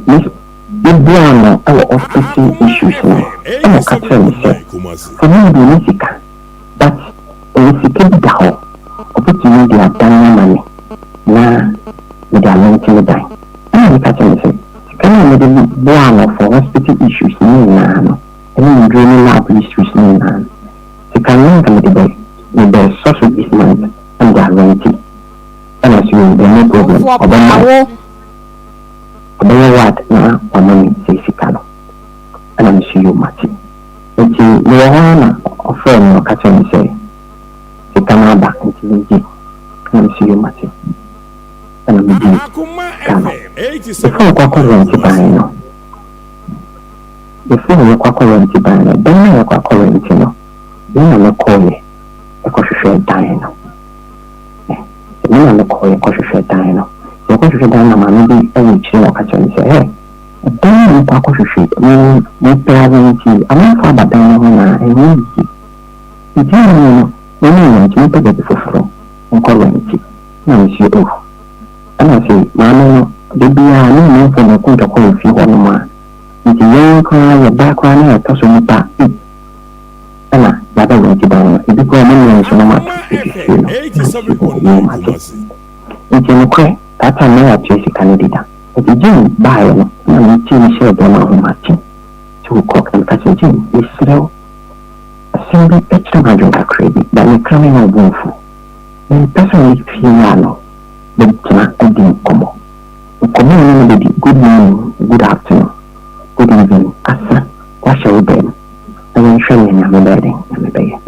meboaa no wɔ hospital issues no ɛna ɔka kyerɛɛ me sɛ for now deɛ ɔnni sika But ɛyɛ sika bi da hɔ, ɔbɛtumi de adan ama me na mede arente me dan. Ɛna meka kyerɛɛ no sɛ, sika no a mede boaa no for hospital issues no nyinaa no, ɛne nnuro ne lab issues no nyinaa no, sika no na anka mede bɛ mebɛsɔ so this month na mede arente. Ɛna ɔse oh then no problem, Ɔfoɔ paa ɔbɛma wo. ɔbɛyɛ ward na wama me saa sika no. Ɛna mese yoo mate. Enti mewɔ hɔ ara na ɔfrɛɛ me na ɔka kyerɛɛ me sɛ sika no aba nti mengye. Ɛna mese yoo mate. Ɛna megyee sika no. Before yɛkɔ akɔ rɛnte dan no, before yɛkɔ akɔ rɛnte dan no, dan no a yɛkɔ akɔ rɛnte no, me na mekɔeɛ ɛkɔhwehwɛɛ dan no. Me na mekɔɔ yɛkɔhwehwɛɛ dan no. Yɛkɔhwehwɛ dan no na maame bi wɔ akyire na ɔka kyerɛɛ me sɛ, Hɛ! Dan a mokɔ akɔhwehwɛ yi, mo mopɛ ara nti, amanfoɔ aba dan no ho na ɛnyɛ yie. Nti ɛno no, mo ne yɛn nti mompɛ baabi foforɔ nkɔ rɛnti. Ɛna mese, Oh. Ɛna ɔse, maame no, da biara ne amanfoɔ na ɛko ntɔkwa wɔ fie hɔnom a, nti yɛn koraa yɛba koraa na yɛtɔ so nnipa eight ɛna yɛaba rɛnti dan no. Ebi koraa ɔmo nni nso na ɔmo ato afi fie no. Ɛna mese, Oh, yoo mate. Nti nokorɛ, that time na yɛatua sika no deda. Nti Jane baeɛ no na me tii no hyɛɛ dɛm ahomakye 2 o'clock na meka kyerɛɛ no, Jane mesrɛ wo asɛm bi kyerɛ m'adwene kakra bi but meka no na wo bo mfu. Mempɛ sɛ me fie wura no bɛgyina adi nkɔmmɔ. Nkɔmmɔ a ɔne me bɛdi good morning, good afternoon, good evening asa wahyɛ wo dɛm na yɛnhwɛ nea Nyame bɛyɛ dɛn Nyame bɛyɛ.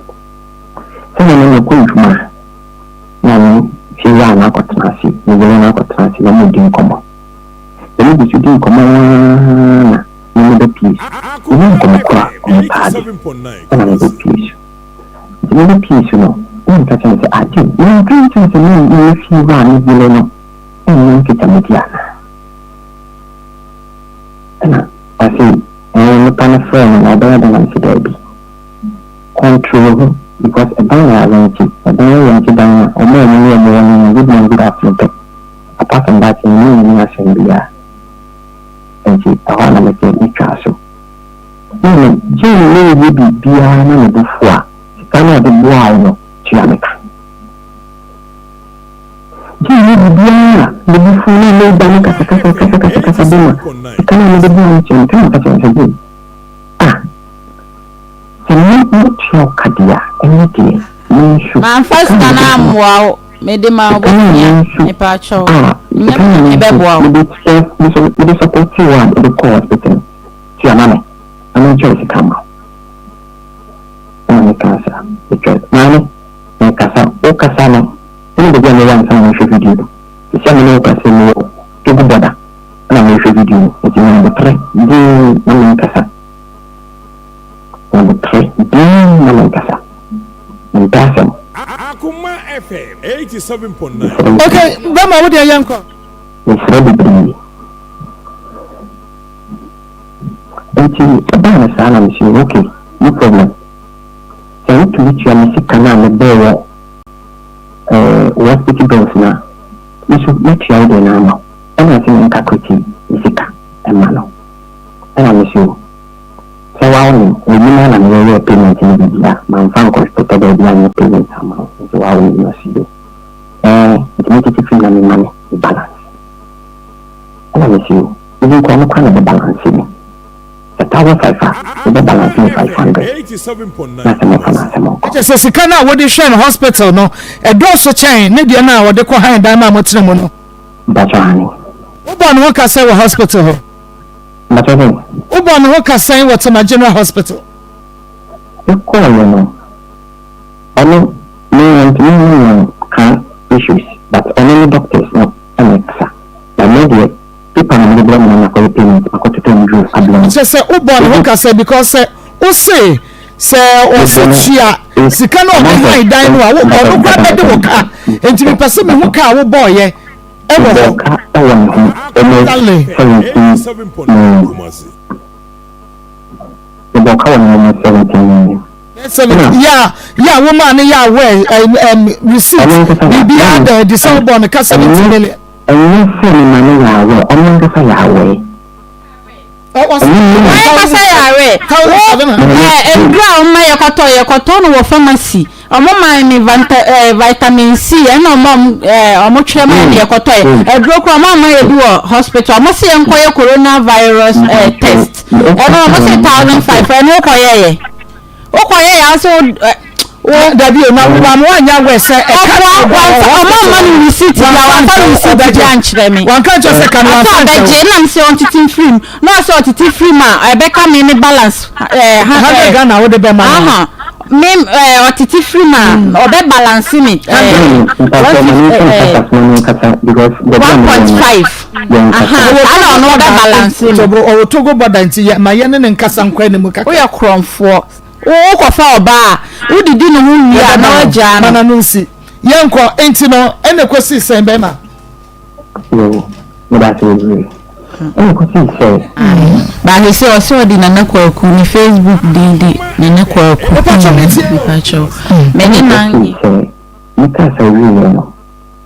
Sɛdeɛ na mekɔ adwuma a na ɔne fiewura no akɔtena ase, ne yere no akɔtena ase na wɔredi nkɔmmɔ. Sɛ wɔgu so di nkɔmmɔ no ara na me mebɛpue so. Mennim nkɔmmɔ korɔ a wɔtaa di, ɛna mebɛpue so. Nti mebɛpue so no, na meka kyerɛ no sɛ, Ah, Jane, manka ankyerɛ wo sɛ me ne fiewura no yere no nnyɛ nkitahodie anaa? Ɛna ɔse, Ɛɛ, nipa no frɛɛ me na ɔbɛyɛ dɛn? Na mese, Daabi. Control ho because ɛdan yɛ arɛnkye ɛdan yɛ rɛnkye dan a ɔmo a ɔmo ne ɔmo wɔ no no good morning good afternoon pɛ apart from that no ɔmo nni asɛm biara nti ɛhɔ a na mete me twaa so na me gyee me yɛ biribiara na me bo fu a sika no a ɔde boaa wo no tua me ka gyee me biribiara a me bo fu na me ba no kasakasa kasakasa bi ma sika no a mede boaa no tua me ka na meka kyerɛ no sɛ gyee ah Sɛ me metua wo ka deɛ a, ɛno deɛ me nso Mamfa sika sika na no mede boa. ammoa wo, mede maa Sika no a me w'abusua, nso mepaakyɛw, a nyɛ sika me no a na me nso mebɛboa wo. mede sɛ me nso mede sɔpɔtee wo a mede kɔɔ hospital no, tua ma me na menkyɛ wo sika mma wo. Ɛna mekaa saa, metwa maame mekasa, wokasa no, wone baabi a mewɔ ansa na mehwɛ video no. Seesei a me ne wo kasa yi mewɔ Togo border ɛna mehwɛ video no, nti nya aboterɛ dinn na menkasa. Aboterɛ dinn na menkasa. Mempɛ asɛm. Mesrɛ Ok, bɛma wo deɛ yɛnkɔ. Mesrɛ bebree. Nti ɛbaa no saa na mese ok, no problem. Sɛ wotumi tua me sika no a mebɔɔ wɔ eh, wo hospital bills no a, me nso mɛtua wo deɛ no ama wo. Ɛna ɔse menkakreti me sika mma no. Ɛna mese o. Sɛ wa wonim, w'anim ara na meyɛ yɛɛ payment ne biribiara, mamfa ankɔ totɔ baabi anyɛ payment amma wo, nti wa wonim na ɔse yo. Ɛɛ, nti me tete firi na me ma me me balance. Ɛna mese o, even koraa ɔno koraa na ɛbɛ balance me. Sɛ 1005 a, wobɛ balance me 500. Na asɛm ɔfa no asɛm ɔnkɔ. Kyerɛ sɛ sika no a wode hwɛ no hospital no, ɛdɔɔso kyɛn ne deɛ no a ɔde kɔ han dan ma a motena mu no. Mpakyɛ aane. Wobɔ ne ho ka sɛn wɔ hospital hɔ? Mpakyɛ sɛn? Wobɔ ne ho ka sɛn wɔ Tema General Hospital? Me kɔɔyɛ no, ɔno me wantumi ne wɔn ka issues but ɔno ne doctors no na ɛkasa but me deɛ paper na mede brɛ me na makɔyɛ payment makɔtotɔ nnuro abrɛ no. Kyerɛ sɛ wobɔ ne ho ka sɛn because sɛ wose sɛ ɔse tua sika no a ɔde han dan no a ɔno koraa bɛde wo ka nti mepɛ sɛ mehu ka a wobɔɔyɛ. Ɛwɔ hɔ. Mebɔɔ ka wɔ ne ho almost 17 million. Mebɔɔ ka wɔ ne ho almost 17 million. Ɛna. Yɛ a yɛ a womaa no yɛ aware ɛm receipt biribiara da adi sɛ wobɔɔ no ka 17 million. Ɛnyɛ sɛ mema no yɛ aware, ɔno ankasa yɛ aware. Ɔno yare. Wo ɛɛ nnuro a wɔma yɛkɔtɔ yɛkɔtɔ no wɔ pharmacy. Wɔn maa me vanta ɛɛ vitamin C ɛna wɔn a ɛɛ wɔn twerɛ maa me yɛkɔtɔ yɛ. Aduro koraa wɔn ama yɛ bi wɔ hospital. Wɔn se yɛnkɔ yɛ corona virus ɛɛ test. Ɛno wɔn se 1005 ɛno wokɔ yɛ yɛ. Wokɔ yɛ yɛ a wo wo. Dabi o na wo maame wanyɛ aware sɛ ɛka Ɔboa wamfa ɔmo amma no receipt bi a wamfa no receipt bi ankyerɛ me. Wanka nkyerɛ sɛ ka no Ɔsɛ wamfa nkyerɛ wo. ɔbɛgye ɛna mesɛ ɔntete mfiri mu na ɔsɛ ɔtete firi mu a ɛbɛka me me balance ɛɛ ha 100 ɛɛ Ghana wode bɛma no. aha me ɛɛ ɔtete firi mu a ɔbɛ balance me ɛɛ Mpakyɛ ma ne nsa nkasa ma ne nkasa because baabi a mewɔ no 1.5 yɛnkasa. aha saa na ɔno ɔbɛ balance me. Ɔwɔ Togo border nti yɛ ma yɛne ne nkasa nkɔ anim kakra. Woyɛ korɔmfoɔ. Wo kɔfa ɔbaa a, wo didi ne ho wie a na wagyaa no. Mana no nsi. Yɛnkɔ, enti no ɛna ɛkɔsii sɛn bɛrima? Yoo, meda ase bebree. Ɛna ɛkɔsii sɛ. Baako sɛ ɔsɛ ɔde Nana Kwaku ne Facebook din de Nana Kwaku. Mepakyɛw metie o. Mepakyɛw. Me ne Ɛna na. ɛkɔsii sɛ mekasa wieɛ no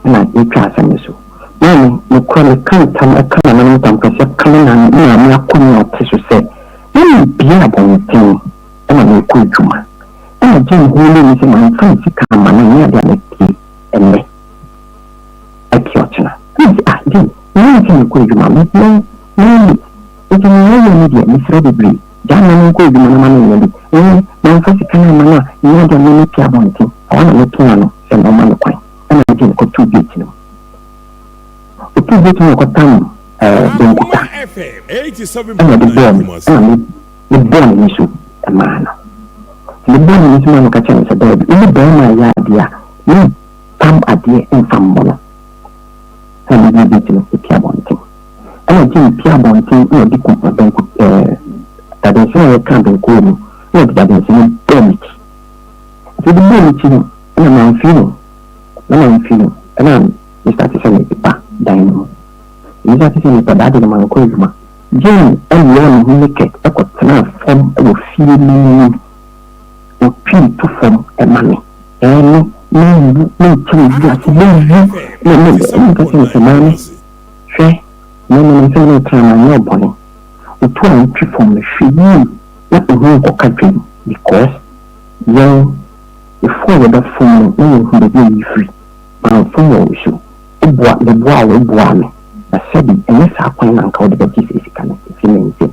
ɛna yɛtwa asɛm no so. Maame, nokorɛ meka ntam ɛka nananom ntam kɛseɛ ka me maame akonnwa a ɔte so sɛ na mebue abɔnten ɛna merekɔ adwuma. Ɛna Jane huu me sɛ mamfa ne sika amma no ɛnyɛ ade a mɛpue ɛnnɛ ɛte ɔkyena. Ɛna mese ah Jane, menim sɛ merekɔ adwuma, me me me late nti nea woyɛ no deɛ mesrɛ wo bebree gyaa me ma menkɔ adwuma na ma menyɛ bi. Ɛɛ mamfa sika no amma no a ɛnyɛ ade a me mɛpue abɔnten. Ɛhɔ ara na mepia no sɛ ɔmma me kwan. Ɛna Jane kɔtoo gate no mu. Ɔtoo gate no na ɔkɔtam ɛɛ bankuta ɛna ɔde bɔɔ me ɛna me Mebɔɔ n'ani so maa no. Mebɔɔ n'ani so maa no ka kyerɛɛ no sɛ, Daabi, wo ne barima reyɛ adeɛ a, mempam adeɛ mfa mmɔ no. Ɛna mebue gate no pue abɔnten. Ɛna Jim pue abɔnten na ɔde kum banku ɛɛ dadesɛn a yɛka banku wɔ mu na ɔde dadesɛn no bɔɔ me ti. Nti ɔde bɔɔ me ti no, ɛna mamfiri no, na mamfiri no, ɛna me starte sɛ mepepa dan no mu. Me starte sɛ mepepa, that day no mankɔ adwuma. Jane wiaa ne ho naked kɔtenaa fam wɔ fie no anim. Otwii to fam ma me. Ɛɛ me, menwu, menkyɛ wɔ wiase, mɛwu na me, ɛna meka kyerɛɛ no sɛ, Maame, hwɛ, me menim sɛ me ne wo tena manyɛ wo bɔne. Otu a wotwi fam no, hwɛ yie na ehu nkɔka dwam because yɛn, efo a yɛbɛfom no na yɛnhu baabi a yɛfiri. Mamfom wɔ wo so. Woboa, meboaa wo, woboaa me. Na sɛbi ɛnyɛ saa kwan na anka wode bɛgye saa sika no afi me nsam.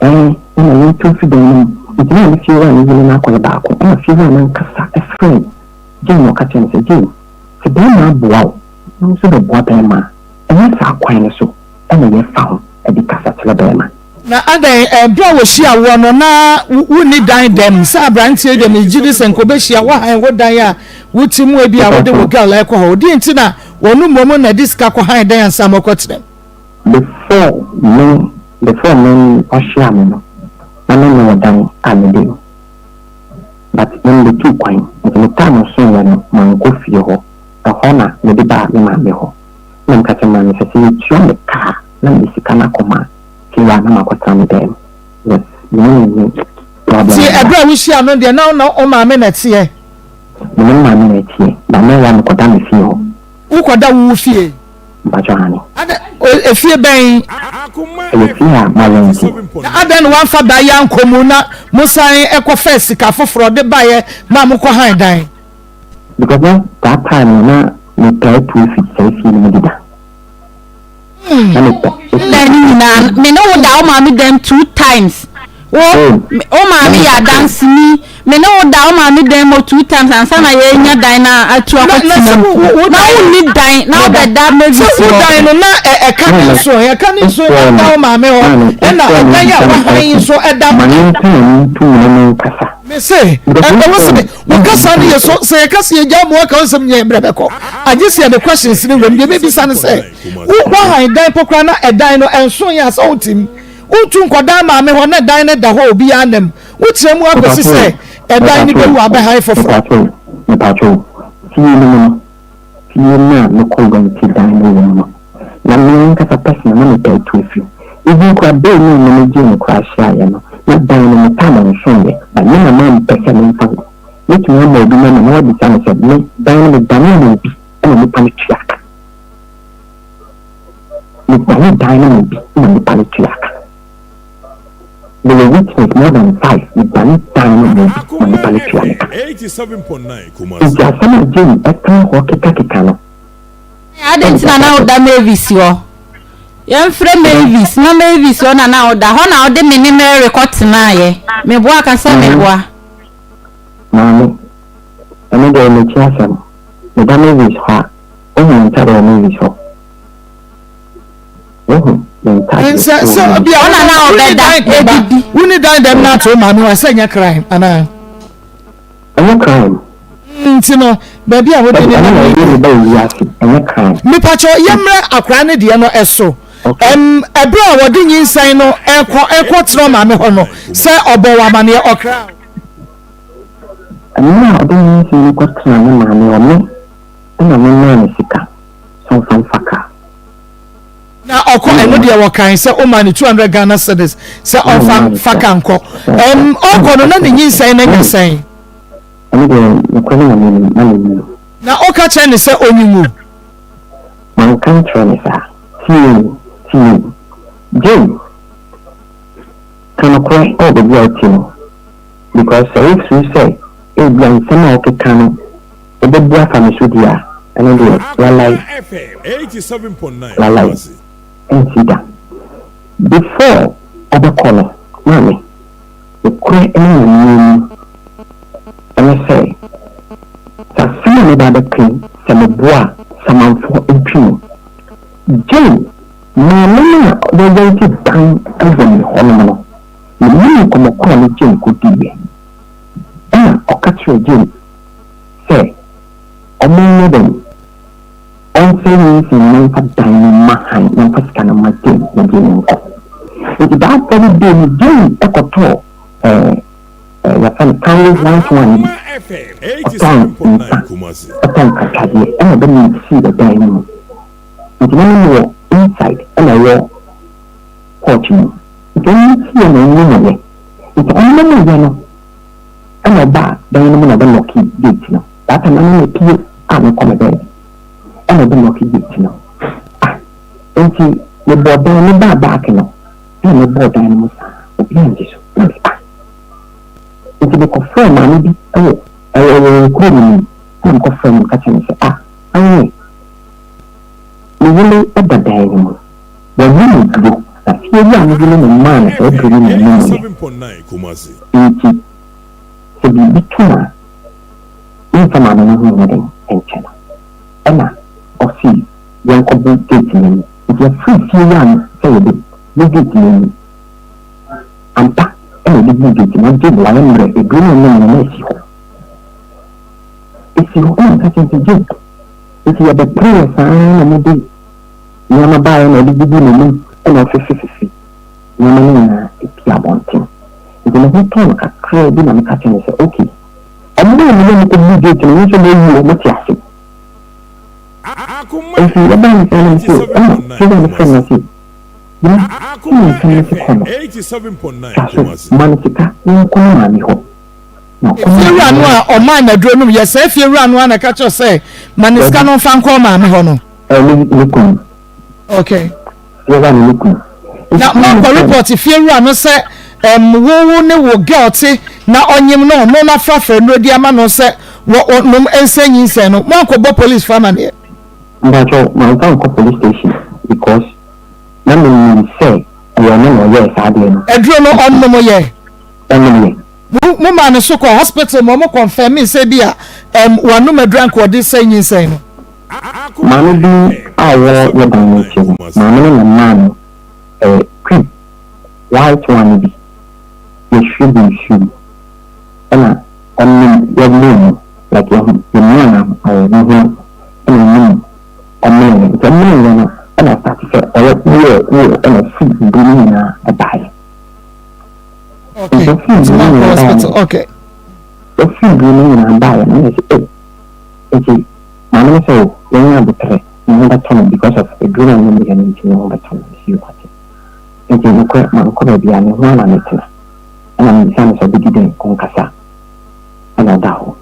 Ɛɛ, ɛna yɛntu mfi dan no mu. Nti na ne fiewura no yere no akɔyɛ baako. Ɛna fiewura no ankasa frɛɛ Jane na ɔka kyerɛɛ no sɛ, Jane, sɛ barima aboa wo na wo nso bɛboa barima a, ɛnyɛ saa kwan no so na yɛfa ho de kasa kyerɛ barima. Na adɛn, ɛberɛ a wɔhyia woɔ no, na wonni dan dɛm? Sɛ aberanteɛ yi deɛ, megye di sɛ nka ɔbɛhyia wo hann wo dan a wote mu, ebia wode wo girl rekɔ hɔ. Deɛn nti na wɔn mmom na ɛde sika kɔ hann dan ansa morekɔtena mu? Before me, before me ɔhyia me no, na me ne wɔ dan a mede mu. But me mebetuu kwan, nti me time soeɛ no, mankɔ fie hɔ. Ɛhɔ na mede baa me maame hɔ. Ɛna meka kyerɛɛ me maame sɛ, sɛ yɛtua me ka a, na mede sika no akɔma Tiwa na makɔtena me dan mu because me ne no nni problem Nti biara. ɛberɛ a wohyiaa no deɛ na wo ne wo maame na ɛteɛ? Me ne me maame na ɛteɛ but na ɛyɛ a mekɔda me fie hɔ. Wokɔda wo wo fie? Mpakyɛw aane. Adɛn, efie bɛn? Ɛyɛ fie a ma rɛnte. Na adɛn na woamfa dan yi ankɔ mu na mosan kɔfaa sika foforɔ de baeɛ maa mokɔ han dan? Because na that time no na metaa pue fi saa fie no mu deda. Na mepɛ. Dan no nyinaa me ne wo da wo maame dan two times. Wo wo maame yɛ adanseni me ne wo da wo maame dan mu two times ansa na yɛnya dan na atu akɔtena mu. Na wonni dan na wobɛda Mavis hɔ. Sɛ wo dan no na ɛka ne nso ɛka ne nso na da wo maame hɔ ɛna ɔdan a wahan yi nso ɛda. Ma ne nka n'ani nto mu na menkasa. Mese ɛwɔ sɛ Wo kasa no yɛ so sɛ yɛka sɛ yɛgya mu aka wo nsɛm nyɛ mmerɛ bɛkɔ agye sɛ yɛde questions no wuram deɛ mebisa no sɛ wo woahan dan po koraa na ɛdan no ɛnso yɛ a sɛ wotim wontu nkɔdan maame hɔ na ɛdan no da hɔ obiara nam wokyerɛ mu akɔsi sɛ ɛdan no bɛwu abɛhan foforɔ. Mepatwo fie no mu no fie no a mekɔ rent dan no wɔ mu no na me ankasa personal na mepɛ atu afiri mu. Even koraa day no a me ne Jane koraa hyiaeɛ no na dan no me time nsoeɛ but me na mampɛ sɛ memfa nkɔ. Mɛtumi ama obi number na wabisa no sɛ me dan no medane ma obi na nipa no tua ka. Medane dan no ma obi na nipa no tua ka. Mewɔ witness more than five medane dan no ma obi ma nipa no tua me ka. Nti asɛm a Jane ɛtena hɔ kekakeka no Adɛn nti na na woda Mavis hɔ? Yɛmfrɛ Mavis, na Mavis hɔ na na woda. Hɔ na wode me ne Mary kɔtenaeɛ. Meboa ka sɛ meboa. Maame, ɛno deɛ ɛyɛ m'akyi asɛm. Meda Mavis hɔ a, wohu me ntade wɔ Mavis hɔ? Wohu me ntade Sɛ wɔ sɛ Mavis obi a Hɔ na na wonni wobɛda dan ba adidi. wonni dan dɛm na ato wo maame hɔ a sɛ ɛnyɛ crime anaa? Ɛnyɛ crime. Nti no baabi a wode ne nam no deɛ. Mepakyɛw yɛmmrɛ akwadaa no deɛ no ɛso. Ɛm ɛberɛ a wɔde nyinsɛn no ɛkɔ ɛkɔ tena ɔmaame hɔ no sɛ ɔbɔ wɔ amaneɛ ɔkra. Mmerɛ a ɔde nyinsɛn no kɔtenaa ne maame hɔ, me na memaa no sika sɛ ɔmfa mfa kaa. Na ɔkɔ ɛno deɛ wɔkan sɛ ɔmaa no 200 Ghana cedis sɛ ɔmfa mfa kaa nkɔ. Ɛm ɔkɔ no na ne nyinsɛn no anya sɛn? Ɛno deɛ nokorɛ no na menim, na menni no. Na woka kyerɛ no sɛ ɔnyi ngu? Manka nkyerɛ no saa. Tie o, tie o. Jane, ka nokorɛ wɔ baabi a wote no because sɛ wofiri sɛ ebia nsɛm a wokeka no wobɛbu afa me so deɛ a, ɛno deɛ lalai, lalai, ɛnsi da. Before ɔbɛkɔ no, maame, Nokorɛ ne Nyame mu ne sɛ, sɛ asɛm a meba abɛka yi, sɛ meboa a, samanfoɔ ntwi mu. Jane, maame no a yɛrɛnte dan wɔ ne hɔnom no, menim nkɔmmɔ ko a ne Jane kɔdiiɛ. Ɛna ɔka kyerɛɛ Jane sɛ wɔnyɛ dɛn, ɔnsɛe nyinsɛn no na ɔmfa dan no mma Han na ɔmfa sika no mma Jane na Jane nkɔ. Nti that very day no Jane kɔtɔɔ eh, eh, yɛfrɛ no Kango white one no bi. Ɔtɔn nsa, ɔtɔn nkatadeɛ ɛna ɔbɛ mixii wɔ dan no mu. Nti na ne wɔ inside ɛna ɛwɔ porch mu. Nti ɔmo mixii na ɔmo yɛ. Nti ɔmo yɛ no ɛna ɔbaa dan no mu na ɔbɛ lɔki gate no. That time na me mepue a mekɔ me baabi ɛna ɔde lɔki gate no. Ah, nti mebɔɔ dan me baa back no ɛna mebɔɔ dan no mu saa obi angye so. Na me ah, nti mekɔ frɛɛ maame bi ɛwɔ ɛwɔ wɔ kuro no mu ɛna mekɔ frɛɛ no meka kyerɛ no sɛ ah, anwene me yere ɛda dan no mu wɔnyɛ no duro na fie yi a me yere no maa no saa duro no na ɔnom yɛ nti sɛ biribi to no a Memfa maame no ho nyɛ den nkyɛ no. Ɛna ɔse yɛnkɔbo gate no ani. Nti yɛfiri fie yi ano sɛ yɛbɛ bu gate no ani. Ampa ɛna yɛde buu gate no, na Jane wayɛ mmerɛ, aduro no a ɔnom no na ɛsi hɔ. Ɛsi hɔ, ɛna meka kyerɛ no sɛ Jane, nti yɛbɛpereeɛ saa na mode nneɛma baeɛ na ɔde gugu n'anim ɛna ɔfefefefe nneɛma no nyinaa pie abɔnten. Nti ne ho tɔɔ no kakraa bi na meka kyerɛ no sɛ okay, Ɔmo a ɔmo ne ɔmo kɔbuu gate no, me nso mawu o, mote ase? Nti yɛbaa ne saa na mese ɛna Susan no frɛ me ɔse, Yima, sɛnea nsɛm no si kɔ no, twa so, ma no sika na ɔnkɔ ne maame hɔ. Na ɔkɔ ne Fiewura maame no hɔ. a ɔmaa no aduro nom yɛ saa fiewura no ara na ɛka kyerɛ sɛ ma ne sika no ɔmfa nkɔ maame hɔ no. Ɛɛ, ne ne kunu. Okay. Fiewura no ne kunu. Na moakɔ report fiewura no sɛ ɛm wo wo ne wo girl te na ɔnyem no ɔno na frafra nnuro di ama no sɛ wɔ ɔnom nsɛ nyinsɛn no moankɔ bɔ police fo amaneɛ. Mpakyɛw manfa ankɔ police station because na me nim sɛ ɛyɛ ɔno na ɔyɛɛ saa adeɛ no. Aduro no ɔnom yɛ. Ɔnom yɛ. Mo mo maa no so kɔ hospital ma ɔmo confirmee sɛ bi a ɛm wanom aduro anka ɔde sɛ nyinsɛn no. Maame bi a ɔwɔ yɛ dan no akyi no, maame no na ɔmaa no eh, cream, white one no bi, yɛhwie gu nsuo mu, ɛna ɔnom, yɛnom mu, like yɛho, yɛmia no eh, ne ho, ɛna ɔnom, ɔmeneeɛ, nti ɔmeneeɛ no, ɛna ɔstarte sɛ ɔyɛ woɔ woɔ, ɛna ɔfiri nnuro no nyinaa ɛbaeɛ. Okay, Nti ɔfiri nti nnuro no moankɔ nyinaa baeɛ hospital, no, okay. ɔfiri nnuro no nyinaa baeɛ no, ɛna ɛsɛ, oh, Nti maame no sɛ oh yɛnyɛ aboterɛ ne ho bɛtɔ no because of aduro no a ɔnom yɛ no nti ne ho bɛtɔ no. Mese yoo mate. Nti nokorɛ mankɔ baabiara ne ho ara na metena. Ɛna mebisa no sɛ ɔbɛdi dɛn ɔnkasa ɛna ɔda hɔ.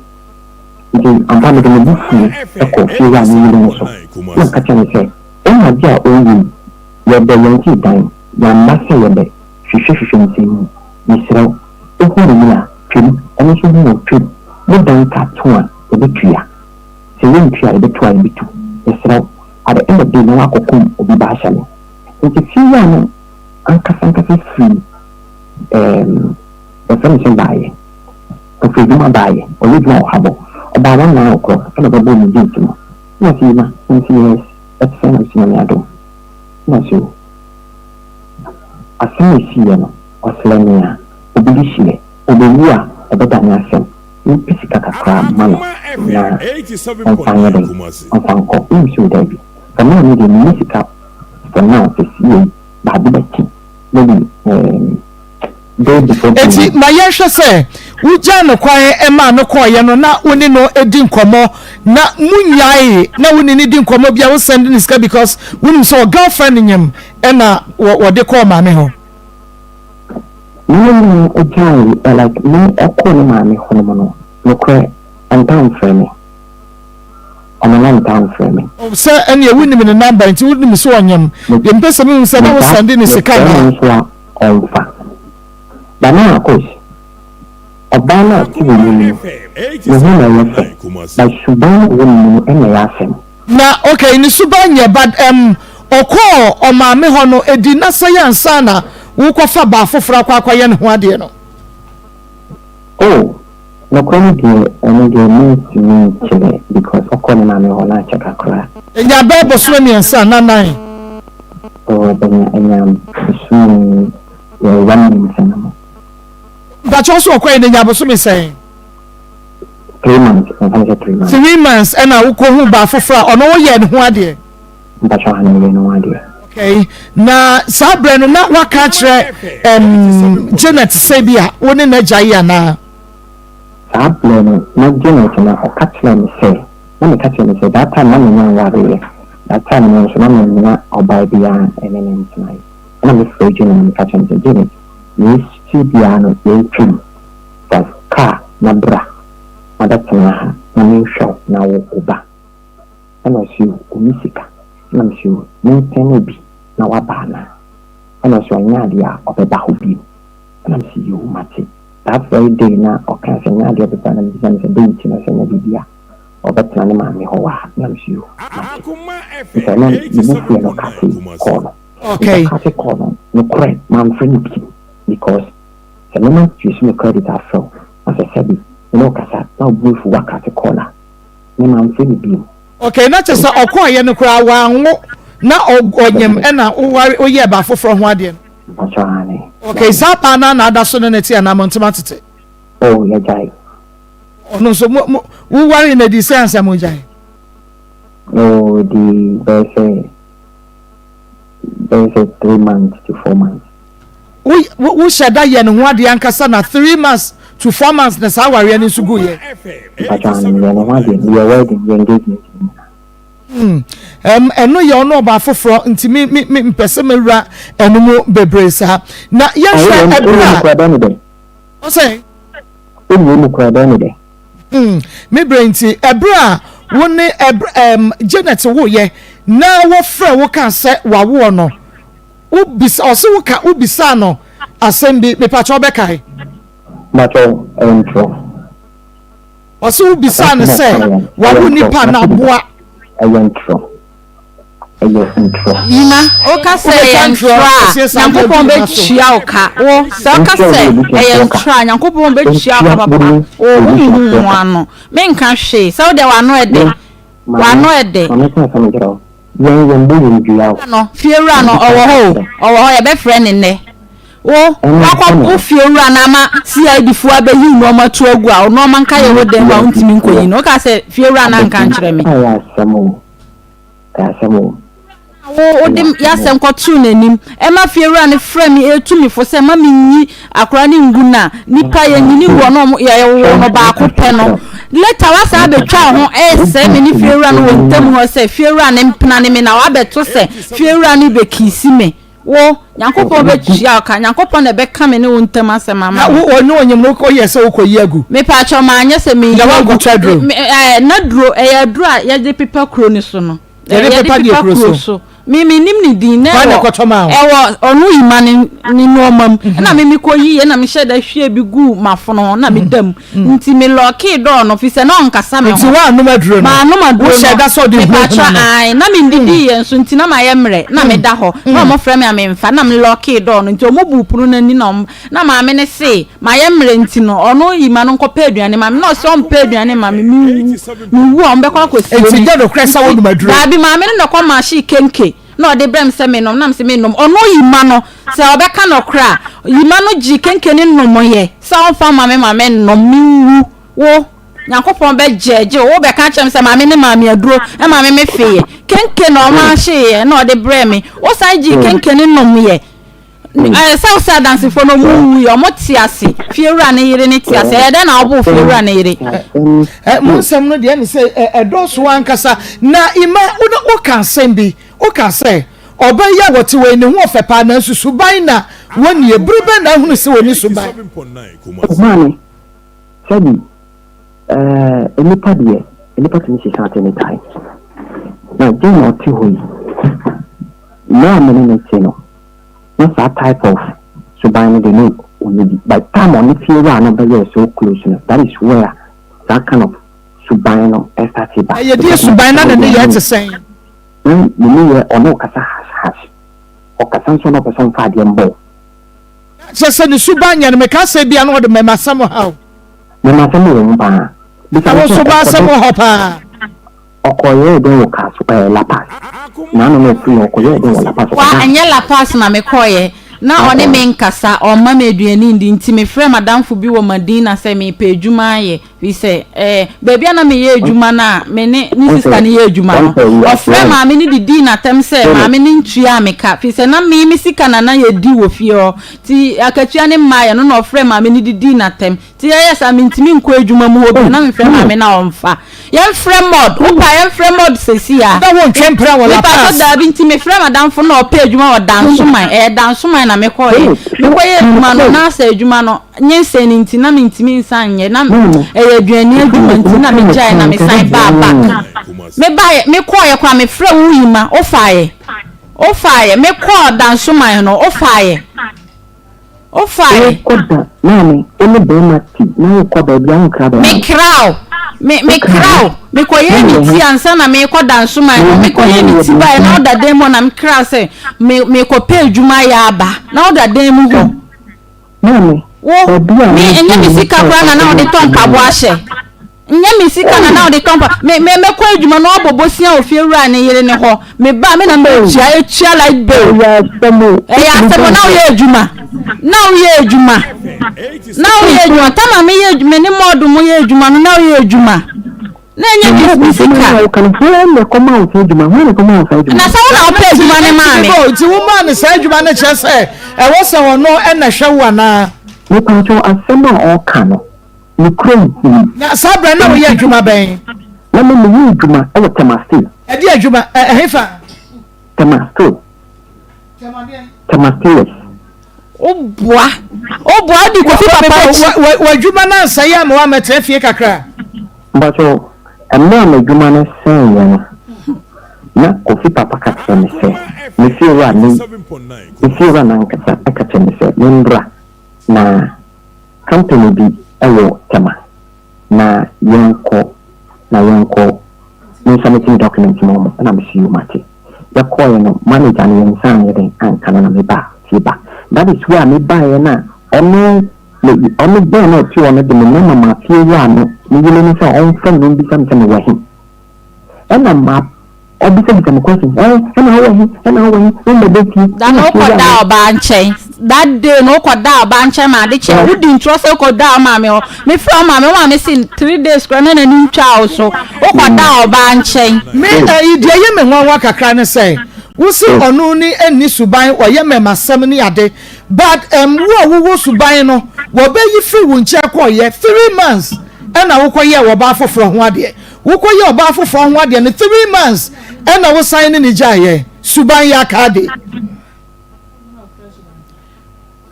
Nti ampa mede me bo fuu kɔɔ fie hɔ a me yere no so na meka kyerɛɛ no sɛ ɔhu adeɛ a ɔreyɛ yi yɛbɛ yɛntee dan yɛamma sɛ yɛbɛ hwehwɛ hwehwɛ nsɛm mu mesrɛ wo wohu me a twam ɔno nso hu wo twam mo dan ka to a yɛbɛtua. Sɛ yɛntua a, yɛbɛto a yɛbɛtu. Mesrɛ wo, at the end of day na woakɔkum obi ba ahyɛ no. Nti fie wura no ankasa ankasa firi ɛɛm yɛfrɛ no sɛn baeɛ, ɔfiri adwuma baeɛ, ɔyɛ adwuma wɔ Habɔ. Ɔbaa one nine o'clock ɛna ɔbɛbɔɔ me gate no. Ɛna ɔse Yima, na mese yes, ɛte sɛn? Na mese Nyame adom. Ɛna ɔse o, asɛm a ɛsiiɛ no, ɔsrɛ me a, obi de hyeɛ, ɔbɛwu a, ɛbɛdane asɛm. Mempɛ sika kakra mma no na ɔmfa nyɛ dɛn? Ɔmfa nkɔ. Wonim sɛ o daabi. For now no deɛ menni sika for now sesie yi but ade bɛkye maybe um, day before Enti tomorrow. ma yɛnhwɛ sɛ. Wogyaa no kwan maa no kɔeɛ no na wo ne no di nkɔmmɔ na monyaee na wo ne no di nkɔmmɔ bia wo send ne sika because wonim sɛ ɔ girlfriend nyem ɛna wɔde kɔɔ maame hɔ. Me ne no gyaee like me ɔkɔɔ ne maame hɔ nom no nokorɛ ɔntaa mfrɛ me ɔno no ɔntaa mfrɛ me. Sɛ ɛneɛ wonim ne number nti wonim sɛ ɔnyem deɛ mepɛ sɛ mehu sɛ na wo send ne sika Mefrɛ no anaa. nso a ɔmfa. But na Akos, ɔbaa no a ɔte w'anim no, ne ho na ɛyɛ fɛ, but suban a ɛwɔ ne mu no na ɛyɛ asɛm. Na okay ne suban nyɛ but ɛmm ɔkɔɔ ɔmaame hɔ no ɛdi nna sɛn ansa na wokɔfa baa foforɔ akɔ akɔyɛ ne ho adeɛ no? Oh, nokorɛ no deɛ ɛno deɛ mentumi nkyerɛ because ɔkɔɔ ne maame hɔ no akyɛ kakra. Ɛnya bɛyɛ bosome mmiɛnsa anaa nan? Oh, ɛbɛnya, ɛnya bosome Yɛwɔ mmiɛnsa no mu. Mpakyɛw wo so ɔkɔɛ no nya bosome sɛn? Three months, mfa no sɛ three months. Three months ɛna wokɔ hu baa foforɔ a ɔno woyɛ ne ho adeɛ? Mpakyɛw ha na meyɛ ne ho adeɛ. Okay, na saa berɛ no na waka akyerɛ um, Janet sɛ bi a wo ne n'agya yi anaa? Saa berɛ no na Janet na ɔka kyerɛɛ me sɛ, na meka kyerɛ no sɛ that time na mennya nwareeɛ, that time no nso na mennya ɔbaa biara ne no ntenaeɛ. Ɛnna mefrɛɛ Janet na meka kyerɛɛ no sɛ, Janet, nea esi biara no, yɛretwam. Fa kar na bra na bɛtena ha na menhwɛ wo na wo wo ba. Ɛnna ɔse, O, onni sika. Ɛnna mese, O, mensɛn wo bi na woaba anaa? Ɛnna ɔse, ɔnyɛ adeɛ a ɔbɛba hɔ bio. Ɛnna mese, Yoo, mate. That very day na ɔkaa sɛ ɛnyɛ adeɛ a ɔbɛba na mebisa no sɛ, dɛn nti na ɔse ɛnyɛ biribi a ɔbɛtena ne maame hɔ wɔ ha. Ɛnna mese, Yoo, mate. Nti ɛno ne bo fuiɛ na ɔkatee kɔɔ no. Okay. Nti ɔkate kɔɔ no, nokorɛ mamfrɛ no bio because sɛ me ma use me credit afrɛ wo na sɛ sɛbi me ne wo kasa na wo bo afu woakate call a, me mamfrɛ no bio. Okay, na kyerɛ sɛ ɔkɔɔeɛ no koraa wanwo na ɔnyem ɛna woware woyɛɛ baa foforɔ ho adeɛ no. Mpakyɛw aane. Okay, saa baa no ara na ada so ne no te anaa mo ntem atete? Oh, yɛgyae. Ɔno nso mo mo wowaree no adi sɛ ansa mogyae? Oh, ɛdii bɛyɛ sɛ bɛyɛ sɛ three months to four months. Wo wo wohyɛ da yɛ ne ho adeɛ ankasa na three months to four months na saa awareɛ no nso gu yɛ. Mpakyɛ ano meyɛ ne ho adeɛ meyɛ wedding meyɛ engagement ne nyinaa. Hmm ɛm ɛno yɛ ɔno ɔbaa foforɔ nti me me me mpɛ sɛ mɛwura ɛno mu bebree saa na yɛhwɛ ɛberɛ a. Ɔwɔ mu kura bɛn ne dɛ. Ɔsɛ. Ɔwɔ mu kura bɛn ne dɛ. Hmm, me berɛ nti, ɛberɛ a wo ne ɛberɛ ɛm Janet woeɛ na wɔfrɛ wo kaa sɛ wawoɔ no, wo bisa ɔse wo ka wo bisaa no asɛm bi, mepakyɛ wobɛkae? Mpakyɛ ɛyɛ ntorɔ. Ɔse wo bisaa no sɛ wawo nipa na aboa. Ɛyɛ ntorɔ. Ɛyɛ ntorɔ. Yima, woka sɛ ɛyɛ ntorɔ a, Nyankopɔn bɛtua wo ka. Wo, sɛ woka sɛ ɛyɛ ntorɔ a, Nyankopɔn bɛtua wo ka papa. Wo, wonhu wo ano. Menka hwee. Sɛ wo deɛ w'ano ɛdɛ. W'ano ɛdɛ. No, fiewura no, ɔwɔ hɔ o. Ɔwɔ hɔ, yɛbɛfrɛ no nnɛ. Wo, woakɔ wo fiewura no ama CID foɔ abɛyi wo nnoɔma tu agu a, wo nnoɔma nka yɛ wo dan mu a wontumi nkɔyi no. Woka sɛ fiewura no anka ankyerɛ me. Ɛyɛ asɛm o. Wo wode y'asɛm kɔtoo n'anim. Ɛma fiewura no frɛ me etu me fo sɛ mma menyi akwadaa no ngu no a, nipa yɛnyini ngu ɔno ɔmo yɛwoo no baako pɛ no. Later wasan abɛtwa wo ho ɛresɛe me ne fiewura no wɔ ntam hɔ sɛ fiewura no mpena ne me na wabɛto sɛ fiewura no rebɛkiisi me. Wo, Nyankopɔn bɛtua wo ka. Nyankopɔn na ɛbɛka me ne wo ntam asɛm ama Na me. wo, ɔne onyim no woyɛ sɛ wokɔyi agu. Mepaakyɛw, manyɛ sɛ meyi Na agu. woankɔtɔ aduro? Me, ɛɛ, n'aduro, ɛyɛ aduro a yɛde pepa kuro no so no. Yɛde Yɛde pepa deɛ pepa kuro kuro so? so. Me, mennim ne din. Na Hwan na ɛwɔ, ɛkɔtɔ maa wo? ɛwɔ ɔno Yima ne, ne nnoɔma mu. Ɛna me mekɔyiiɛ, ɛna mehyɛɛ da hwiee bi guu m'afono ho, na meda mu. Nti me lɔɔkee dɔɔ no, fisɛ na ɔnkasa me ho. Nti woannom aduro no? Mannom aduro no. Wohyɛɛ da sɛ ɔde Mepaakyɛw, hunahuna no? ae. Na mendidiiɛ nso, nti na mayɛ mmerɛ. Na meda hɔ. Na wɔfrɛ me a memfa. Na me lɔɔkee dɔɔ no. Nti wɔbuu pono no ani na wɔn, na maame no se mayɛ mmerɛ nti no, ɔno Yima no nkɔpɛ aduane ma me. Na ɔse ɔmpɛ aduane mma me, menwu. Mewu a, wɔbɛkɔ akɔsie Nti me. nyɛ nokorɛ sɛ Nti, wonom aduro? daabi, maame no na ɔkɔ mahyee kenke. Na ɔde brɛ me sɛ mennom, na mese mennom. Ɔno Yima no, sɛ ɔbɛka nɔkorɛ a, Yima no gyee kenke no nomyɛ sɛ ɔmfa mma me ma mennom, menwu. Wo, Nyankopɔn bɛgyɛɛgye wo, wobɛka akyerɛ me sɛ maame no maa me aduro ma me mefeeɛ. Kenke na ɔma hyeeɛ na ɔde brɛɛ me. Wosan gyee kenke no nomyɛ. Ɛɛ sɛ wosɛ adansefoɔ no ɔmo nwui, ɔmo te ase. Fiewura ne yere ne te ase. Ɛyɛ dɛn na ɔboo fiewura ne yere? Ɛ mo nsɛm no deɛ ɛne sɛ ɛ ɛdɔɔso ankasa. Na Ima, wo na woka asɛm bi. Woka sɛ, Ɔbaa yi a wɔte hɔ yi, ne ho ɔfɛ paa, nanso suban na wɔnnie. Bere bɛn na ahunu sɛ wɔnni suban? Maame, sɛbi eh, nnipa deɛ, nnipa tumi sesa at any time. Na Jane a ɔte hɔ yi, mmerɛ a me ne no te no, na saa type of suban no deɛ na ɔnni bi. By the time ɔne fiewura no bɛyɛɛ so close no, that is where saa kind of suban no starte ba. Ɛyɛ deɛ suban na ne nneyɛɛ te sɛn? Na ne nneyɛɛ, ɔne wo kasa harsh harsh. Ɔkasa nso a na ɔpɛ sɛ ɔmfa adeɛ mbɔ wo. Kyerɛ sɛ ne suban nyɛ no, meka sɛ ebia na ɔde mmɛmasɛm haw. Mmɛmasɛm wɔ ho paa. Bisa no sɛ ɔkɔ dɛn. Hɔ paa. Ɔkɔyɛɛ dɛn wɔ Kaso ɛɛ La Paz? N'ano na ɔfiri hɔ, ɔkɔyɛɛ dɛn wɔ La Paz? Wa, ɛnyɛ La Paz na mekɔeɛ. Na ɔne me nkasa, ɔmma me aduane ndi, nti mefrɛɛ m'adamfo bi wɔ Madina sɛ merepɛ adwuma ayɛ. Firi sɛ, ɛɛ, baabi a na meyɛ adwuma no a me ne ne sista no yɛ adwuma no, ɔfrɛɛ maame no de dii no atɛm sɛ maame no ntuaa me ka, firi sɛ na me me sika na na yɛdi wɔ fie hɔ, nti akatua no mmaeɛ no na ɔfrɛɛ maame no de dii no atɛm. Nti ɛyɛ saa mentumi nkɔ adwuma mu hɔ bio, na mefrɛ maame na ɔmfa. Yɛmfrɛ Maud, wopɛ a yɛmfrɛ Maud seesei ara. Na wontwe mpena wɔ La Mepa so Paz. daabi, nti mefrɛ m'adamfo no na ɔpɛ adwuma wɔ Dansoman, ɛyɛ Dansoman na mekɔeɛ. Mekɔyɛɛ adwuma no, na asɛ adwuma no, nyinsɛn no nti na mentumi nsan nyɛ, na ɛyɛ aduane adwuma nti na megyae na mesan baa back. Mebaeɛ, mekɔeɛ koraa mefrɛɛ wo Yima, wofaeɛ, wofaeɛ, mekɔɔ Dansoman no, wofaeɛ. Wofae. Wokɔ da maame wo ne bɛɛma ti na wokɔ baabi a wonkra bɛɛma no. Mekra o, me mekra o, mekɔyɛɛ me ti ansa na merekɔ Dansoman no, mekɔyɛɛ me ti baeɛ na woda dan mu hɔ na mekra sɛ me merekɔpɛ adwuma ayɛ aba na woda dan mu hɔ. Maame, Wo, baabi a me ɛnyɛ me sika koraa na na wode tɔ mpaboa hyɛ. Nyɛ me sika na na ɔde tɔ mpa me me mɛkɔ adwuma na wabɔ bosia wɔ fie wura ne yere ne hɔ me ba me na mɛtua etua light bill Ɛyɛ asɛm o. Ɛyɛ asɛm o na woyɛ adwuma na woyɛ adwuma na woyɛ adwuma tama me yɛ me ne mɔɔdo mo yɛ adwuma no na woyɛ adwuma na ɛnyɛ me me sika. Hwan na ɛkɔma wo saa adwuma hwan na ɛkɔma wo saa adwuma. Na sɛ wo na wopɛ adwuma no maa me. Nti wo maa no saa adwuma no kyerɛ sɛ ɛwɔ sɛ ɔno ɛna hwɛ wo anaa. Mepakyɛw asɛm a ɔka no Me kurom hɔ. Na saa berɛ no na woyɛ adwuma bɛn? Na me meyɛ adwuma wɔ Tema Steel. Ɛdeɛ adwuma? Ɛ ɛhefa? Tema Steel. Tema deɛn? Tema Steelers. Woboa. Woboa wode Kofi papa akyi. Wɔ w'adwuma no ansɛe amma woammɛtena fie kakra? Mpakyɛw, mmerɛ a m'adwuma no sɛeɛ no, na Kofi papa ka kyerɛ me sɛ, me fiewura ne, me fiewura no ankasa ka kyerɛ me sɛ membra na Company bi wɔ Tema na yɛnkɔ na yɛnkɔ me nsubmit me document ma wɔn ɛna mese yoo mate. Yɛkɔeɛ no manager no yɛn nsa anyɛ dɛn anka no na mebaa fie ba. That is where a mebaeɛ no a ɔno me ɔno girl no a ɔte hɔ no de me number maa fie wura no ne yere no sɛ ɔmfrɛ me na ɔmbisa me sɛ mewɔ he. Ɛna ma ɔbisabisa me questions ɛɛ ɛna wowɔ he ɛna wowɔ he wombɛda fie Da no ɛna fie wokɔ wura daa no ɔbaa nkyɛn that day no wokɔ daa ɔbaa nkyɛn ma ade kyeɛ wodi ntorɔ sɛ wokɔ daa wo maame hɔ mefrɛ wo maame wo maame se 3 days koraa na n'ani ntwaa wo so wokɔ daa ɔbaa nkyɛn. Me ɛyi deɛ ɛyɛ me nwanwa kakra ne sɛ wo se ɔno ne ɛnni suban ɔyɛ mmɛmasɛm ne ade but ɛm wo a wowɔ suban no wɔbɛyi firi wo nkyɛn kɔɔyɛ 3 months ɛna wokɔyɛɛ ɔbaa foforɔ ho adeɛ Wokɔyɛ ɔbaa foforɔ ho adeɛ no 3 months ɛna wosan ne no gyaeɛ. Suban yɛ akaade.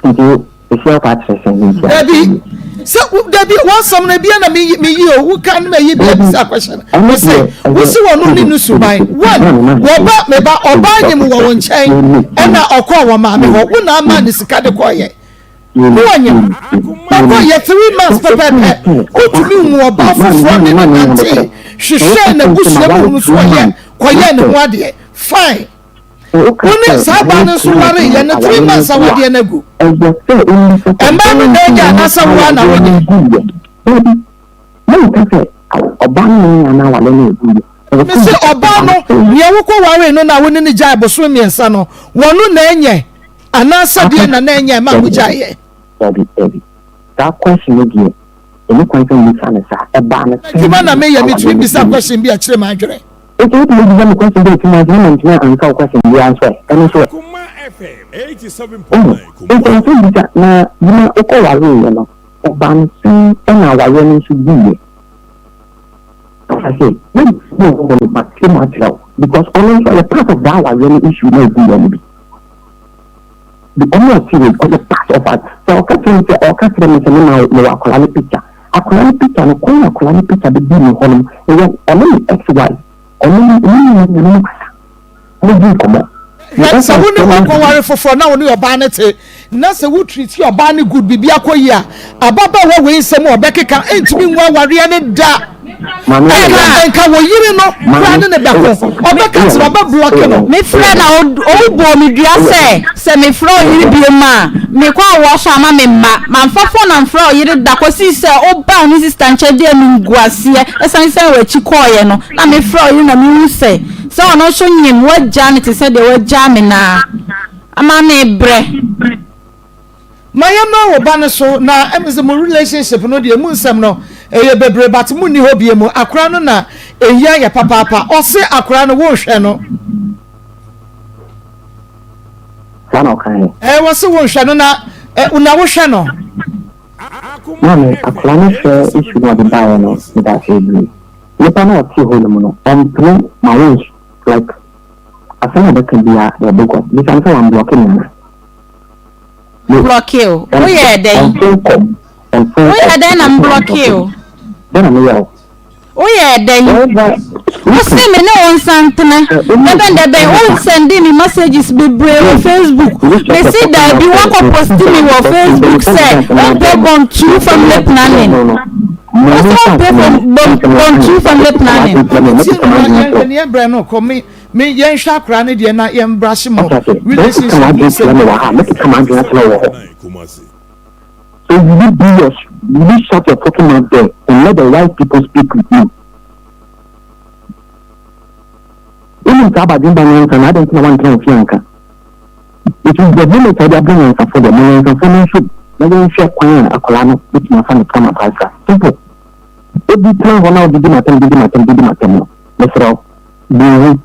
Nti ɛsi akɔ akyerɛ sɛ ne nti Dabi sɛ dabi w'asɛm no ebia na meyi meyi o woka no mayi bi abisa question no mese wosi wɔn no ne no suban one wɔba meba ɔbaa nyim wɔ wo nkyɛn ɛna ɔkɔɔ wɔ maame hɔ wo na ama ne sika de kɔɔyɛ Wonyim. Ɔkɔ yɛ 3 months pɛpɛɛpɛ, otumi hu ɔbaa foforɔ ne no nantee, hwehwɛɛ n'abusua mu hunu so ɔyɛ, kɔyɛɛ ne ho adeɛ. Fine. Wo ne saa baa no nso waree yɛ no 3 months awadeɛ no agu. Mmaa no na anya anaasɛ wo ara na wonyɛ? Mese ɔbaa no, nea wokɔ waree no no a wo ne no gyae bosome mmiɛnsa no, wɔno na ɛnyɛ? Anaasɛ deɛn na na ɛnyɛ ɛma mogyaeɛ? Dabi, dabi. Saa question no deɛ, ɛni kwan sɛ mobisa no saa. Ɛbaa no sɛn Adwuma na meyɛ, na metumi awadeɛ no bisa guiɛ? question bi a ɛkyere m'adwene. Nti wotumi bisa me question bi a ɛkyere m'adwene na mantumi a answer wo question biara nso ɛ? Ɛno nso ɛ? Wohu? Nti ɛnsɛ bisa na gyina wokɔ wareeɛ no, ɔbaa no sɛn ɛna awareɛ no nso guiɛ? Ɔka sɛ, mɛbisa wo no makyerɛ mu akyerɛ wo because ɔno nso ɔyɛ part of that awareɛ no issue na ɛguiɛ no bi. The ɔmo a ɔte wei ɔyɛ part of us. Sɛ ɔka kyerɛ me sɛ ɔka kyerɛ me sɛ me ma mewɔ akwadaa no picture. Akwadaa no picture no kwan a akwadaa no picture bɛdii me hɔ no ɛyɛ ɔne me ex wife ɔno ne ne ne ne kasa. Ɔmo di nkɔmɔ. Hwɛ sɛ wo ne wakɔware foforɔ na wo ne ɔbaa no te na sɛ wo treat ɔbaa no good biribi akɔ yie a ababaawa wei nsɛm a ɔbɛkeka ntumi ngu awareɛ no da. Nka nka wo yere no koraa ne ne bɛko ɔbɛka kyerɛ ɔbɛ blɔke no. Me frɛ na owu bɔɔ me dua sɛ sɛ me frɛ ɔyere biom a me kɔ awoɔ so ama me mma. Manfa phone amfrɛ ɔyere da kɔsii sɛ ɔbaa ne sister nkyɛn de animguaseɛ san san w'akyi kɔɔeɛ no na me frɛ ɔyere na me hu sɛ sɛ ɔno nso nyem wagyaa no te sɛ deɛ wagyaa me no ara ama me brɛ. Ma yɛmmra wo ba no so na ɛm sɛ mo relationship no deɛ emu nsɛm no ɛyɛ bebree but mo nni hɔ bie mu akora no na ehia yɛ papaapa ɔse akora no wonhwɛ no. Saa na ɔka yɛ. Ɛɛ wɔse wonhwɛ no na ɛ na wohwɛ no. Maame akora no hwɛ issue no ɔde baeɛ no meda ase bebree nipa no a ɔte hɔ nom no ɔmpene ma wo like asɛm a ɔbɛka biara ɛbɛgua bisa no sɛ wamblɔke me anaa. Blɔke o. Woyɛɛ dɛn? Woyɛɛ dɛn na mblɔke o? Woyɛɛ dɛn? Wose me ne wo nsa ntena. Dɛbɛn dɛbɛn wo sɛnde me messages bebree wɔ Facebook. Mese daabi woakɔ posti me wɔ Facebook sɛ wompɛ born through family planning. Wose wompɛ born through family planning. Tie no na yɛnhwɛ ne yɛbrɛ no kɔ me Me yɛn hwɛ akora ne deɛ na yɛn brashe mo relationship mu nsɛm nyinaa. So will you be your will you shut your fucking mouth there and let the right people speak with you? Wonim saa badwemba nyansa na adɛn nti na woantena wo fie anka? It is the moment a wode abrɛ nyansafo deɛ ma nyansafo no nso na yɛnhwɛ kwan a akwadaa no bɛtumi afa ne prama prasra. Simple. Obi tena hɔ na wodidi m'atɛm didi m'atɛm didi m'atɛm no, mesrɛ wo. Biribi.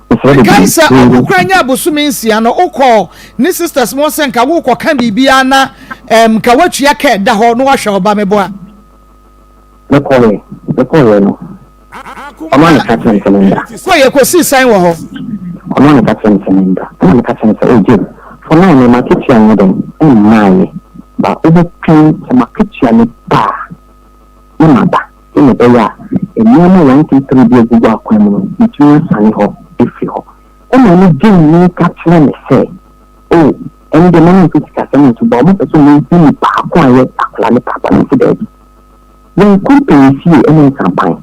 Mesrɛ Mekae bebree. sɛ Biribi. ɔmo koraa nyaa bosome nsia no wokɔɔ ne sisters mo hɔ sɛ nka worekɔ ka biribiara na ɛɛm nka woatua ka ɛda hɔ na woahwɛ wo ba meboa. Mekɔeɛ, mekɔeɛ no, ɔno a na ɛka kyerɛɛ me sɛ memmra. Kɔeɛ kɔsii sɛn wɔ hɔ? Ɔno a na ɛka kyerɛɛ me sɛ memmra. Ɛna meka kyerɛɛ no sɛ, Oh Jane, for now no m'akatua nyɛ dɛn, ɛmmaeɛ, but wobɛtwɛn sɛ m'akatua no ba a na maba. Sɛnea ɛbɛyɛ a nneɛma 123 bi a egugu akwan mu no, metumi asiane hɔ afiri hɔ. Ɛnna ɔno Jane ka kyerɛɛ me sɛ, Oh, ɛno deɛ mma memfa sikasɛm nto gua, wɔpɛ sɛ wɔhu nipa ko a ɛyɛ akwadaa no papa. Na mese, Daabi. Yɛnkɔ mpanyimfie ne nsampan,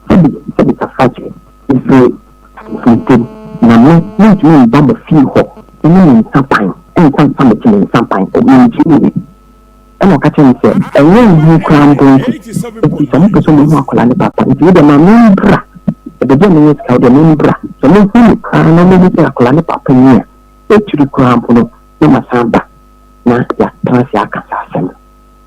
sɛbi sɛbi Tafrakyɛ, mefiri Mfomfam, na me, mentumi mba mo fie hɔ ne me nsapan nsa mfa mete me nsapan, mengye nni. Ɛna ɔka kyerɛɛ me sɛ, Ɛnyɛ nhu koraa mpo nti, enti sɛ mopɛ sɛ mohu akwadaa no papa nti, wo deɛ ma membra, baabi a menya sika wo deɛ membra, sɛ mohu me koraa na mohu sɛ akwadaa no papa ni a, akyiri koraa mpo no, na masan aba na yɛatena ase aka saa asɛm no.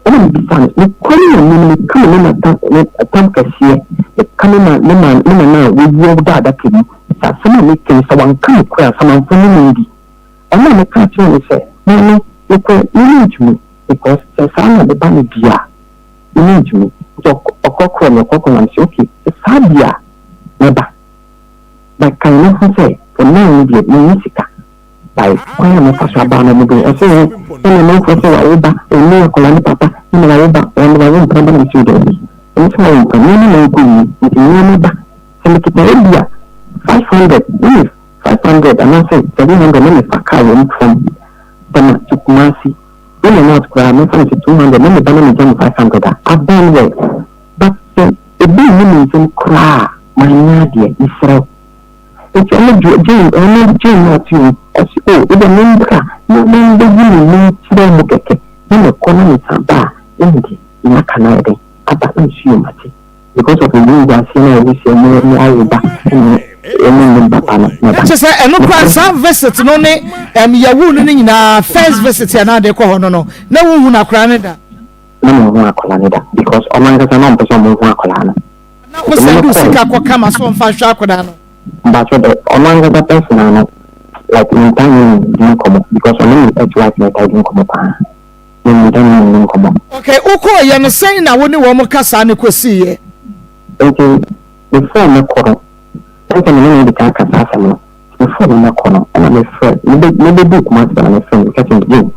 Ɛna mebisaa no, nokorɛ no na menim, meka me mama tam, me tam kɛseɛ, meka me ma, me ma, me nana a wawu a ɔda adaka mu, sɛ asɛm a meka yi, sɛ wanka nokorɛ a, samanfoɔ ne me ndi. Ɛna me kaa kyerɛɛ no sɛ, Maame, nokorɛ me mentumi, because sɛ saa na meba no di a, me mentumi. Nti ɔkorɔkorɔɔ me, ɔkorɔkorɔɔ me, na mese okay, sɛ saa di a, mɛba. But kae no ho sɛ, for now no deɛ, menni sika. By kwan a mɛfa so aba no, ɔmo bɛhu. Ɔse oo, ɛna amanfoɔ sɛ wawo ba, ɔnni akwadaa ne papa, ɛna wawo ba, ɔno wawo mpena ba, na mese daabi, ɛno sɛ wawo mpena, me ne mankɔ nni, nti me ara mɛba. Sɛ mekita ebia 500, na me 500 anaasɛ 700 na mefa car wɔ mu from Tema to Kumasi, in and out koraa mɛfa no sɛ 200 na meba na megya mo 500 a, I've done well. But sɛ ebi nni me nsam koraa a, manyɛ adeɛ, mesrɛ wo. Nti ɔno deɛ Jane, ɔno Jane na ɔte hɔ yi, ɔse oh, wodeɛ membra na membɛyi me mu nkyerɛ mo kɛkɛ na mekɔ na mesan ba a, na mede nea aka no ayɛ dɛn aba na mese yoo mate. Because of obi nguaseɛ na obi sɛ mo mo awo ba ɛna ɛne ne ba pa no na ba. Kyɛ sɛ ɛno koraa saa visit no ne ɛm yɛwoo no no nyinaa first visit a na ade kɔ hɔ no no na wonhu no akwadaa no da. Na me nhu akwadaa no da because ɔno ankasa na ɔmpɛ sɛ ɔmo hu akwadaa no. Na wo send wo sika kɔ kama so ɔmfa nhwɛ akwadaa no. Mpakyɛ dɛ ɔno ankasa personal no. Like mentaa ne no di nkɔmmɔ because ɔne me ex wife na ɛtaa di nkɔmmɔ paa. Me mentaa ne no nni nkɔmmɔ. Okay, wokɔɔyɛ no sɛn na wo ne wɔn kasaa no kɔsiiɛ? Nti before mɛkɔ no, ɛne sɛ me ne no adi kan aka saa asɛm no. Before me mɛkɔ no, ɛna mefrɛ, mebɛ mebɛduu Kumasi pɛ na mefrɛ no, meka kyerɛ no Jane,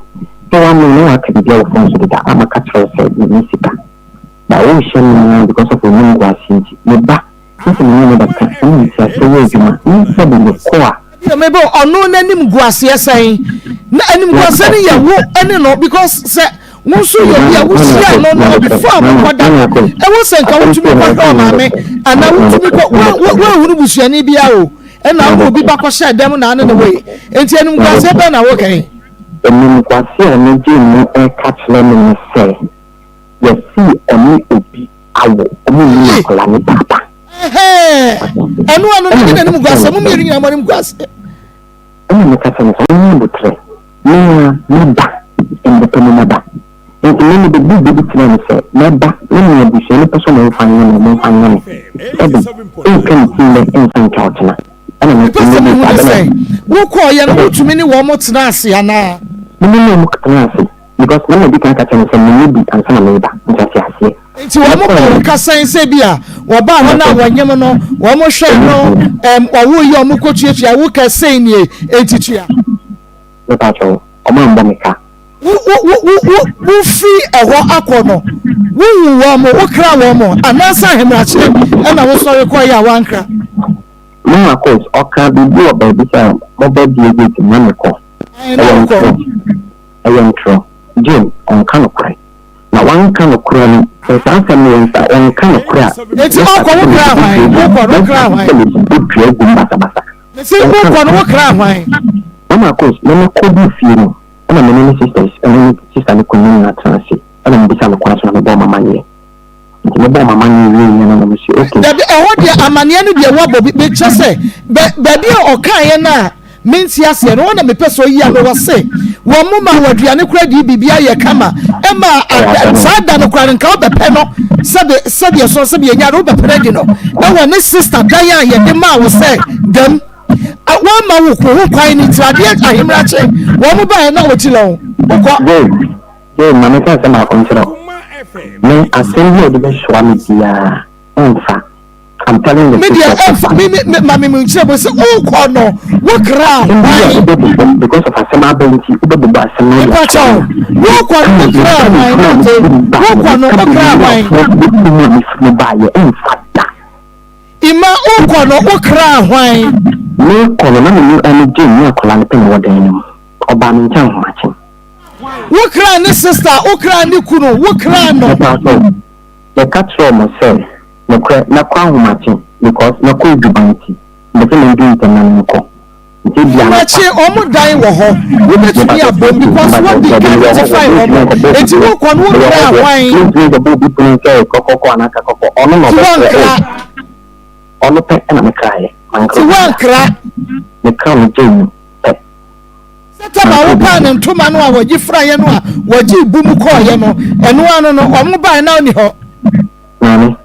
sɛ woamee na woaka biribiara wɔ phone so deda a maka kyerɛ wo sɛ menni sika. But worehyɛ me ara because of w'animguaseɛ nti. Meba na sɛ me ne no bɛka na nteaseɛ yɛ adwuma na sɛbe mekɔ a. Deɛ mebɛ ɔno n'animguaseɛ sɛn? Na animguaseɛ no yɛ wo ne no because sɛ wo nso yɛ obi a wohyia no no before a mokɔda no ɛwɔ sɛ nka wotumi kɔhwɛ ɔmaame anaa wotumi kɔ woahunu busuani biara o ɛna wode obi ba kɔhyɛ dɛm na ane ne wei nti animguaseɛ bɛn na woka yi? Animguaseɛ a ɔno gyee mu reka kyerɛ me ne sɛ yɛsii ɔne obi awo ɔmo nnim akwadaa ne paapa. Ɛno ano no ne n'animguaseɛ mo mmienu nyinaa mo animguaseɛ. Ɛna meka kyerɛ no sɛ ɔnyɛ aboterɛ me ara mɛba mmerɛ mu mɛba. Nti me mebɛbuu bɛ bi kyerɛɛ no sɛ mɛba na nea abusua no pɛ sɛ wɔmfa nyɛ me no wɔmfa nyɛ me. Sɛbe ɛntwa me ti nnɛ ɛmfa ntwa ɔkyena. Ɛna me Mepɛ sɛ mehu ne sɛ wokɔeɛ no wotumi ne wɔn tenaa ase anaa? Me ne wɔn tenaa ase because na madi kan aka kyerɛ no sɛ menyɛ bi ansa na mereba nti ɔte aseɛ. Nti wɔn bɔ wo ka sɛn sɛ bi a wɔbaa hɔ no a wɔnyem no wɔn hwɛ no ɛm ɔwo yi wɔn kɔ tuatua wo ka sɛn nie enti tua. Mepa kyɛw wɔn ambɔ me ka. Wo wo wo wo wo wo firi ɛhɔ akɔ no wo hu wɔn wo kra wɔn anaasɛ ahemrakye ɛna wo sɔre kɔ yɛ a wankra. Mama Coach ɔka biribi wɔ baabi sɛ mo bɛ bue gate no na me kɔ ɛyɛ ntorɔ ɛyɛ ntorɔ Jane ɔnka nokorɛ. Na wanka nokorɛ no, sɛ saa asɛm no yɛ nsa, ɔnka nokorɛ a, Enti ɔkɔ wo kra hwan? Wokɔ no wo kra hwan? Mɛstarte sɛ mebɔ dua gu mu basabasa. Mese wokɔ no wo kra hwan? Mama Akos, me mekɔduu fie no, ɛna me ne me sisters ne me sister no kunu no nyinaa tenaa ase, ɛna mebisa no kwan so na mebɔɔ m'amanneɛ. Nti mebɔɔ m'amanneɛ wieeɛ no na mese okay. Dabi, ɛhɔ deɛ amaneɛ no deɛ woabɔ bi, mekyerɛ sɛ bɛ, baabi a ɔkaeɛ no a mente aseɛ no, hɔ na mepɛ sɛ ɔyi ano, wɔse wɔn mo maa wɔ aduane koraa dii biribi ayɛ kama, ɛma ada, saa da no koraa no nka wobɛpɛ no sɛbe, sɛdeɛ so sɛbe yɛnya no wobɛpɛ no adi no ɛwɔ ne sister dan a yɛde maa wo sɛ dam, wɔama wo ho kwan no nti adeɛ ahemrakye wɔn mo baeɛ na wɔkyi lɔn wokɔ. Jane, Jane, ma menka asɛm baako nkyerɛ wo. Me, asɛm bi a wode bɛsoa me biara, ɛmfa. I'm telling the Me truth. deɛ ɛnfa me me me ma me mu nkyerɛ mu sɛ wokɔ no wo kra Asɛm bi a hwan. wobɛbobɔ because of asɛm aba nti wobɛbobɔ asɛm no de Mepa ato kyɛw me. wokɔ no wo kra hwan mate wokɔ no wo kra hwan. mu a mefiri mu baayɛ ɛmfa da. Ima wokɔ no wo kra hwan. Mekɔ no na me ne ɛne Jane ne akwadaa no pɛ na ɛwɔ dan no mu. Ɔbaa me nkyɛn ahomakye. Wo kra ne sister wo kra ne kunu wo kra no. Mepa kyɛw meka kyerɛɛ wɔn sɛ Nokorɛ, mɛkɔ ahomakye because mɛkɔ adwuma nti, mepɛ sɛ medu ntɛm na menkɔ. Nti ebia anɔpa. Ahomakye, wɔn dan wɔ hɔ, wobɛtumi abom because wɔdi kan notify wɔn, nti wokɔ no wokra hwan? Mentumi nkɔbɔ obi pono sɛ kɔkɔkɔ anaa kakɔkɔ, ɔno na Nti ɔbɛfrɛ woankra? o. Ɔno pɛ na mekraeɛ, mankra Nti obiara. woankra? Mekra no gyee mu pɛ. Sɛ tam a wopaa ne ntoma no a wɔgye firaeɛ no a wɔgye bu mu kɔɔeɛ no, ɛno ano no, wɔn baeɛ na ɔnni hɔ. Maame,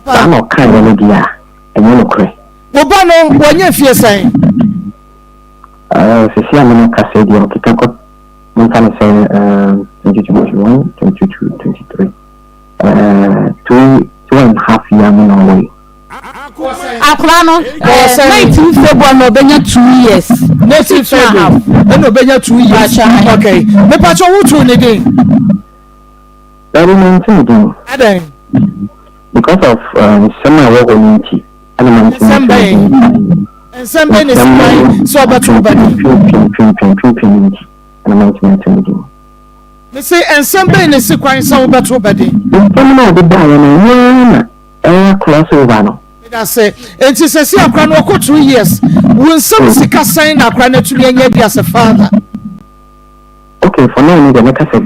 saa na ɔkaeɛ no deɛ a, ɛnyɛ nokorɛ. Wo ba no, wanya mfeɛ sɛn? Uh, sisi a me ne kasa yi deɛ ɔkeka kɔ memfa no sɛ uh, 2021, 22, 23, uh, two, two and a half year mu na ɔwɔ yi. Akora no, eh, 19 February na ɔbɛnya 2 years. 19 February ɛna ɔbɛnya 2 years. Okay, mepatwa wotu ne din. Dabi mente ne din. Adɛn? Because of nsɛm a ɛwɔ hɔ no nti ɛna mante Nsɛm ne bɛn? din. Nsɛm bɛn na esi kwan sɛ ɔbɛto wo ba din? Twentwentwentwentwentwen no nti ɛna mantumi anto ne din. Mese nsɛm bɛn na esi kwan sɛ wobɛto wo ba din? Nsɛm no a ɔde baeɛ no ɛno ara na ɛyɛ cross over no. Medase. Enti sɛsi akora no ɔkɔ 2 years. Wo nsam sika sɛn na akora no atumi anya adi as a father? Okay for now no deɛ mɛka sɛ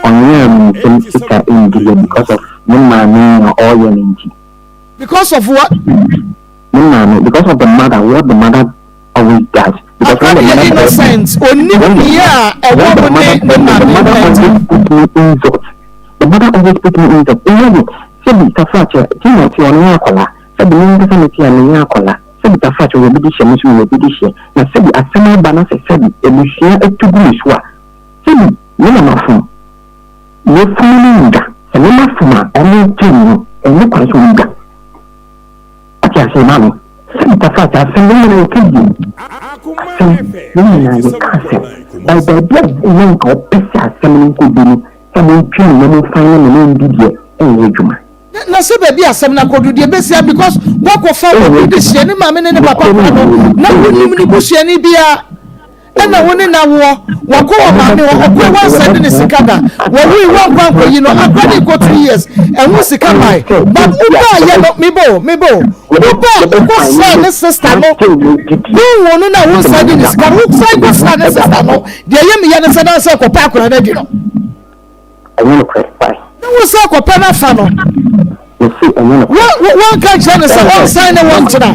ɔnyɛɛ me nsam sika ndiiɛ because of me maame nea ɔɔyɛ no nti. Because of what? Me maame because of the mother what the mother always does. Because Akora when the no yɛ mother innocent onim nea ɛwɔ when the mo mother ne ne when the maame mother ntam. always put me insult the mother always put me insult ɛnyɛ de sɛbi kafrakyɛ ti na ɔte ɔno nyɛ akwadaa sɛbi me nkasa me te a menyɛ akwadaa. Sɛbi Tafrakyɛ ɔyɛ obi dehyeɛ, me nso meyɛ obi dehyeɛ. Na sɛbi asɛm aba na sɛ sɛbi abusua atu gu me so a, sɛbi me na mafom. Mafunu no ndwa. Sɛ me mafom a, ɔno nkyɛn no, ɛnni kwan sɛ ɔndwa. Wate aseɛ maame? Sɛbi Tafrakyɛ asɛm no nyinaa yɛka bio. Asɛm no nyinaa yɛka asɛm. By baabi a na nka ɔpɛ sɛ asɛm no nkɔdu no, sɛ montwe me na momfa nyɛ me na ɔndi deɛ, ɛnyɛ adwuma. Na sɛ baabi a asɛm no akɔdu deɛ ɛbɛsi a because woakɔfa obi de hyɛ ne maame ne ne papa kora no na wonim ne busuani biara ɛna wo ne na woɔ wakɔ wɔ maame hɔ ɔkɔe wansɛnde ne sika da wɔwui wankɔ ankɔyi no akora ne kɔ 2 years ɛho sika mae, but wobaa yɛ no mebo mebo wobaa wokɔ sra ne sister no wohu no na wonsɛnde ne sika no, wosan kɔ sra ne sister no deɛ ɛyɛ meyɛ no sɛ na sɛ kɔpɛ akora no adi no. Ɛnyɛ nokorɛ, why? Ne wo sɛ kɔpɛ no afa no. Mese ɛnyɛ nokorɛ. Wɔnka nkyerɛ no sɛ ɔnsan ne wɔntena.